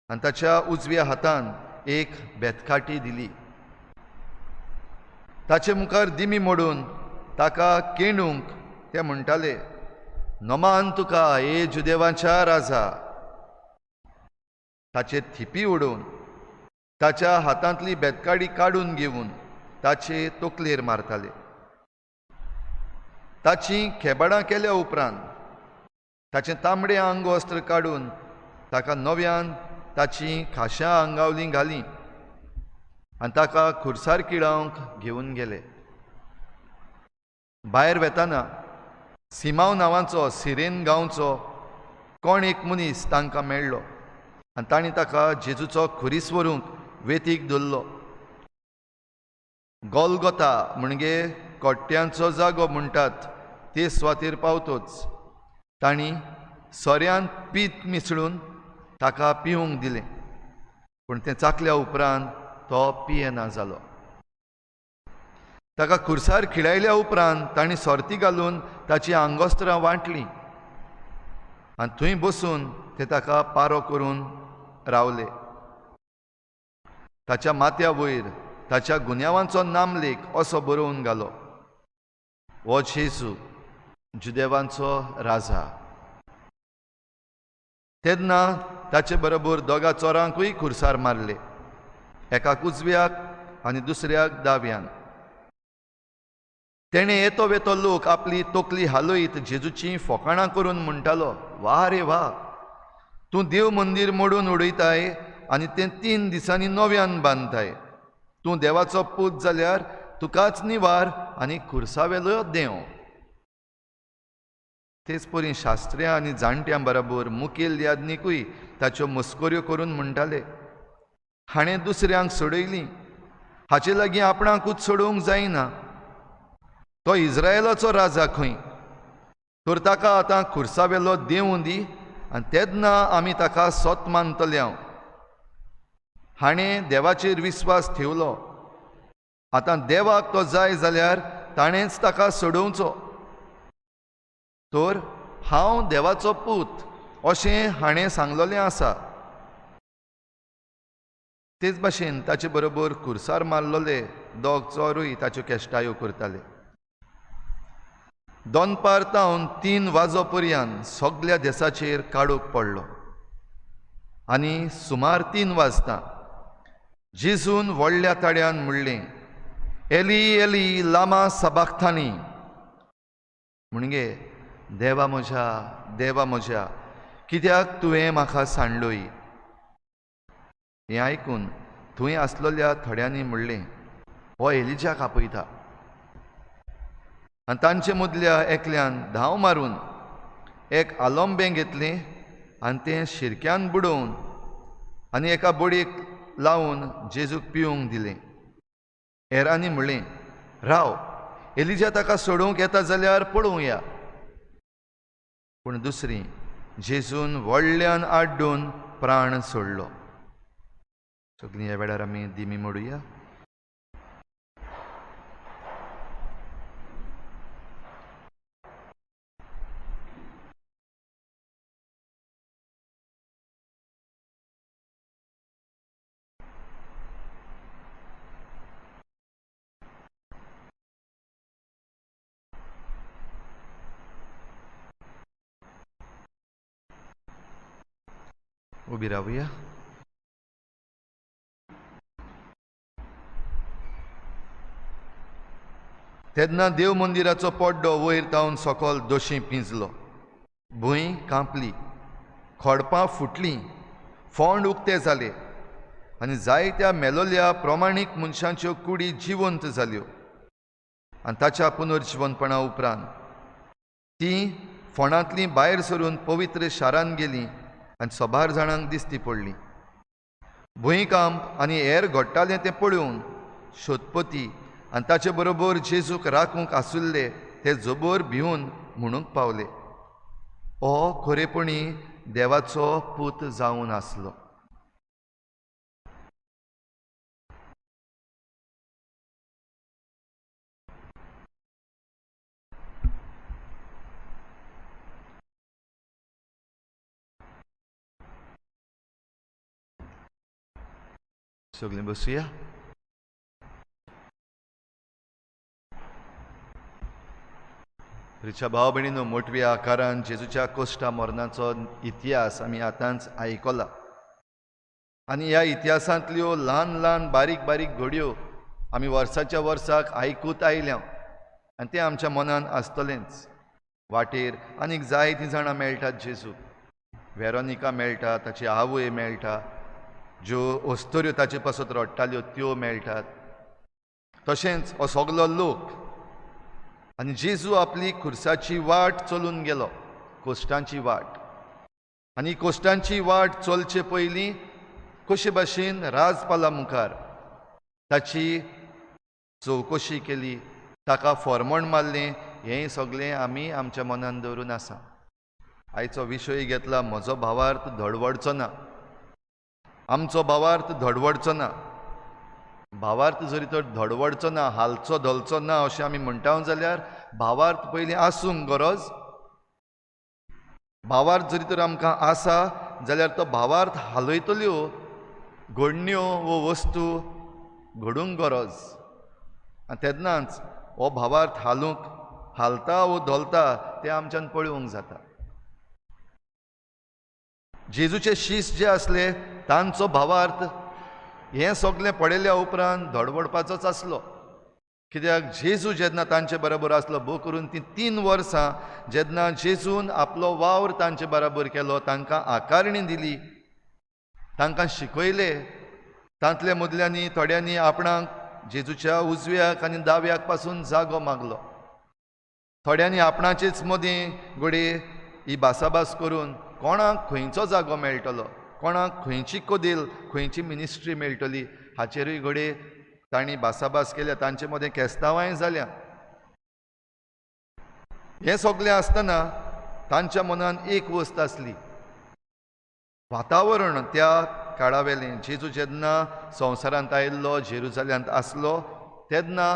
आनी ताच्या उजव्या हातान एक बेतकाठी दिली. ताचे मुखार दिमी मोडून ताका केणूंक ते म्हणटाले, नमान तुका हे जुदेवाच्या राजा. ताचेर थिपी उडोवन ताच्या हातांतली बेतकाडी काडून घेवन ताचे तकलेर मारताले. ताची खेबाडां केल्या उपरांत ताचें तांबडें आंगवस्त्र काडून ताका नव्यान ताची खाश्या आंगावली घाली आनी ताका खुर्सार किळावंक घेवन गेले. भायर वेताना सिमांव नांवाचो सिरेन गांवचो कोण एक मनीस तांकां मेळ्ळो आनी तांणी ताका जेजूचो खुरीस व्हरूंक वेतीक धरलो. गोलगोता म्हणजे कोट्यांचो जागो म्हणटात ते सुवातेर पावतोच तांणी सोऱ्यान पीत मिसळून ताका पिवंक दिलें, पूण तें चाकल्या उपरांत तो पियेना जालो. ताका खुर्सार खिळायल्या उपरांत तांणी सोर्ती घालून ताची आंगवस्त्रां वांटलीं आनी थंय बसून ते ताका पारो करून रावले. ताच्या माथ्या वयर ताच्या गुन्यांवांचो नामलेख असो बरोवन घालो, हो जेजू जुदेवांचो राजा. तेन्ना ताचे बरोबर दोगा चोरांकूय खुर्सार मारले, एकाक उजव्याक आनी दुसऱ्याक दाव्यान. तेणें येतो वेतो लोक आपली तकली हालयत जेजूची फोकाणां करून म्हणटालो, वा रे वा, तूं देव मंदीर मोडून उडयताय आनी तें 3 दिसांनी नव्यान बांदताय. तूं देवाचो पूत जाल्यार तुकाच निवार आनी खुर्सावेलो देंव. तेच परी शास्त्र्यां आनी जाणट्यां बरोबर मुखेल याज्ञिकूय ताच्यो मस्कऱ्यो करून म्हणटाले, हाणें दुसऱ्यांक सोडयलीं, हाचे लागीं आपणाकूच सोडोवंक जायना. तो इस्रायलाचो राजा खंय, तर ताका आतां खुर्सावेलो देवूं दी आनी तेन्ना आमी ताका सोत मानतले. हाणें देवाचेर विस्वास ठेवलो, आतां देवाक तो जाय जाल्यार ताणेंच ताका सोडोवचो. तर हांव देवाचो पूत अशें हाणें सांगलेलें आसा. तेच भाशेन ताचे बरोबर खुर्सार मारलेले दोग चोरूय ताच्यो केश्टायो करताले. दनपार तावन 3 वाजो पर्यंत सगल्या देसाचेर काडूंक पडलो आनी सुमार 3 वाजता जेजून व्हडल्या ताळ्यान म्हणलें, एली एली लामा सबाक्थानी, म्हणजे देवा म्हज्या देवा म्हज्या कित्याक तुवें म्हाका सांडलोय. हें आयकून थंय आसलेल्या थोड्यांनी म्हणलें, हो एलिजाक आपयता. आनी तांचे मदल्या एकल्यान धांव मारून एक आलोंबें घेतलें आनी तें शिरक्यान बुडोवन आनी एका बडयेक लावन जेजूक पिवंक दिलें. हेरांनी म्हणलें, राव, एलिजा ताका सोडोवंक येता जाल्यार पळोवया. पूण दुसरी जेजून व्हडल्यान आड्डून प्राण सोडलो. सगळीं ह्या वेळार आमी दिमी मोडुया. उबी रावया. तेन्ना देव मंदिराचो पड्डो वयर तावन सकल दोशी पिंजलो, भूंय कांपली, खोडपां फुटलीं, फोंड उक्ते जाले आनी जायत्या मेलोल्या प्रमाणीक मनशांच्यो कुडी जिवंत जाल्यो. आनी ताच्या पुनर्जिवनपणा उपरांत तीं फोंडांतलीं भायर सरून पवित्र शारांत गेलीं आनी सबार जाणांक दिसती पडली. भुंयकांप आनी हेर घडटालें तें पळोवन शोधपती आनी ताचे बरोबर जेजूक राखूंक आसुल्ले ते जबर भिवन म्हणूंक पावले, हो खरेपणी देवाचो पूत जावन आसलो. सगळीं बसुया. रिच्या भाव भयणीनो, मोटव्या आकारान जेजूच्या कोश्टा मरणाचो इतिहास आमी आतांच आयकला आनी ह्या इतिहासांतल्यो ल्हान ल्हान बारीक बारीक घडयो आमी वर्साच्या वर्साक आयकूत आयल्या आनी तें आमच्या मनान आसतलेंच. वाटेर आनीक जायतीं जाणां मेळटात जेजूक, वेरोनिका मेळटा, ताची आवय मेळटा, ज्यो अस्तोऱ्यो ताचे पासत रडटाल्यो त्यो मेळटात, तशेंच हो सगलो लोक. आनी जेजू आपली खुर्साची वाट चलून गेलो, कोश्टांची वाट. आनी कोश्टांची वाट चलचे पयलीं कशे भाशेन राजपाला मुखार ताची चवकशी केली, ताका फॉर्मण मारलें, हें सगळें आमी आमच्या मनान दवरून आसा. आयचो विशय घेतला, म्हजो भावार्थ धडवडचो ना, आमचो भावार्थ धडवडचो ना. भावार्थ जरी तर धडवडचो ना, हालचो धोलचो ना अशें आमी म्हणटा जाल्यार भावार्थ पयलीं आसूंक गरज. भावार्थ जरी तर आमकां आसा जाल्यार तो भावार्थ हालयतल्यो घडण्यो वो वस्तू घडूंक गरज आनी तेन्नाच हो भावार्थ हालूंक हालता वो धोलता तें आमच्यान पळोवंक जाता. जेजूचे शीस जे आसले तांचो भावार्थ हें सगळें पळयल्या उपरांत धडवडपाचोच आसलो. कित्याक जेजू जेन्ना तांचे बरोबर आसलो भो करून ती 3 वर्सां जेन्ना जेजून आपलो वावर तांचे बरोबर केलो, तांकां आकारणी दिली, तांकां शिकयले, तांतले मदल्यांनी थोड्यांनी आपणाक जेजूच्या उजव्याक आनी दाव्याक पासून जागो मागलो, थोड्यांनी आपणाचेच मदीं घडये ही भासाभास करून कोणाक खंयचो जागो मेळटलो, कोणाक खंयची कदेल, खंयची मिनिस्ट्री मेळटली हाचेरूय घडये तांणी भासाभास केल्या, तांचे मदें केस्तांवांय जाल्या. हें सगळें आसतना तांच्या मनान एक वस्त आसली, वातावरण त्या काळावेलें. जेजू जेन्ना संवसारांत आयिल्लो, जेरुजाल्यांत आसलो, तेन्ना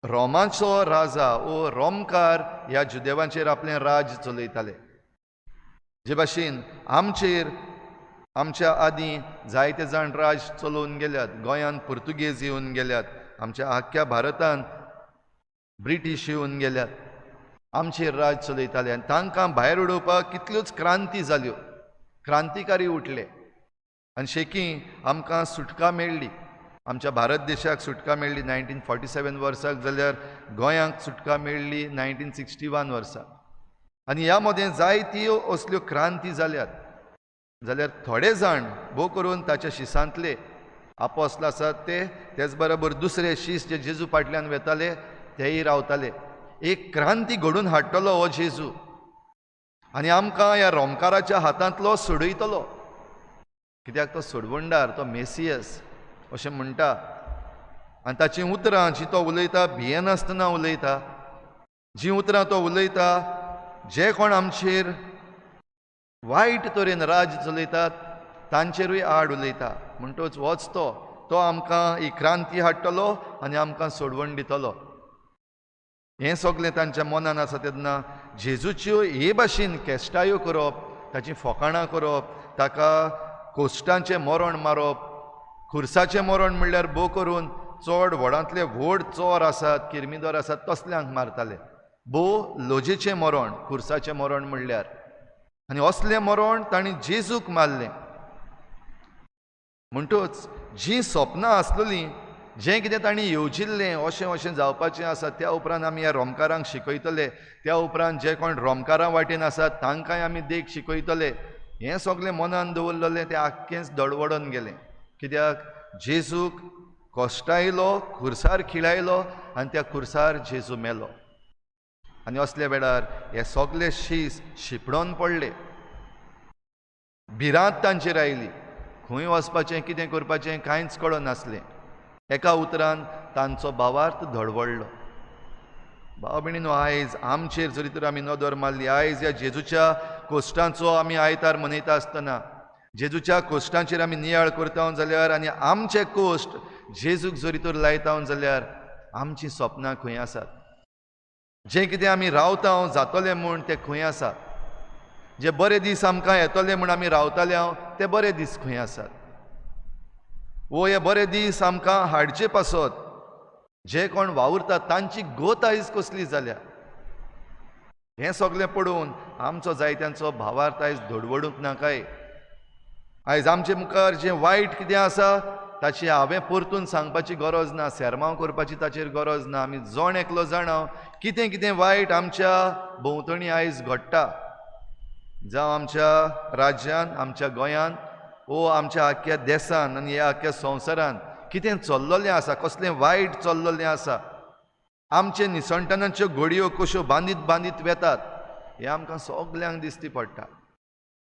रोमाचो राजा ओ रोमकार ह्या जुदेवांचेर आपलें राज चलयताले. जे भाशेन आमचेर आमच्या आदीं जायते जाण राज चलोवन गेल्यात, गोंयांत पुर्तुगेज येवन गेल्यात, आमच्या आख्ख्या भारतांत ब्रिटीश येवन गेल्यात, आमचेर राज चलयताले आनी तांकां भायर उडोवपाक कितल्योच क्रांती जाल्यो, क्रांतिकारी उठले आनी शेकी आमकां सुटका मेळ्ळी. आमच्या भारत देशाक सुटका मेळ्ळी 1947 वर्साक, जाल्यार गोंयांक सुटका मेळ्ळी 1961 वर्साक. आनी ह्या मदें जायत्यो असल्यो क्रांती जाल्यात. जाल्यार थोडे जाण भोव करून ताच्या शिसांतले आपोस्ल आसात ते, तेच बरोबर दुसरे शीस जे जेजू फाटल्यान वेताले तेय रावताले. एक क्रांती घडून हाडटलो हो जेजू आनी आमकां ह्या रोमकाराच्या हातांतलो सोडयतलो. कित्याक तो सोडवणदार, तो मेसियस अशें म्हणटा आनी ताचीं उतरां जीं तो उलयता भियेनासतना उलयता, जीं उतरां तो उलयता जे कोण आमचेर वायट तरेन राज चलयतात तांचेरूय आड उलयता. म्हणटच वच तो तो आमकां ही क्रांती हाडटलो आनी आमकां सोडवण दितलो. हें सगळें तांच्या मनान आसा तेन्ना जेजूच्यो हे भाशेन केश्टायो करप, ताचीं फोकाणां करप, ताका कोश्टांचें मरण मारप, खुर्साचें मरण म्हणल्यार भोव करून चड व्हडांतले व्हड चोर आसात, किर्मिदोर आसात तसल्यांक मारताले. भोव लोजेचें मरण खुर्साचें मरण म्हणल्यार, आनी असलें मरण तांणी जेजूक मारलें. म्हणटच जीं सपनां आसलेलीं, जें कितें तांणी येवजिल्लें अशें अशें जावपाचें आसा, त्या उपरांत आमी ह्या रोमकारांक शिकयतले, त्या उपरांत जे कोण रोमकारां वाटेन आसात तांकांय आमी देख शिकयतले. हें सगळें मनान दवरलेलें तें आख्खेंच दडवडोन गेलें. कित्याक जेजूक कश्टायलो, खुर्सार खिळायलो आनी त्या खुर्सार जेजू मेलो. आनी असल्या वेळार हे सगळे शीस शिपडोन पडले, भिरांत तांचेर आयली, खंय वचपाचें कितें करपाचें कांयच कळनासलें. एका उतरान तांचो भावार्थ धडवडलो. भाव भयणीनो, आयज आमचेर जरी तर आमी नदर मारली, आयज ह्या जेजूच्या कोश्टांचो आमी आयतार मनयता आसतना जेजूच्या कोश्टांचेर आमी नियाळ करता जाल्यार आनी आमचे कोश्ट जेजूक जरी तर लायता जाल्यार आमचीं सपनां खंय आसात? जें कितें आमी रावता जातलें म्हूण तें खंय आसा? जे बरे दीस आमकां येतले म्हूण आमी रावताले ते बरे दीस खंय आसात? वो हे बरे दीस आमकां हाडचे पासत जे कोण वावुरतात तांची गोत आयज कसली जाल्या? हें सगळें पळोवन आमचो जायत्यांचो भावार्थ आयज धडवडूंक ना काय? आयज आमचे मुखार जें वायट कितें आसा ताची हांवें परतून सांगपाची गरज ना, सेरमांव करपाची ताचेर गरज ना. आमी जण एकलो जाणा कितें कितें वायट आमच्या भोंवतणी आयज घडटा, जावं आमच्या राज्यान, आमच्या गोंयान ओ आमच्या आख्ख्या देसान आनी ह्या आख्ख्या संवसारान कितें चल्ललें आसा, कसलें वायट चल्ललें आसा. आमचे निसणटनाच्यो घडयो कश्यो बांदीत बांदीत वेतात हें आमकां सगल्यांक दिसती पडटा.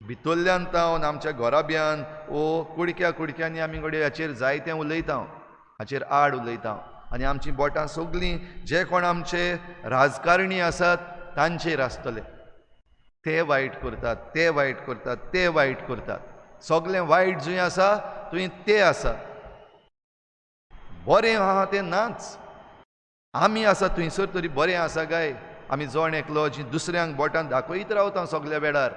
भितरल्यान तावन आमच्या घराब्यान ओ कुडक्या कुडक्यांनी आमी घडये हाचेर जायतें उलयता, हाचेर आड उलयता आनी आमचीं बोटां सगलीं जे कोण आमचे राजकारणी आसात तांचेर आसतले. ते वायट करतात, ते वायट करतात, ते वायट करतात, सगळें वायट जंय आसा थंय ते आसा, बरें आहा तें नाच. आमी आसा थंयसर तरी बरें आसा काय? आमी जण एकलो जी दुसऱ्यांक बोटान दाखयत रावता सगल्या वेळार.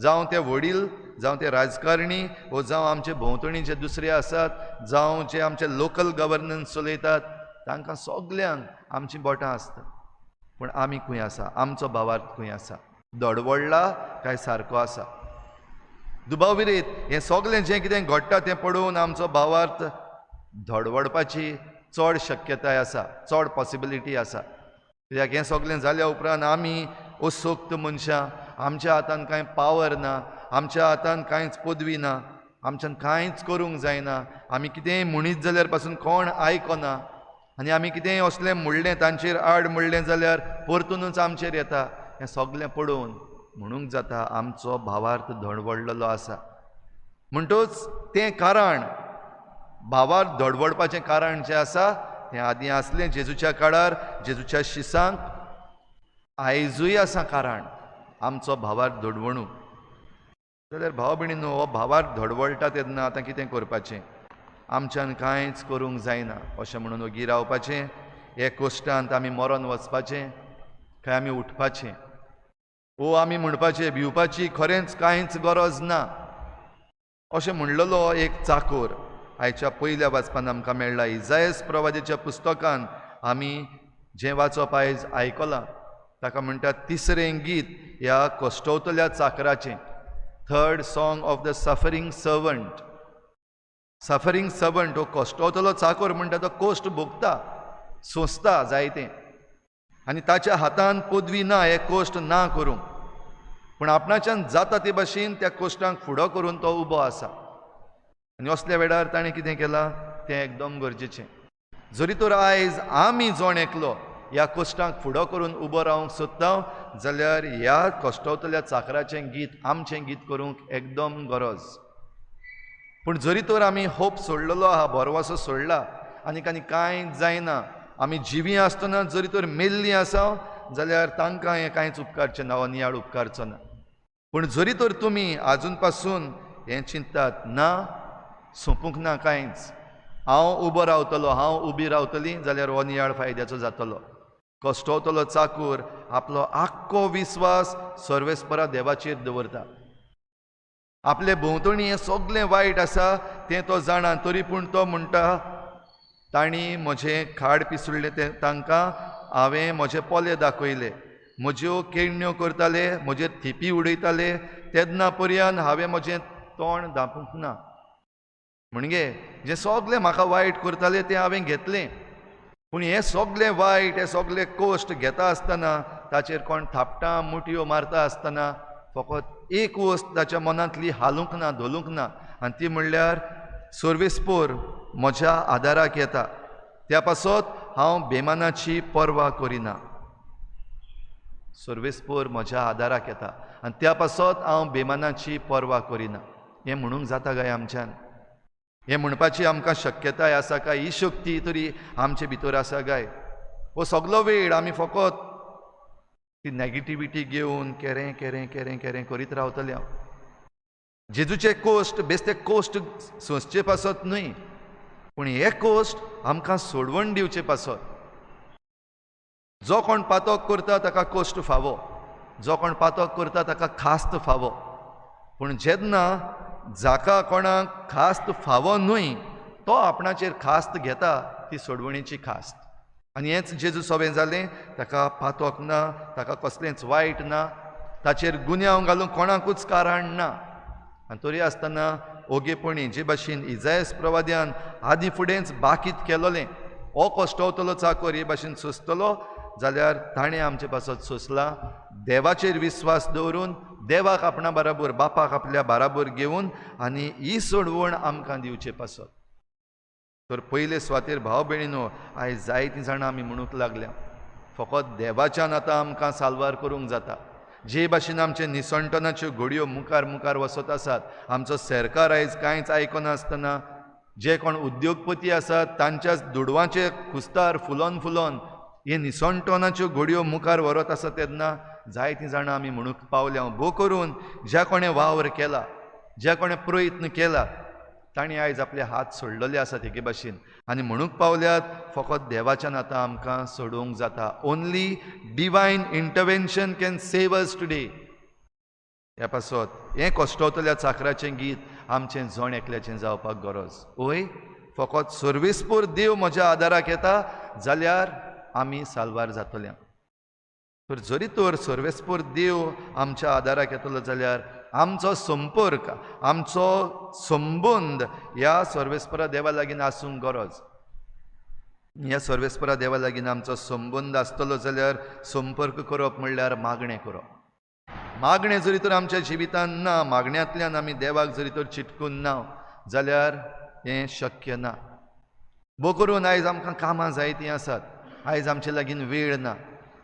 जावं ते वडील, जावं ते राजकारणी, वो जावं आमचे भोंवतणी जे दुसरे आसात, जावं जे आमचे लोकल गवर्नन्स चलयतात, तांकां सगल्यांक आमचीं बोटां आसतात. पूण आमी खंय आसा? आमचो भावार्थ खंय आसा? धडवडला काय सारको आसा? दुबाव विरयत हें सगलें जें कितें घडटा तें पळोवन आमचो भावार्थ धडवडपाची चड शक्यताय आसा, चड पॉसिबिलिटी आसा. कित्याक हें सगलें जाल्या उपरांत आमी असोक्त मनशां, आमच्या हातान कांय पावर ना, आमच्या हातान कांयच पदवी ना, आमच्यान कांयच करूंक जायना. आमी कितेंय म्हणीत जाल्यार पासून कोण आयकना आनी आमी कितेंय असलें म्हणलें तांचेर आड म्हणलें जाल्यार परतुनूच आमचेर येता. हें सगलें पळोवन म्हणूंक जाता आमचो भावार्थ धडवडलेलो आसा. म्हणटूच तें कारण, भावार्थ धडवडपाचें कारण जें आसा तें आदीं आसलें जेजूच्या काळार, जेजूच्या शिसांक, आयजूय आसा कारण आमचो भावार्थ धडवणूक. जाल्यार भाव भयणींनो, हो भावार्थ धडवडटा तेन्ना आतां कितें करपाचें? आमच्यान कांयच करूंक जायना अशें म्हणून ओगी रावपाचें? हे कोश्टांत आमी मरोन वचपाचें काय आमी उठपाचें? ओ आमी म्हणपाचें भिवपाची खरेंच कांयच गरज ना अशें म्हणलेलो एक चाकोर आयच्या पयल्या वाचपान आमकां मेळ्ळा. इजायस प्रवादीच्या पुस्तकान आमी जें वाचप आयज आयकलां ताका म्हणटात तिसरें गीत ह्या कश्टवतल्या चाकराचें, third song of the suffering servant. Suffering servant हो कश्टवतलो चाकोर म्हणटा तो कोश्ट भोगता, सोंसता जायतें आनी ताच्या हातान पदवी ना हे कोश्ट ना करूंक, पूण आपणाच्यान जाता ते भाशेन त्या कोश्टांक फुडो करून तो उबो आसा. आनी असल्या वेळार ताणें कितें केलां तें एकदम गरजेचें. जरी तर आयज आमी जण एकलो ह्या कोश्टांक फुडो करून उबो रावंक सोदता जाल्यार ह्या कश्टवतल्या चाकराचें गीत आमचें गीत करूंक एकदम गरज. पूण जरी तर आमी होप सोडलेलो आहा, भरवंसो सोडला आनी आनी कांय जायना, आमी जिवीं आसतना जरी तर मेल्लीं आसा जाल्यार तांकां हें कांयच उपकारचें ना, हो नियाळ उपकारचो ना. पूण जरी तर तुमी आजून पासून हें चिंततात ना सोंपूंक ना कांयच, हांव उबो रावतलो, हांव उबी रावतली जाल्यार हो नियाळ फायद्याचो जातलो. कश्टवतलो चाकूर आपलो आख्खो विस्वास सर्वेस्परा देवाचेर दवरता. आपले भोंवतणी हें सगलें वायट आसा तें तो जाणा, तरी पूण तो म्हणटा तांणी म्हजें खाड पिसुडलें तें तांकां हांवें म्हजे पोले दाखयले, म्हज्यो केळण्यो करताले, म्हजेर थिपी उडयताले, तेन्ना पर्यंत हांवें म्हजें तोंड धांपूंक ना. म्हणजे जें सगलें म्हाका वायट करतालें तें हांवें घेतलें, पूण हें सगलें वायट, हें सगलें कोश्ट घेता आसतना, ताचेर कोण थापटां मुठयो मारता आसतना फकत एक वस्त ताच्या मनांतली हालूंक ना, धोलूंक ना, आनी ती म्हणल्यार सर्वेस्पोर म्हज्या आदाराक येता, त्या पासत हांव बेमानाची पर्वा करिना. सर्वेस्पोर म्हज्या आदाराक येता आनी त्या पासत हांव बेमानाची पर्वा करिना. हें म्हणूंक जाता काय आमच्यान? हें म्हणपाची आमकां शक्यताय आसा काय? ही शक्ती तरी आमचे भितर आसा काय? हो सगलो वेळ आमी फकत ती नॅगेटिविटी घेवन केरें केरें केरें केरें करीत रावतले. हांव जेजूचे कोश्ट बेस्ते कोश्ट सोंसचे पासत न्हय, पूण हे कोश्ट आमकां सोडवण दिवचे पासत. जो कोण पातक करता ताका कोश्ट फावो, जो कोण पातक करता ताका खास्त फावो, पूण जेन्ना जाका कोणाक खास्त फावो न्हय तो आपणाचेर खास्त घेता, ती सोडवणीची खास्त. आनी हेंच जेजू सोबें जालें, ताका पातक ना, ताका कसलेंच वायट ना, ताचेर गुन्यांव घालूंक कोणाकूच कारण ना, आनी तरी आसतना ओगेपणी जे भाशेन इजायस प्रवाद्यान आदीं फुडेंच बाकीत केलोलें, हो कश्टवतलो चाकोर हे भाशेन सोंसतलो जाल्यार ताणें आमचे पासत सोंसला. देवाचेर विस्वास दवरून, देवाक आपणा बराबर, बापाक आपल्या बराबर घेवन आनी ही सोडवण आमकां दिवचे पासत. तर पयले सुवातेर भाव भयणीनो, आयज जायतीं जाणां आमी म्हणूंक लागल्या फकत देवाच्यान आतां आमकां साल्वार करूंक जाता. जे भाशेन आमचे निसणटनाच्यो घडयो मुखार मुखार वचत आसात, आमचो सरकार आयज कांयच आयकनासतना जे कोण उद्योगपती आसात तांच्या दुडवांचे खुस्तार फुलोन फुलोन हे निसणटनाच्यो घडयो मुखार व्हरत आसा, तेन्ना जायतीं जाणां आमी म्हणूंक पावल्या भो करून ज्या कोणें वावर केला, ज्या कोणें प्रयत्न केला तांणी आयज आपले हात सोडलेले आसात एके भाशेन आनी म्हणूंक पावल्यात फकत देवाच्यान आतां आमकां सोडोवंक जाता. Only divine intervention can save us today. ह्या पासत हें कश्टवतल्या चाकराचें गीत आमचें जण एकल्याचें जावपाक गरज. ओय फकत सर्वेस्पोर देव म्हज्या आदाराक येता जाल्यार आमी साल्वार जातले. तर जरी तर सर्वेस्पोर देव आमच्या आदाराक येतलो जाल्यार आमचो संपर्क, आमचो संबंद ह्या सर्वेस्परा देवा लागीं आसूंक गरज. ह्या सर्वेस्परा देवा लागीं आमचो संबंद आसतलो जाल्यार संपर्क करप म्हणल्यार मागणें करप. मागणें जरी तर आमच्या जिवितांत ना, मागण्यांतल्यान आमी देवाक जरी तर चिटकून ना जाल्यार हें शक्य ना. भोव करून आयज आमकां कामां जायतीं आसात, आयज आमचे लागीं वेळ ना,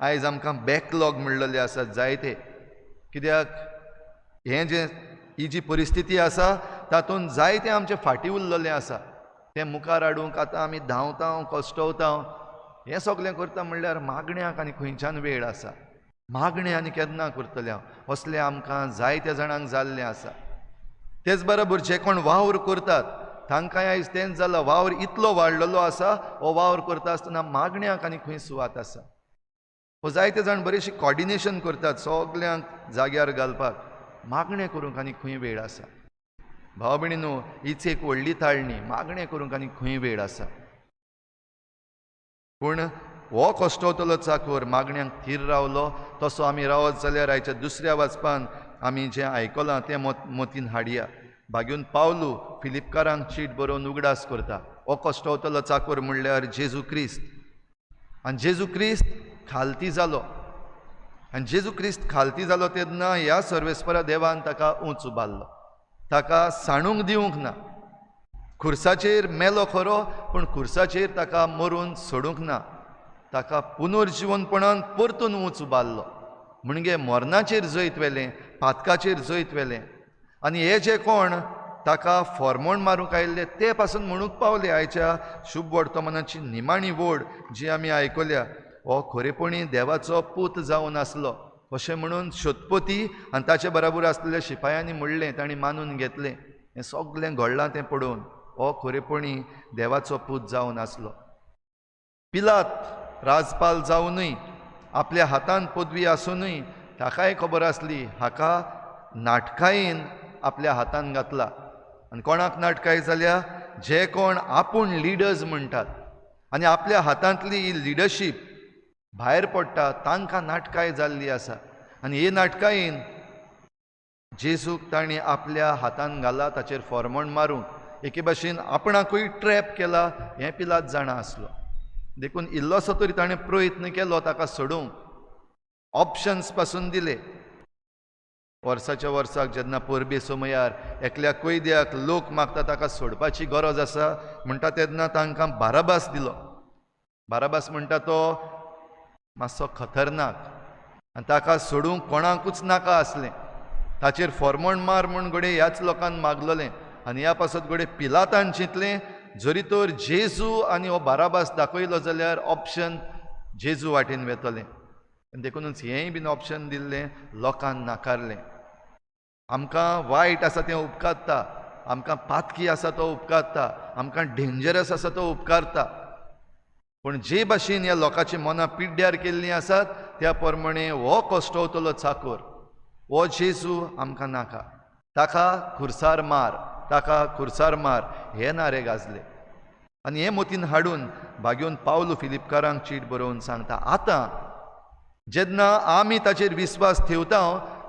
आयज आमकां बॅकलॉग म्हणलेले आसात जायते. कित्याक हें जें ही जी परिस्थिती आसा तातूंत जायतें आमचें फाटीं उरलेलें आसा, तें मुखार हाडूंक आतां आमी धांवता, कश्टवता, हें सगळें करता म्हणल्यार मागण्याक आनी खंयच्यान वेळ आसा? मागणें आनी केन्ना करतलें हांव? असलें आमकां जायत्या जाणांक जाल्लें आसा. तेच बरोबर जे कोण वावर करतात तांकांय आयज तेंच जालां, वावर इतलो वाडलेलो आसा, हो वावर करता आसतना मागण्याक आनी खंय सुवात आसा? हो जायते जाण बरेचशे कॉर्डिनेशन करतात सगल्यांक जाग्यार घालपाक, मागणें करूंक आनी खंय वेळ आसा? भाव भयणीनो, हीच एक व्हडली ताळणी, मागणें करूंक आनी खंय वेळ आसा? पूण हो कश्टवतलो चाकोर मागण्यांक थीर रावलो तसो आमी रावत जाल्यार आयच्या दुसऱ्या वाचपान आमी जें आयकलां तें मतीन हाडया. भाग्यून पावलू फिलिपकारांक चीट बरोवन उगडास करता, हो कश्टवतलो चाकोर म्हणल्यार जेजू क्रिस्त. आनी जेजू क्रिस्त खालती जालो, आनी जेजू क्रिस्त खालती जालो तेन्ना ह्या सर्वेस्परा देवान ताका उंच उबारलो, ताका सांडूंक दिवंक ना. खुर्साचेर मेलो खरो, पूण खुर्साचेर ताका मरून सोडूंक ना, ताका पुनर्जिवनपणान परतून उंच उबारलो. म्हणजे मरणाचेर जैत व्हेलें, पातकाचेर जैत व्हेलें. आनी हे जे कोण ताका फॉर्मोण मारूंक आयिल्ले ते पासून म्हणूंक पावले आयच्या शुभ वर्तमानाची निमाणी वोड जी आमी आयकल्या, हो खरेपणी देवाचो पूत जावन आसलो अशें म्हणून शोधपती आनी ताचे बराबर आसलेल्या शिपायांनी म्हणलें, तांणी मानून घेतलें. हें सगळें घडलां तें पळोवन हो खरेपणी देवाचो पूत जावन आसलो. पिलात राजपाल जावनूय, आपल्या हातान पदवी आसुनूय ताकाय खबर आसली हाका नाटकायेन आपल्या हातान घातला. आनी कोणाक नाटकाय जाल्या? जे कोण आपूण लिडर्स म्हणटात आनी आपल्या हातांतली ही लिडरशीप भायर पडटा तांकां नाटकाय जाल्ली आसा. आनी हे नाटकायेन जेजूक तांणी आपल्या हातान घाला, ताचेर फॉर्मण मारूंक एके भाशेन आपणाकूय ट्रॅप केला हें पिलात जाणा आसलो. देखून इल्लोसो तरी ताणें प्रयत्न केलो ताका सोडूंक, ऑप्शन्स पासून दिले. वर्साच्या वर्साक जेन्ना परबे समयार एकल्या कैद्याक लोक मागता ताका सोडपाची गरज आसा म्हणटा तेन्ना तांकां बाराबास दिलो. बाराबास म्हणटा तो मातसो खतरनाक आनी ताका सोडूंक कोणाकूच नाका आसलें. ताचेर फॉर्मण मार म्हूण घडये ह्याच लोकान मागलेलें आनी ह्या पासत घडये पिलातान चिंतलें जरी तर जेजू आनी हो बाराबास दाखयलो जाल्यार ऑप्शन जेजू वाटेन वेतलें. देखूनच हेंय बीन ऑप्शन दिल्लें लोकान नाकारलें. आमकां वायट आसा तें उपकारता, आमकां पातकी आसा तो उपकारता, आमकां डेंजरस आसा तो उपकारता, पूण जे भाशेन ह्या लोकांची मनां पिड्ड्यार केल्लीं आसात त्या प्रमाणे हो कश्टवतलो चाकोर हो जेजू आमकां नाका, ताका खुर्सार मार, ताका खुर्सार मार हे नारे गाजले. आनी हे मतीन हाडून भाग्योन पावलू फिलिपकारांक चीट बरोवन सांगता, आतां जेन्ना आमी ताचेर विस्वास ठेवता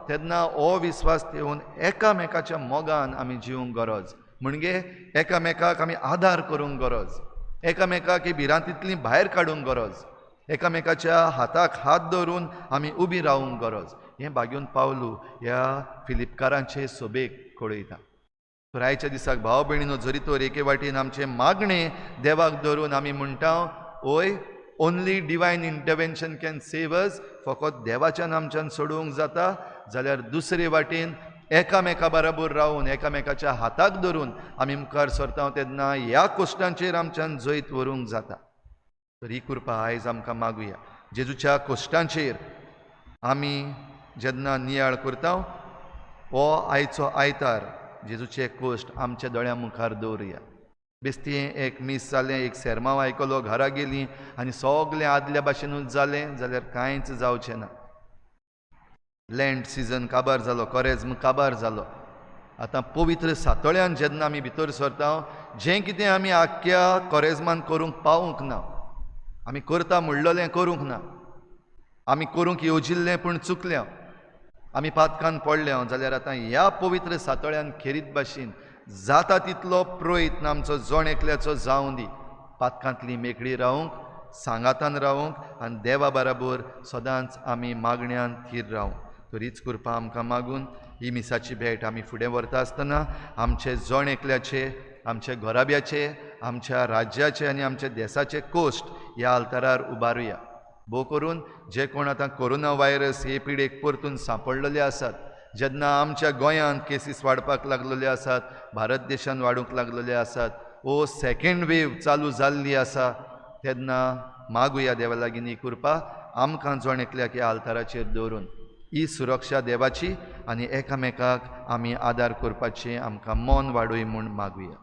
तेन्ना हो विस्वास ठेवून एकामेकाच्या मोगान आमी जिवंक गरज, म्हणजे एकामेकाक आमी आदार करूंक गरज, एकामेकाक ही भिरांतींतली भायर काडूंक गरज, एकामेकाच्या हाताक हात धरून आमी उबी रावूंक गरज. हें भाग्योन पावलू ह्या फिलिपकारांचे सोबेक कळयता. तर आयच्या दिसाक भाव भयणीनो, जरी तर एके वाटेन आमचें मागणें देवाक धरून आमी म्हणटा, ओय only divine intervention can save us, फकत देवाच्यान आमच्यान सोडोवंक जाता, जाल्यार दुसरे वाटेन एकामेका बराबर रावून एकामेकाच्या हाताक धरून आमी मुखार सरता तेन्ना ह्या कोश्टांचेर आमच्यान जैत व्हरूंक जाता. तर ही कृपा आयज आमकां मागुया. जेजूच्या कोश्टांचेर आमी जेन्ना नियाळ करता हो आयचो आयतार जेजूचे कोश्ट आमच्या दोळ्यां मुखार दवरुया. बेस्ती एक मीस जालें, एक सेरमांव आयकलो, घरा गेलीं आनी सगळें आदल्या भाशेनूच जालें जाल्यार कांयच जावचें ना. लँट सिजन काबार जालो, कोरेज्म काबार जालो. आतां पवित्र सातोळ्यान जेन्ना आमी भितर सरता, जें कितें आमी आख्ख्या कोरेज्मान करूंक पावूंक ना, आमी करता म्हणलेलें करूंक ना, आमी करूंक येवजिल्लें पूण चुकल्या, आमी पातकान पडल्या, जाल्यार आतां ह्या पवित्र सातोळ्यान खेरीत भाशेन जाता तितलो प्रयत्न आमचो जण एकल्याचो जावं दी, पातकांतली मेकळी रावंक, सांगातान रावंक आनी देवा बराबर सदांच आमी मागण्यान थीर रावंक. तर हीच कृपा आमकां मागून ही मिसाची भेट आमी फुडें व्हरता आसतना आमचे जण एकल्याचे, आमचे घराब्याचे, आमच्या राज्याचे आनी आमच्या देसाचे कोश्ट ह्या आल्तारार उबारुया. भोव करून जे कोण आतां कोरोना व्हायरस हे पिडेक परतून सांपडलेले आसात, जेन्ना आमच्या गोंयांत केसीस वाडपाक लागलेले आसात, भारत देशांत वाडूंक लागलेले आसात, ओ सेकेंड वेव चालू जाल्ली आसा, तेन्ना मागुया देवा लागीं ही कृपा आमकां जण एकल्याक ह्या आल्ताराचेर दवरून ही सुरक्षा देवाची आनी एकामेकाक आमी आदार करपाचें आमकां मन वाडोय म्हूण मागुया.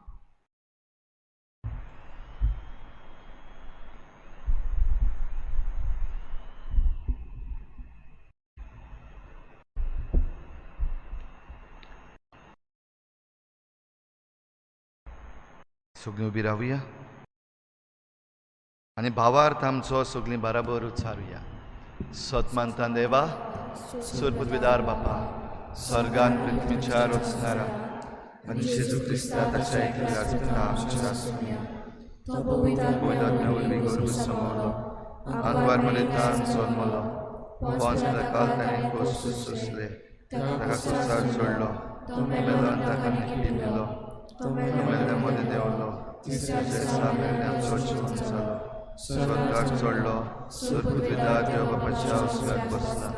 सगळीं उबी रावया आनी भावार्थ आमचो सगळीं बराबर उच्चारुया. सतमानता देवा, सुरपुतविदार बापा, स्वर्गान पृथ्वीच्या रचणारा आनी जेजू क्रिस्ता ताच्या एकल्या पुता आमच्या पवित्र वरवीं गर्भ समवलो, आंगवार मलेतान जल्मलो, पोंस काल ताणें कोस सोंसले, ताका कुर्सार चडलो, मेलो आनी ताका निकटी दिलो, तो मेल्ल्या मदें देंवलो, तिसऱ्या दिसा मेल्ल्यांचो जिवन जालो, स्वर्गाक चडलो, सुरपुतविदार देव बापाच्या उजव्याक बसला,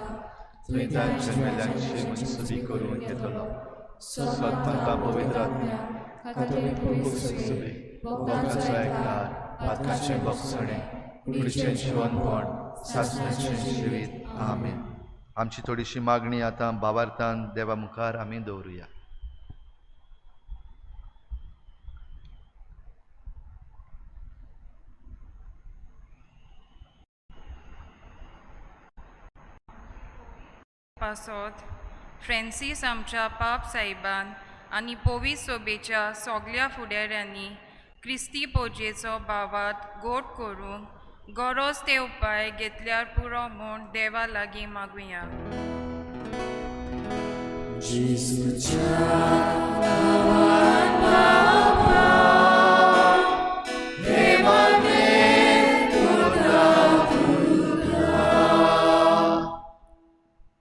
थंय तांच्या मेल्ल्यांची मनसुबी करूंक येतलो. सत्मता पवित्र आत्म्या, कातोलीक सुबी, भोगाचो एकदार, पातकाचें भोगसणें, कुडीचें जिवनपण, सासणाचें जिवीत. आमेन. आमची थोडीशी मागणी आतां भावार्थान देवा मुखार आमी दवरुया. पासत फ्रेंसीस आमच्या पाप साहेबान आनी पोवी सोबेच्या सोगल्या फुडाऱ्यांनी क्रिस्ती पोजेचो भावात गोड करूंक गरज ते उपाय घेतल्यार पुरो म्हूण देवा लागीं मागुया.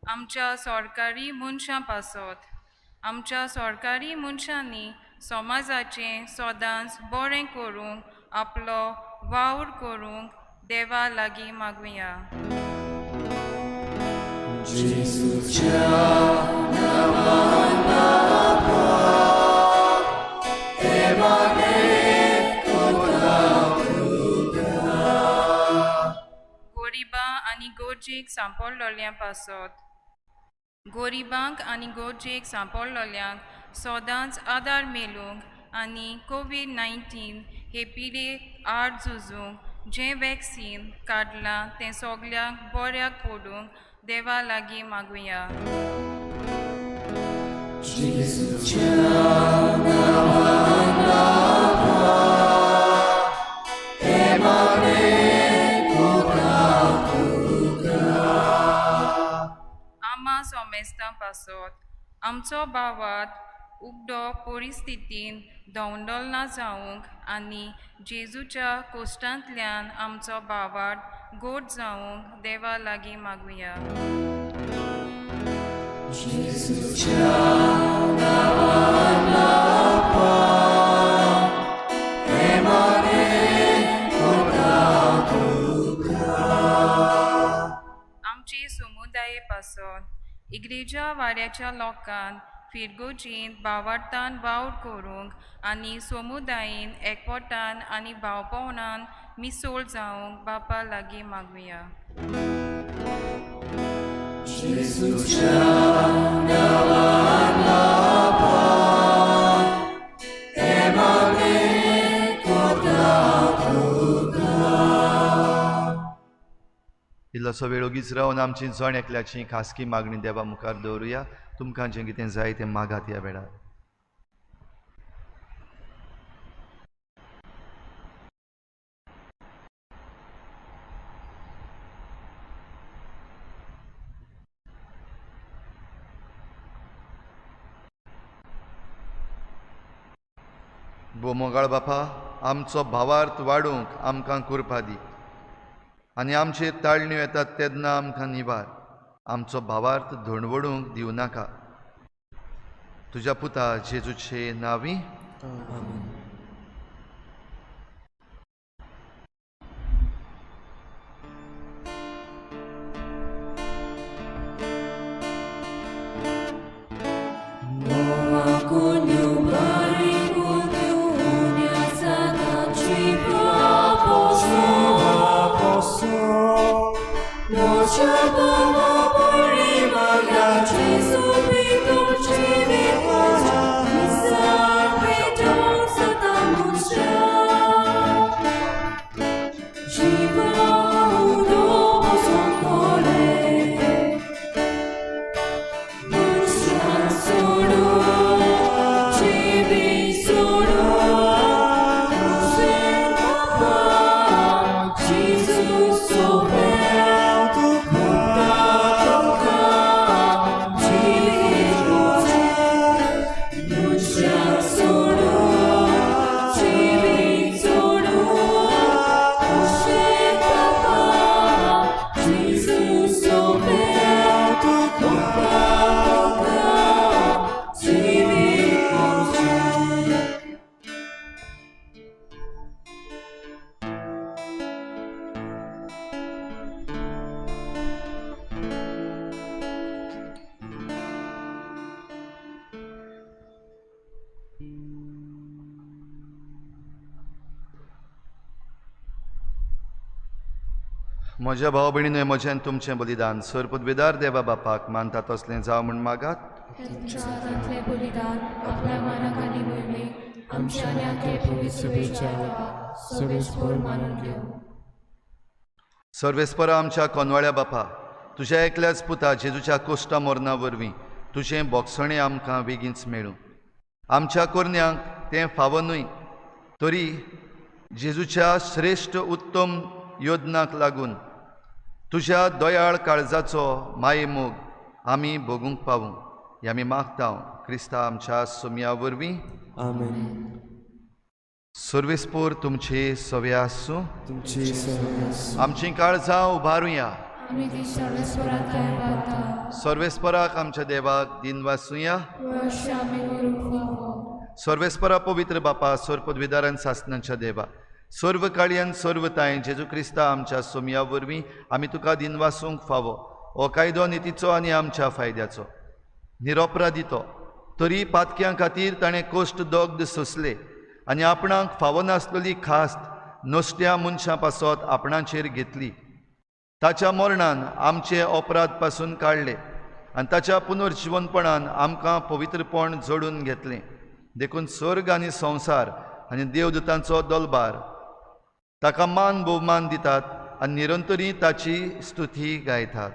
आमच्या सरकारी मनशां पासत आमच्या सरकारी मनशांनी समाजाचें सदांच बरें करूंक आपलो वावर करूंक देवा लागीं मागुया. गोरिबां आनी गरजेक सांपडलोल्यां पासत गोरिबांक आनी गरजेक सांपडलोल्यांक सदांच आदार मेळूंक आनी कोवीड-19 हे पिडे आड झुजूंक जें वॅक्सीन काडलां तें सगल्यांक बऱ्याक पडूंक देवा लागीं मागुया. आमा सोमेस्तां पासत आमचो भावात उगडो परिस्थितीन धवंडोल ना जावंक आनी जेजूच्या कोश्टांतल्यान आमचो भावार्थ गोड जावंक देवा लागीं मागुया. आमचे समुदाये पासत इग्रेजा वाड्याच्या लोकांक फिरगोजींत भावार्थान वावर करूंक आनी समुदायेन एकवटान आनी भावपणान मिसोळ जावंक बापा लागीं मागुया. इल्लोसो वेळ ओगीच रावन आमची जण एकल्याची खासगी मागणी देवा मुखार दवरुया. तुमकां जें कितें जाय तें मागात ह्या वेळार. बोमोगाळ बापा, आमचो भावार्थ वाडोवंक आमकां कृपा दी आनी आमचेर ताळण्यो येतात तेन्ना आमकां निवार. आमचो भावार्थ धोणवडूंक दिवं नाका. तुज्या पुता जेजूचे नांवी आमेन. म्हज्या भाव भयणीन म्हजें आनी तुमचें बलिदान सर पदवेदार देवा बापाक मानता तसलें जावं म्हूण मागात. तुमच्या हातांतलें बलिदान आपल्या मानाक आनी मोहिमेक आमच्या आनी आख्या पवित्र सभेच्या देवाक सर्वेस्पर मानून घेवं. सर्वेस्परा आमच्या कोनवाळ्या बापा, तुज्या एकल्याच पुता जेजूच्या कोश्टा मरणा वरवीं तुजें बोगसणें आमकां बेगीनच मेळूं. आमच्या कोरन्यांक तें फावो न्हय तरी जेजूच्या श्रेश्ठ उत्तम योजनाक लागून तुज्या दयाळ काळजाचो मायेमोग आमी भोगूंक पावूं हें आमी मागता क्रिस्ता आमच्या सोम्या वरवीं. आमेन. सर्वेस्पोर तुमचे सवे आसूं. तुमचे सवे आसूं. आमचीं काळजां उबारुया. आमी ती सर्वेस्पराक उबारता. सर्वेस्पराक आमच्या देवाक दिनवासुया. अशें आमी करूंक फावो. सर्वेस्परा पवित्र बापा, सर्व पदवीदारान सासनाच्या देवा, सर्व काळयान सर्व तांय जेजू क्रिस्ता आमच्या सोमया वरवीं आमी तुका दिनवासूंक फावो. हो कायदो नितीचो आनी आमच्या फायद्याचो निरोपरादितो तरी पातक्यां खातीर ताणें कोश्ट दग्ध सोंसले आनी आपणाक फावो नासलेली खास्त नश्ट्या मनशां पासत आपणाचेर घेतली. ताच्या मरणान आमचे अपराध पासून काडले आनी ताच्या पुनर्जिवनपणान आमकां पवित्रपण जोडून घेतलें. देखून स्वर्ग आनी संवसार आनी देवदूतांचो दलबार ताका मान भोवमान दितात आनी निरंतरी ताची स्तुती गायतात.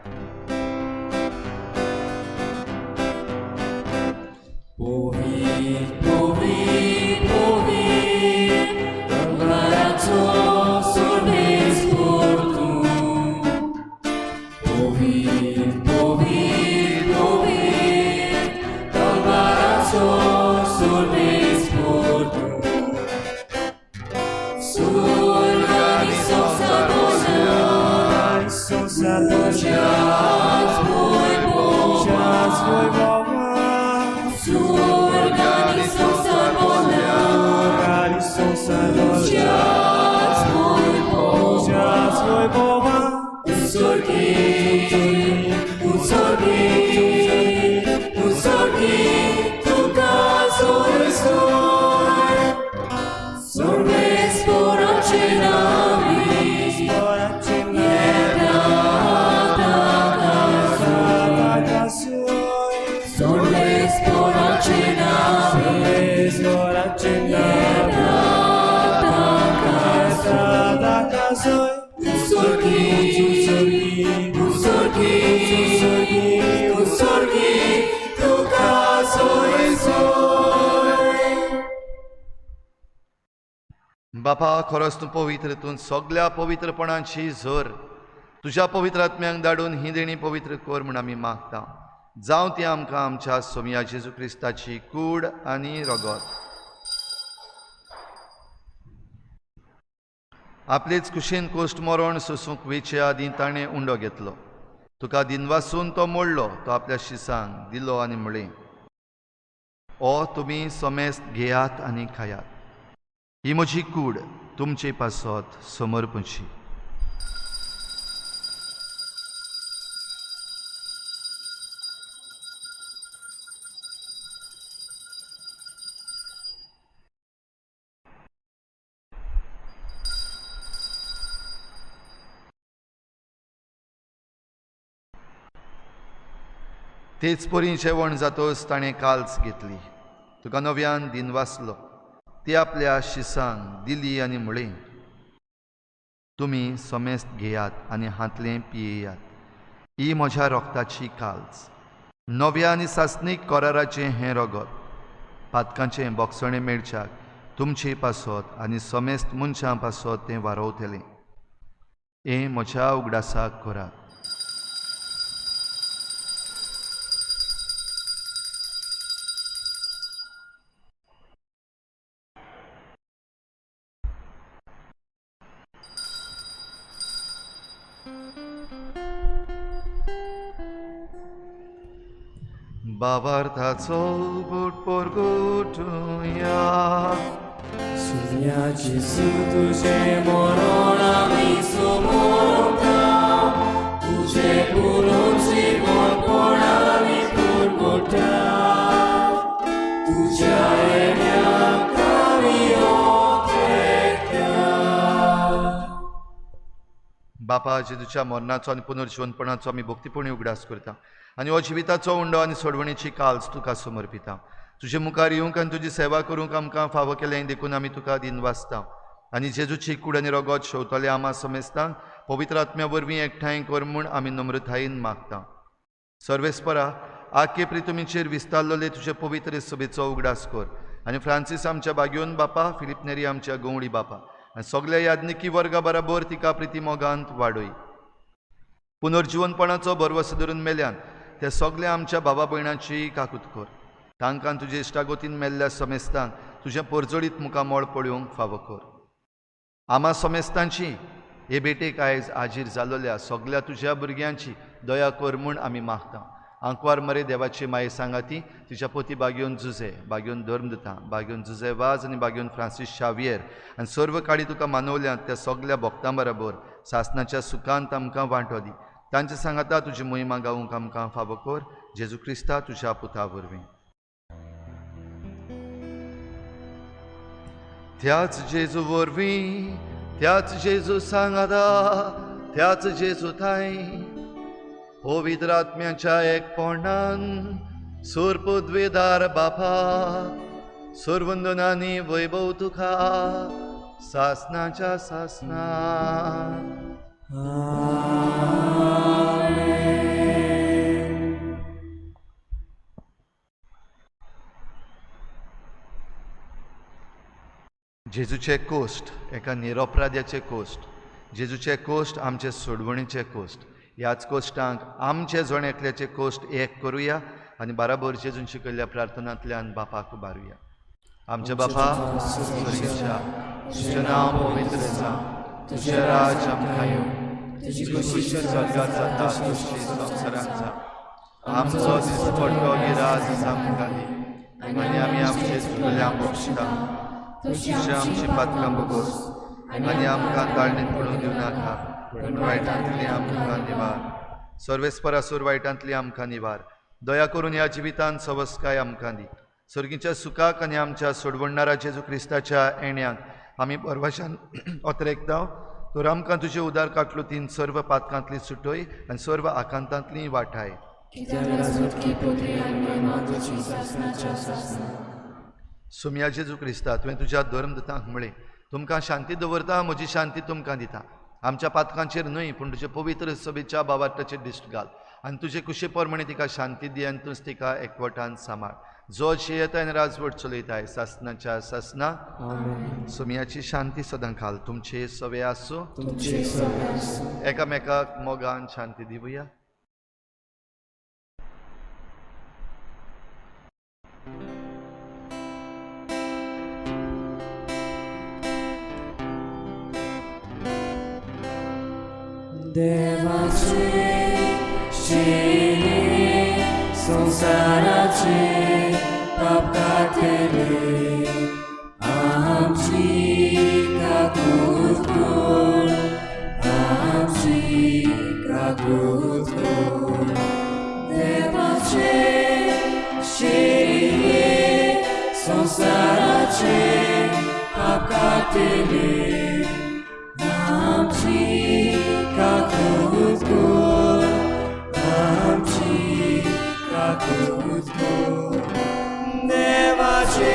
Sorgi, sorgi, बापा खरोच तूं पवित्र, तूं सगल्या पवित्रपणाची झर, तुज्या पवित्र आत्म्यांक धाडून ही देणी पवित्र कर म्हूण आमी मागता। जावं ती आमकां आमच्या सोमया जेजू क्रिस्ताची कूड आनी रगत। आपलेच कुशीन कोश्ट मरण सोसूंक वेचे आदीं ताणें उंडो घेतलो, तुका दिनवासून तो मोडलो, तो आपल्या शिसांक दिलो आनी म्हळें, ओ तुमी समेस्त घेयात आनी खायात, ही म्हजी कूड तुमचे पासत समर्पणची। तेच परी जेवण जातोच ताणें काल्स घेतली, तुका नव्यान दिनवासलो, ती आपल्या शिसांक दिली आनी म्हळें, तुमी समेस्त घेयात आनी हांतलें पियेयात, ही म्हज्या रोगताची काल्स, नव्या आनी सासणीक कराराचें हें रगत, पातकांचें बोगसणें मेळच्याक तुमचे पासत आनी समेस्त मनशां पासत तें वारोवतलें। हें म्हज्या उगडासाक करात। बाबार्थाचो बूट पोरगुटुया, सुन्या जेजू तुजें मरण आमी समोरता, तुजें पुनर्जीवनपण आमी पुरगुटा, तुज्या येण्याक आमी ओंकता। बापा जेजूच्या मरणाचो आनी पुनर्जीवनपणाचो आमी भक्तीपणी उगडास करता आनी हो जिविताचो उंडो आनी सोडवणेची काल्स तुका समर्पिता। तुजे मुखार येवंक आनी तुजी सेवा करूंक आमकां फावो केलें देखून आमी तुका दिनवासता आनी जेजूची कूड आनी रगत शेवतले आमा समेस्तांक पवित्र आत्म्या वरवीं एकठांय कर म्हूण आमी नम्रतायेन मागता। सर्वेस्परा आखे प्रितुमीचेर विस्तारलेले तुजे पवित्र सभेचो उगडास कर आनी फ्रांसीस आमच्या बागयोन बापा, फिलीप नेरी आमच्या गवळी बापा आनी सगल्या याज्ञिकी वर्गा बराबर तिका प्रिती मोगांत वाडय। पुनर्जीवनपणाचो भरवसो धरून मेल्यान ते सगळे आमच्या बाबा भयणाची काकूत कर, तांकां तुजे इश्टागोतीन मेल्ल्या समेस्तांक तुजें परजळीत मुखामळ पळोवंक फावो कर। आमा समेस्तांची हे भेटेक आयज हाजीर जालोल्या सगल्या तुज्या भुरग्यांची दया कर म्हूण आमी मागता। आंकवार मरे देवाची माये सांगाती तुज्या पोती बागयोन जुजे, बागयोन धर्मदता, बागयोन जुजे वाज आनी बागयोन फ्रांसीस शावियर आनी सर्व काळी तुका मानवल्यात त्या सगल्या भक्तां बराबर सासनाच्या सुखांत आमकां वांटो दी। तांचे सांगाता तुजी मोहिमा गावूंक आमकां फावो कर, जेजू क्रिस्ता तुज्या पुता वरवीं। त्याच जेजू वरवीं, त्याच जेजू सांगाता, त्याच जेजू थांय पवित्र आत्म्याच्या एकपणान सुरपुद्वेदार बापा सुरवंदनानी वैभव तुका सासनाच्या सासना। जेजूचे कोश्ट एका निरपराध्याचे कोश्ट, जेजूचे कोश्ट आमचे सोडवणीचे कोश्ट, ह्याच कोश्टांक आमचे जण एकल्याचे कोश्ट एक करुया आनी बराबर जेजून शिकयल्ल्या प्रार्थनांतल्यान बापाक उबारुया। आमच्या बापा स्वर्गीच्या, तुजें नांव पवित्र जावं, तुजें राज आमकां येवं, तुजी खुशी स्वर्गात जाता तशी संवसारांत जावं। आमचो दिसपट्टो गिराज आमकां दी आनी आमी आमचे चुकल्यांक बक्षता, तुजी आमची पातकां भोगोस आनी आमकां ताळणेंत पडूंक दिवं नाका, पूण वायटांतली आमकां निवार। सर्वेस्परासूर वायटांतली आमकां निवार। दया करून ह्या जिवितांत सवस्काय आमकां दी। सर्गीच्या सुखाक आनी आमच्या सोडवणणारा जेजू क्रिस्ताच्या येण्याक आमी परवाशान अत्रेकता, तर आमकां तुजे उदार काटलुतीन सर्व पातकांतली सुटय आनी सर्व आकांतांतली वाठाय। सुमया जेजू क्रिस्ता, तुवें तुज्या धर्मदूतांक म्हळें, तुमकां शांती दवरता, म्हजी शांती तुमकां दिता। आमच्या पातकांचेर न्हय पूण तुजे पवित्र सभेच्या बाबार्थाचेर दिश्ट घाल आनी तुजे कुशे प्रमाणे तिका शांती दी आनी तूंच तिका एकवटान सांबाळ, जो जियेता आनी राजवट चलयताय सासनाच्या सासना. आमेन. सोमयाची शांती सदां खाल तुमचे सवे आसूं. तुमचे सवे आसूं. एकामेकाक मोगान शांती दिवया. देवाचे शिरे संवसाराचे पाप काडटले आमची काकूत कर, आमची काकूत कर. देवाचे शिरे संवसाराचे पाप काडटले आमची काकूत कर, आमची काकूत कर. देवाचे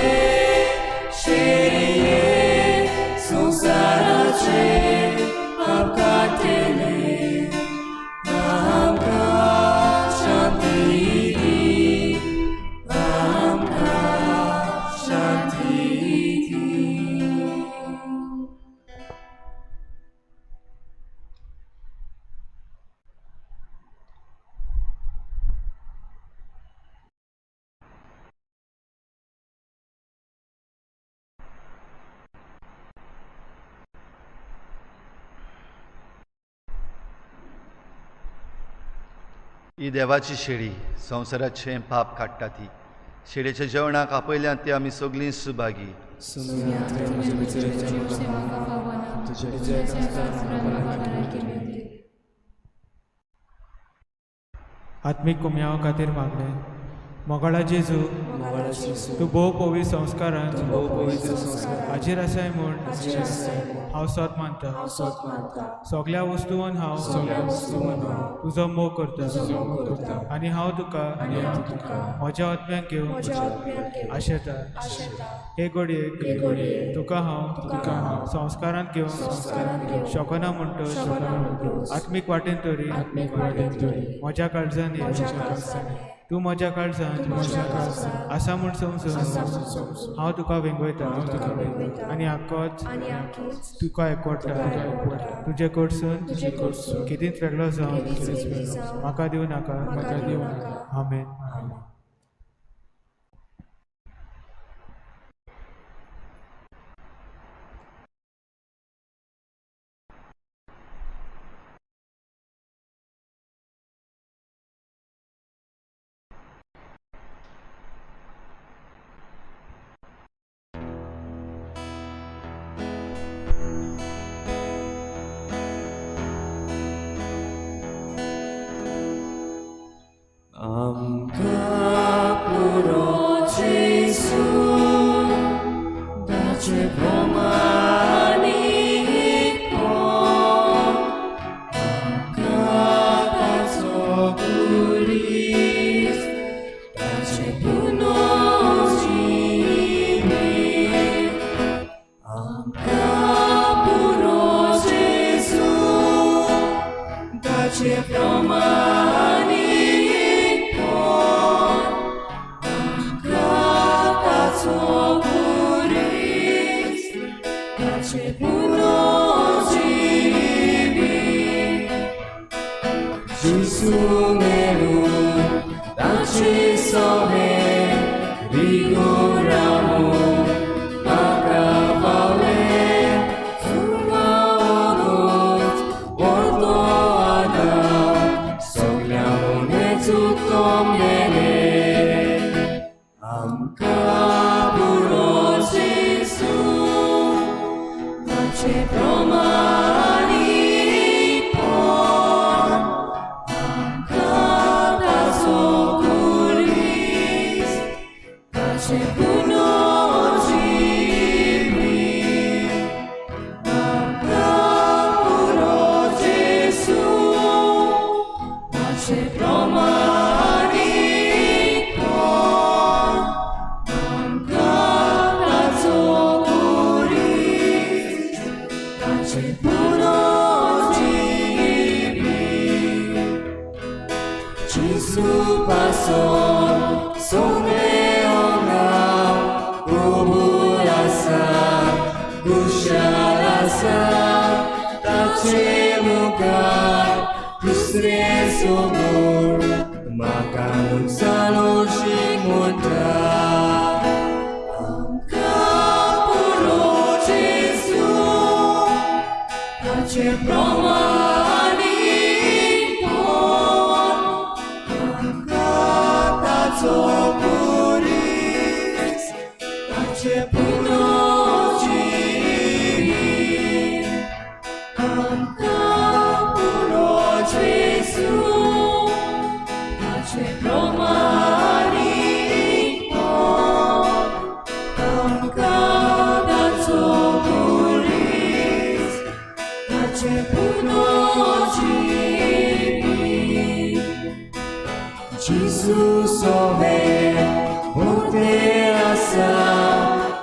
शेरये संवसाराचे पाप काडटले आमकां शांती दी, आमकां शांती दी. ही देवाची शेळी संवसाराचें पाप काडटा ती शेळयेच्या जेवणाक आपयल्यात ती आमी सगळीं सुभागी. सोमया, तुवें म्हजे भितर येवचें म्हाका फावना, तुज्या एका उतरान म्हाका बरें केलें. आत्मीक कुमयावा खातीर मागणें. मोगाळा जेजू, मोगाळा जेजू, तूं भोव पवित्र संस्कारान तूं भोव पवित्र संस्कारान हाजीर आसाय म्हूण हाजीर आसाय म्हूण हांव सोत मानता. हांव सोत मानता. सगल्या वस्तूंत हांव सगल्या वस्तूंत हांव तुजो मोग करता. तुजो मोग करता. आनी हांव तुका आनी हांव तुका म्हज्या आत्म्याक घेवन म्हज्या आत्म्याक घेवन आशेता. आशेता. हे घडयेक हे घडयेक तुका हांव तुका हांव संस्कारांत घेवन संस्कारांत घेवन शकना म्हणटच शकना म्हणटच आत्मीक वाटेन तरी आत्मीक वाटेन तरी म्हज्या काळजान ये. म्हज्या काळजान ये. तूं म्हज्या काळजान तूं म्हज्या काळजान आसा म्हूण समजून आसा म्हूण समजून हांव तुका वेंगयता. हांव तुका वेंगयता. आनी आकोच आनी आखीच तुका एकवटा. तुका एकवटा. तुजे कडसून तुजे कडसून केदींच वेगळो जावन केदींच वेगळो जावन म्हाका दिवं नाका. म्हाका दिवं नाका. आमेन. आमेन. आमकां पुरो जेजू ताचे प्रमाणीकपण आमकां ताचो खुरीस ताचे पुनर्जिवीत आमकां पुरो जेजू ताचे प्रमाणीकपण आमकां ताचो खुरीस ताचे पुनर्जिवीत. जेजू मेळून ताचे सवे रिगून रावूंक म्हाका फावलें. तुका वगत व्हरतो आदार सगल्या उणेच उत्तम मेरेन. आमकां पुरो जेजू ताचे प्रमाणीकपण आमकां ताचो खुरीस ताचे पुनर्जिवीत. आमकां पुरो जेजू ताचे प्रमाणीकपण आमकां ताचो खुरीस ताचे पुनर्जिवीत. जेजू पासत सगळें ताचे मुखार दुसरें समोर म्हाका नुकसान शिक म्हणटा. आमकां पुरो जेजू ताचे प्रमाणीपण, आमकां ताचो पुरीस ताचे पुनर्जिवीत. आमकां पुरो जेजू ताचे प्रमाणीपण, आमकां ताचो पुरीस ताचे पुनर्जिवीत. जेजू सोवे उरते आसा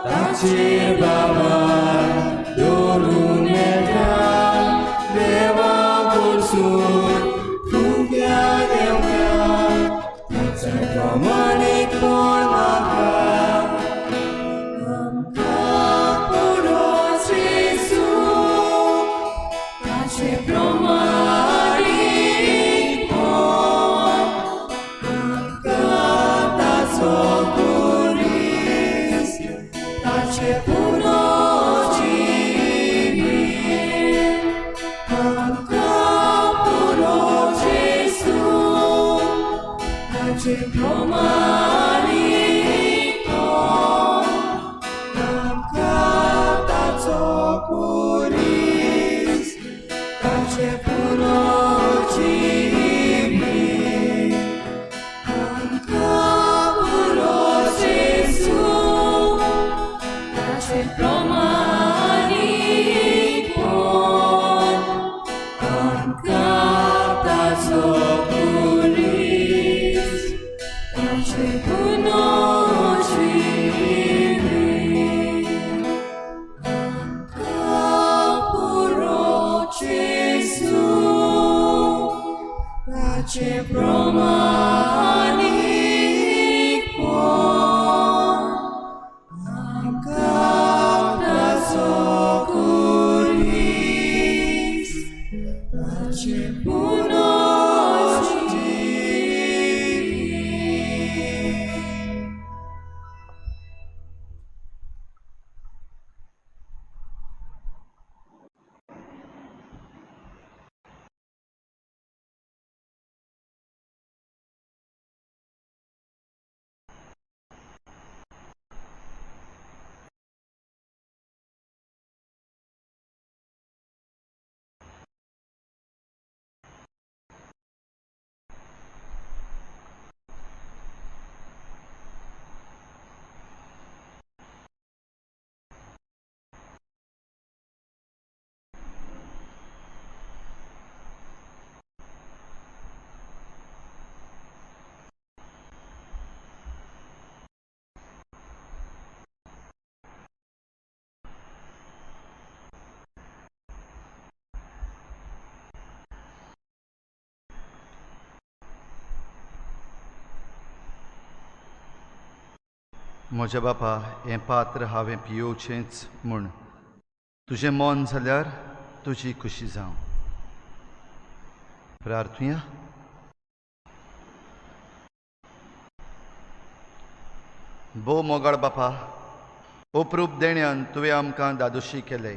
ताचेर बाबार दवरून मेळटा देवा कडसून तुज्या देवता ताच्या प्रमाणीकपण म्हाका. आमकां पुरो जेजू ताचे प्रमाणीकपण, आमकां ताचो पुरीस ताचे पुनर्जिवीत. आमकां पुरो जेजू ताचे प्रमाणीकपण, आमकां ताचो पुरीस ताचे पुनर्जिवीत. आमकां पुरो जेजू ताचे प्रमाणीकपण, आमकां ताचो पुरीस ताचे पुनर्जिवीत. आमकां पुरो जेजू ताचे प्रमाणीकपण, आमकां ताचो पुरीस ताचे पुनर्जिवीत. म्हज्या बापा, हें पात्र हांवें पियोवचेंच म्हूण तुजें मन जाल्यार तुजी खुशी जावं. प्रार्थुया. भोव मोगाळ बापा, अप्रूप देण्यान तुवें आमकां दादोशी केले.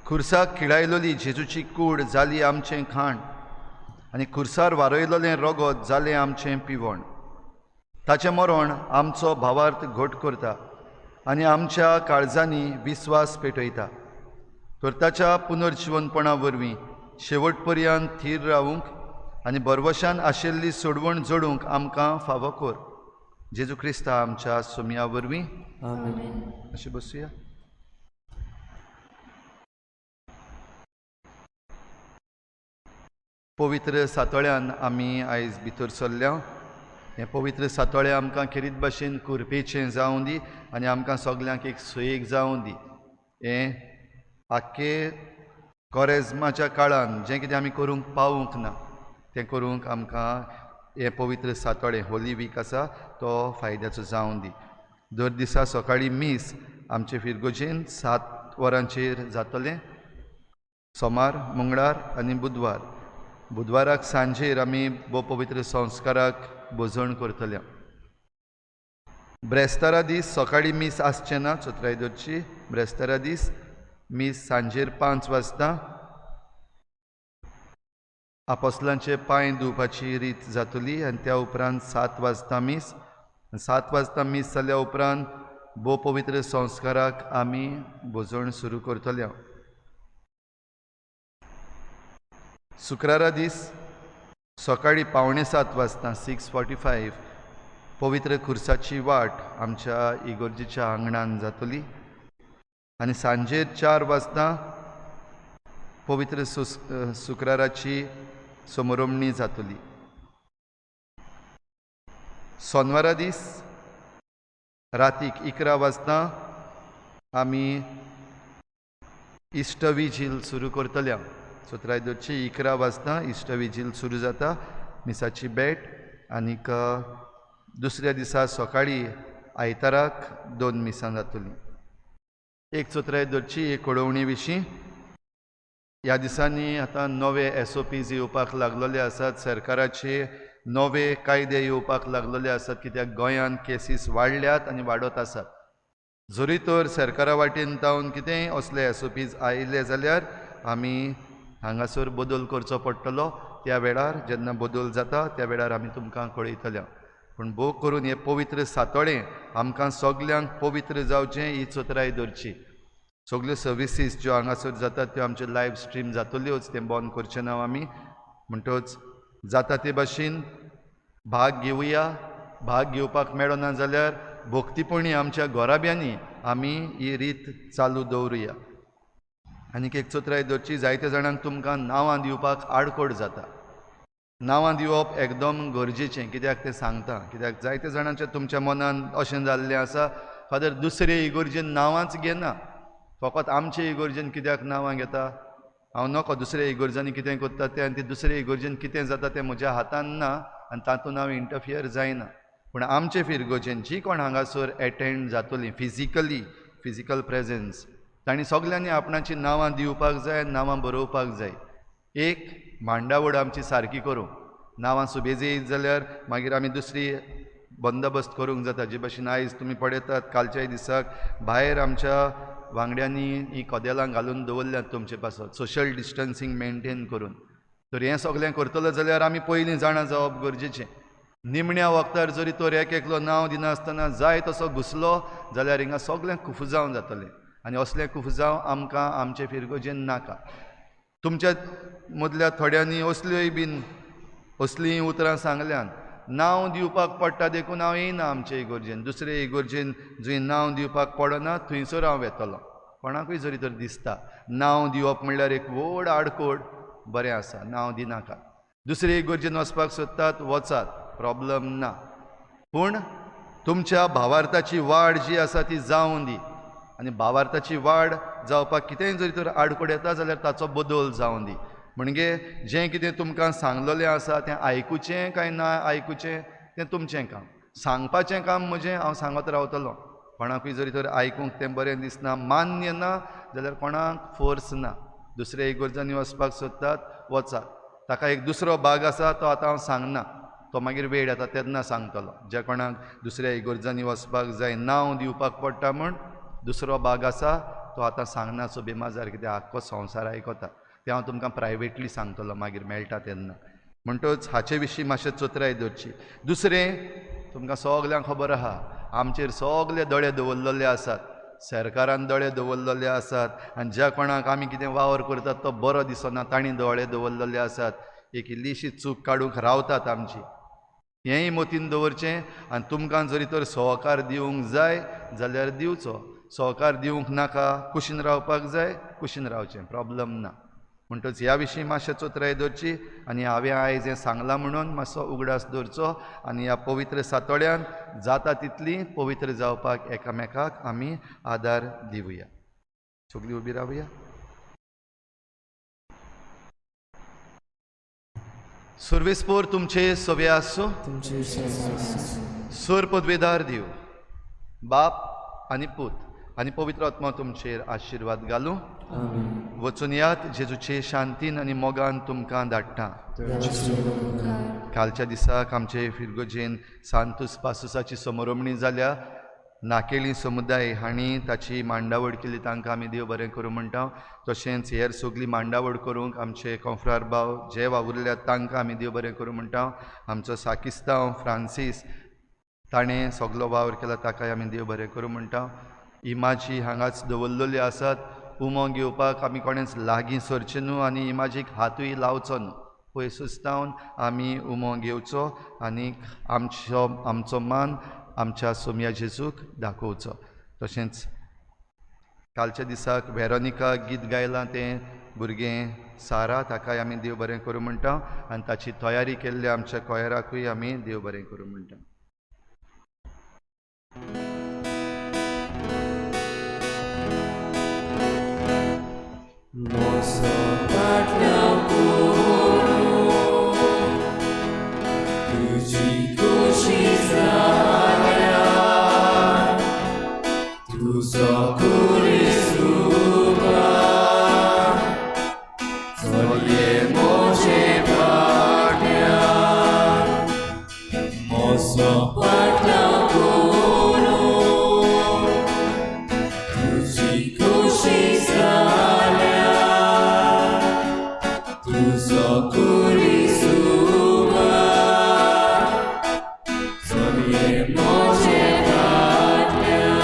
खुर्साक खिळायलोली जेजूची कूड जाली आमचें खाण आनी खुर्सार वारयलोलें रगत जालें आमचें पिवण. ताचें मरण आमचो भावार्थ घट करता आनी आमच्या काळजांनी विस्वास पेटयता. तर ताच्या पुनर्जिवनपणा वरवीं शेवट पर्यंत थीर रावूंक आनी बरवशान आशिल्ली सोडवण जोडूंक आमकां फावो कर. जेजू क्रिस्ता आमच्या सोमया वरवीं. अशें बसुया. पवित्र सातोळ्यान आमी आयज भितर सरल्या. हें पवित्र सातोळें आमकां खेरीत भाशेन कुरपेचें जावं दी आनी आमकां सगल्यांक एक सोयेक जावं दी. हें आख्खे कोरेज्माच्या काळान जें कितें आमी करूंक पावूंक ना तें करूंक आमकां हें पवित्र सातोळें होली वीक आसा तो फायद्याचो जावं दी. दर दिसा सकाळीं मीस आमचे फिरगोजेन 7 वरांचेर जातलें. सोमार, मंगळार आनी बुधवार. बुधवाराक सांजेर आमी भोव पवित्र संस्काराक भोजण करतले. ब्रेस्तारा दीस सकाळीं मीस आसचें ना, चतुराय दवरची. ब्रेस्तारा दीस मीस सांजेर 5 वाजता आपोस्लांचे पांय धुवपाची रीत जातली आनी त्या उपरांत 7 वाजता मीस. 7 वाजता मीस जाल्या उपरांत भोव पवित्र संस्काराक आमी भोजण सुरू करतले. शुक्रारा दीस सकाळीं 6:45 वाजता 6:45 पवित्र खुर्साची वाट आमच्या इगोर्जीच्या आंगणान जातली आनी सांजेर 4 वाजता पवित्र शुक्राराची समरोमणी जातली. सोनवारा दीस रातीक 11 वाजता आमी इश्ट विजील सुरू करतले. सतराय दरची 11 वाजता इश्ट विजील सुरू जाता, मिसाची भेट. आनीक दुसऱ्या दिसा सकाळीं आयताराक 2 मिसां जातली. एक चतराय दरची एक कळोवणी विशीं. ह्या दिसांनी आतां नवे SOPs येवपाक लागलेले आसात, सरकाराचे नवे कायदे येवपाक लागलेले आसात, कित्याक गोंयांत केसीस वाडल्यात आनी वाडत आसात. जरी तर सरकारा वाटेन जावन कितेंय असले SOPs आयले जाल्यार आमी हांगासर बदल करचो पडटलो. त्या वेळार जेन्ना बदल जाता त्या वेळार आमी तुमकां कळयतले. पूण भोव करून हें पवित्र सातोळें आमकां सगल्यांक पवित्र जावचें ही चतुराय दवरची. सगल्यो सर्विसीस ज्यो हांगासर जातात त्यो आमच्यो लायव्ह स्ट्रीम जातल्योच, तें बंद करचें ना आमी. म्हणटच जाता ते भाशेन भाग घेवया. भाग घेवपाक मेळना जाल्यार भक्तीपणी आमच्या घराब्यांनी आमी ही रीत चालू दवरुया. आनीक एक चतुराय दवरची, जायते जाणांक तुमकां नांवां दिवपाक आडखळ जाता. नांवां दिवप एकदम गरजेचें, कित्याक तें सांगता, कित्याक जायते जाणांच्या तुमच्या मनान अशें जाल्लें आसा, फादर दुसरे इगोर्जेन नांवांच घेना, फकत आमचे इगोर्जेन कित्याक नांवां घेता, हांव नको दुसऱ्या इगोर्जांनी कितें करता तें आनी ते दुसरे इगोर्जेन कितें जाता तें म्हज्या हातान ना आनी तातूंत हांव इंटरफियर जायना. पूण आमचे फिरगोजेन जी कोण हांगासर एटेंड जातली फिजिकली, फिजिकल प्रेजन्स, तांणी सगल्यांनी आपणाची नांवां दिवपाक जाय, नांवां बरोवपाक जाय. एक मांडावळ आमची सारकी करूंक, नांवां सुबेज येयत जाल्यार मागीर आमी दुसरी बंदोबस्त करूंक जाता. जे भाशेन आयज तुमी पळयतात कालच्याय दिसाक भायर आमच्या वांगड्यांनी ही कदेलां घालून दवरल्यात तुमचे पासत, सोशल डिस्टन्सींग मेनटेन करून. तर हें सगळें करतलो जाल्यार आमी पयलीं जाणा जावप गरजेचें. निमण्या वखदार जरी तर एक एकलो नांव दिनासतना जाय तसो घुसलो जाल्यार हिंगा सगळें कुफुजांव जातलें आनी असलें कुफुजांव आमकां आमचे फिरगोजेन नाका. तुमच्या मदल्या थोड्यांनी असल्योय बीन असलीं उतरां सांगल्यान, नांव दिवपाक पडटा देखून हांव येयना आमचे इगोर्जेन, दुसरे इगोर्जेन जंय नांव दिवपाक पडना थंयसर हांव वेतलो. कोणाकूय जरी तर दिसता नांव दिवप म्हणल्यार एक व्हड आडकोड, बरें आसा नांव दिनाका. दुसरे इगोर्जेन वचपाक सोदतात वचात, प्रॉब्लम ना, पूण तुमच्या भावार्थाची वाड जी आसा ती जावं दी. आनी भावार्थाची वाड जावपाक कितेंय जरी तर आडकोड येता जाल्यार ताचो बदल जावं दी. म्हणजे जें कितें तुमकां सांगलेलें आसा तें आयकुचें काय ना आयकुचें तें तुमचें काम, सांगपाचें काम म्हजें हांव सांगत रावतलो. कोणाकूय जरी तर आयकूंक तें बरें दिसना, मान्य ना जाल्यार कोणाक फोर्स ना. दुसऱ्या इगोर्जांनी वचपाक सोदतात वचात, ताका एक दुसरो भाग आसा तो आतां हांव सांगना, तो मागीर वेळ येता तेन्ना सांगतलो. ज्या कोणाक दुसऱ्या इगोर्जांनी वचपाक जाय नांव दिवपाक पडटा म्हूण दुसरो भाग आसा तो आतां सांगना, सो बेमाजार कित्याक आख्खो संवसार आयकता, तें हांव तुमकां प्रायवेटली सांगतलो मागीर मेळटा तेन्ना. म्हणटच हाचे विशीं मातशें चतुराय दवरची. दुसरें तुमकां सगल्यांक खबर आहा आमचेर सगले दोळे दवरलेले आसात, सरकारान दोळे दवरलेले आसात आनी ज्या कोणाक आमी कितें वावर करतात तो बरो दिसना तांणी दोळे दवरलेले आसात, एक इल्लीशी चूक काडूंक रावतात आमची. हेंय मतीन दवरचें आनी तुमकां जरी तर सहकार दिवंक जाय जाल्यार दिवचो, सहकार दिवंक नाका कुशीन रावपाक जाय कुशीन रावचें, प्रॉब्लम ना. म्हणटच ह्या विशीं मातशें चतुराय दवरची आनी हांवें आयज हें सांगलां म्हणून मातसो उगडास दवरचो आनी ह्या पवित्र सातोळ्यान जाता तितली पवित्र जावपाक एकामेकाक आमी आदार दिवया. सगळीं उबी रावया. सर्वेस्पोर तुमचे सवे आसूं, सर पदवेदार दिव बाप आनी पूत आनी पवित्र आत्मा तुमचेर आशिर्वाद घालूं. आमेन. वचून यात, जेजूचे शांतीन आनी मोगान तुमकां धाडटा. कालच्या दिसाक आमचे फिरगोजेन सांतूस पासुसाची समरोमणी जाल्या. नाकेली समुदाय हांणी ताची मांडावळ केली, तांकां आमी देव बरें करूं म्हणटा. तशेंच हेर सगळी मांडावळ करूंक आमचे कोंफ्रार भाव जे वावुरल्यात तांकां आमी देव बरें करूं म्हणटा. आमचो साकिस्तांव फ्रांसीस ताणें सगलो वावर केला, ताकाय आमी देव बरें करूं म्हणटा. इमाजी हांगाच दवरलेली आसात, उमो घेवपाक आमी कोणेंच लागीं सरचें न्हू आनी इमाजीक हातूय लावचो न्हू. पयसूच जावन आमी उमो घेवचो आनी आमचो मान आमच्या सोमया जेजूक दाखोवचो. तशेंच कालच्या दिसाक वेरोनिका गीत गायलां तें भुरगें सारा, ताकाय आमी देव बरें करूं म्हणटा आनी ताची तयारी केल्ल्या आमच्या कोयराकूय आमी देव बरें करूं म्हणटा. तुजी खुशी जाल्या, तुजो कुरिसुबा चलये म्हजे फाटल्यान, म्हजो फाटल्यान करून तुजी खुशी जाल्या, तुजो कुरिसुबा चलये म्हजे फाटल्यान.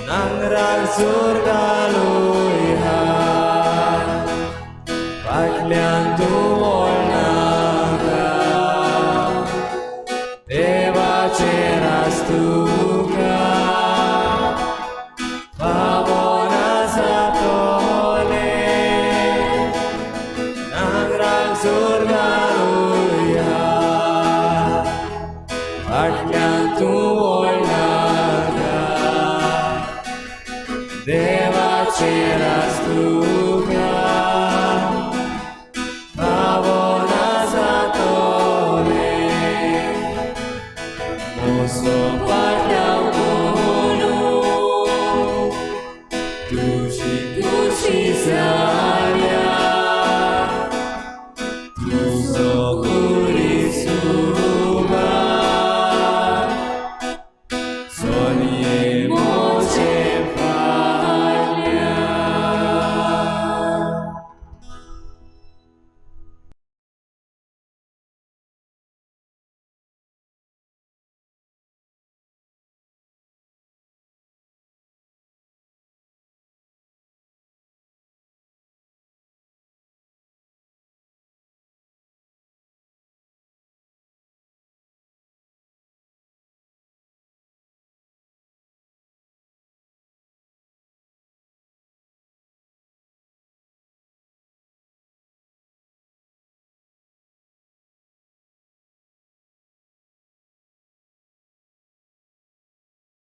नांगराक जोर घालुया, फाटल्यान तूं वळनाका, देवाचें राज तुका फावोना जातलें. नांगराक जोर घालुया, फाटल्यान तूं वळनाका, देवाचें राज तुका फावोना जातलें. म्हजो फाटल्यान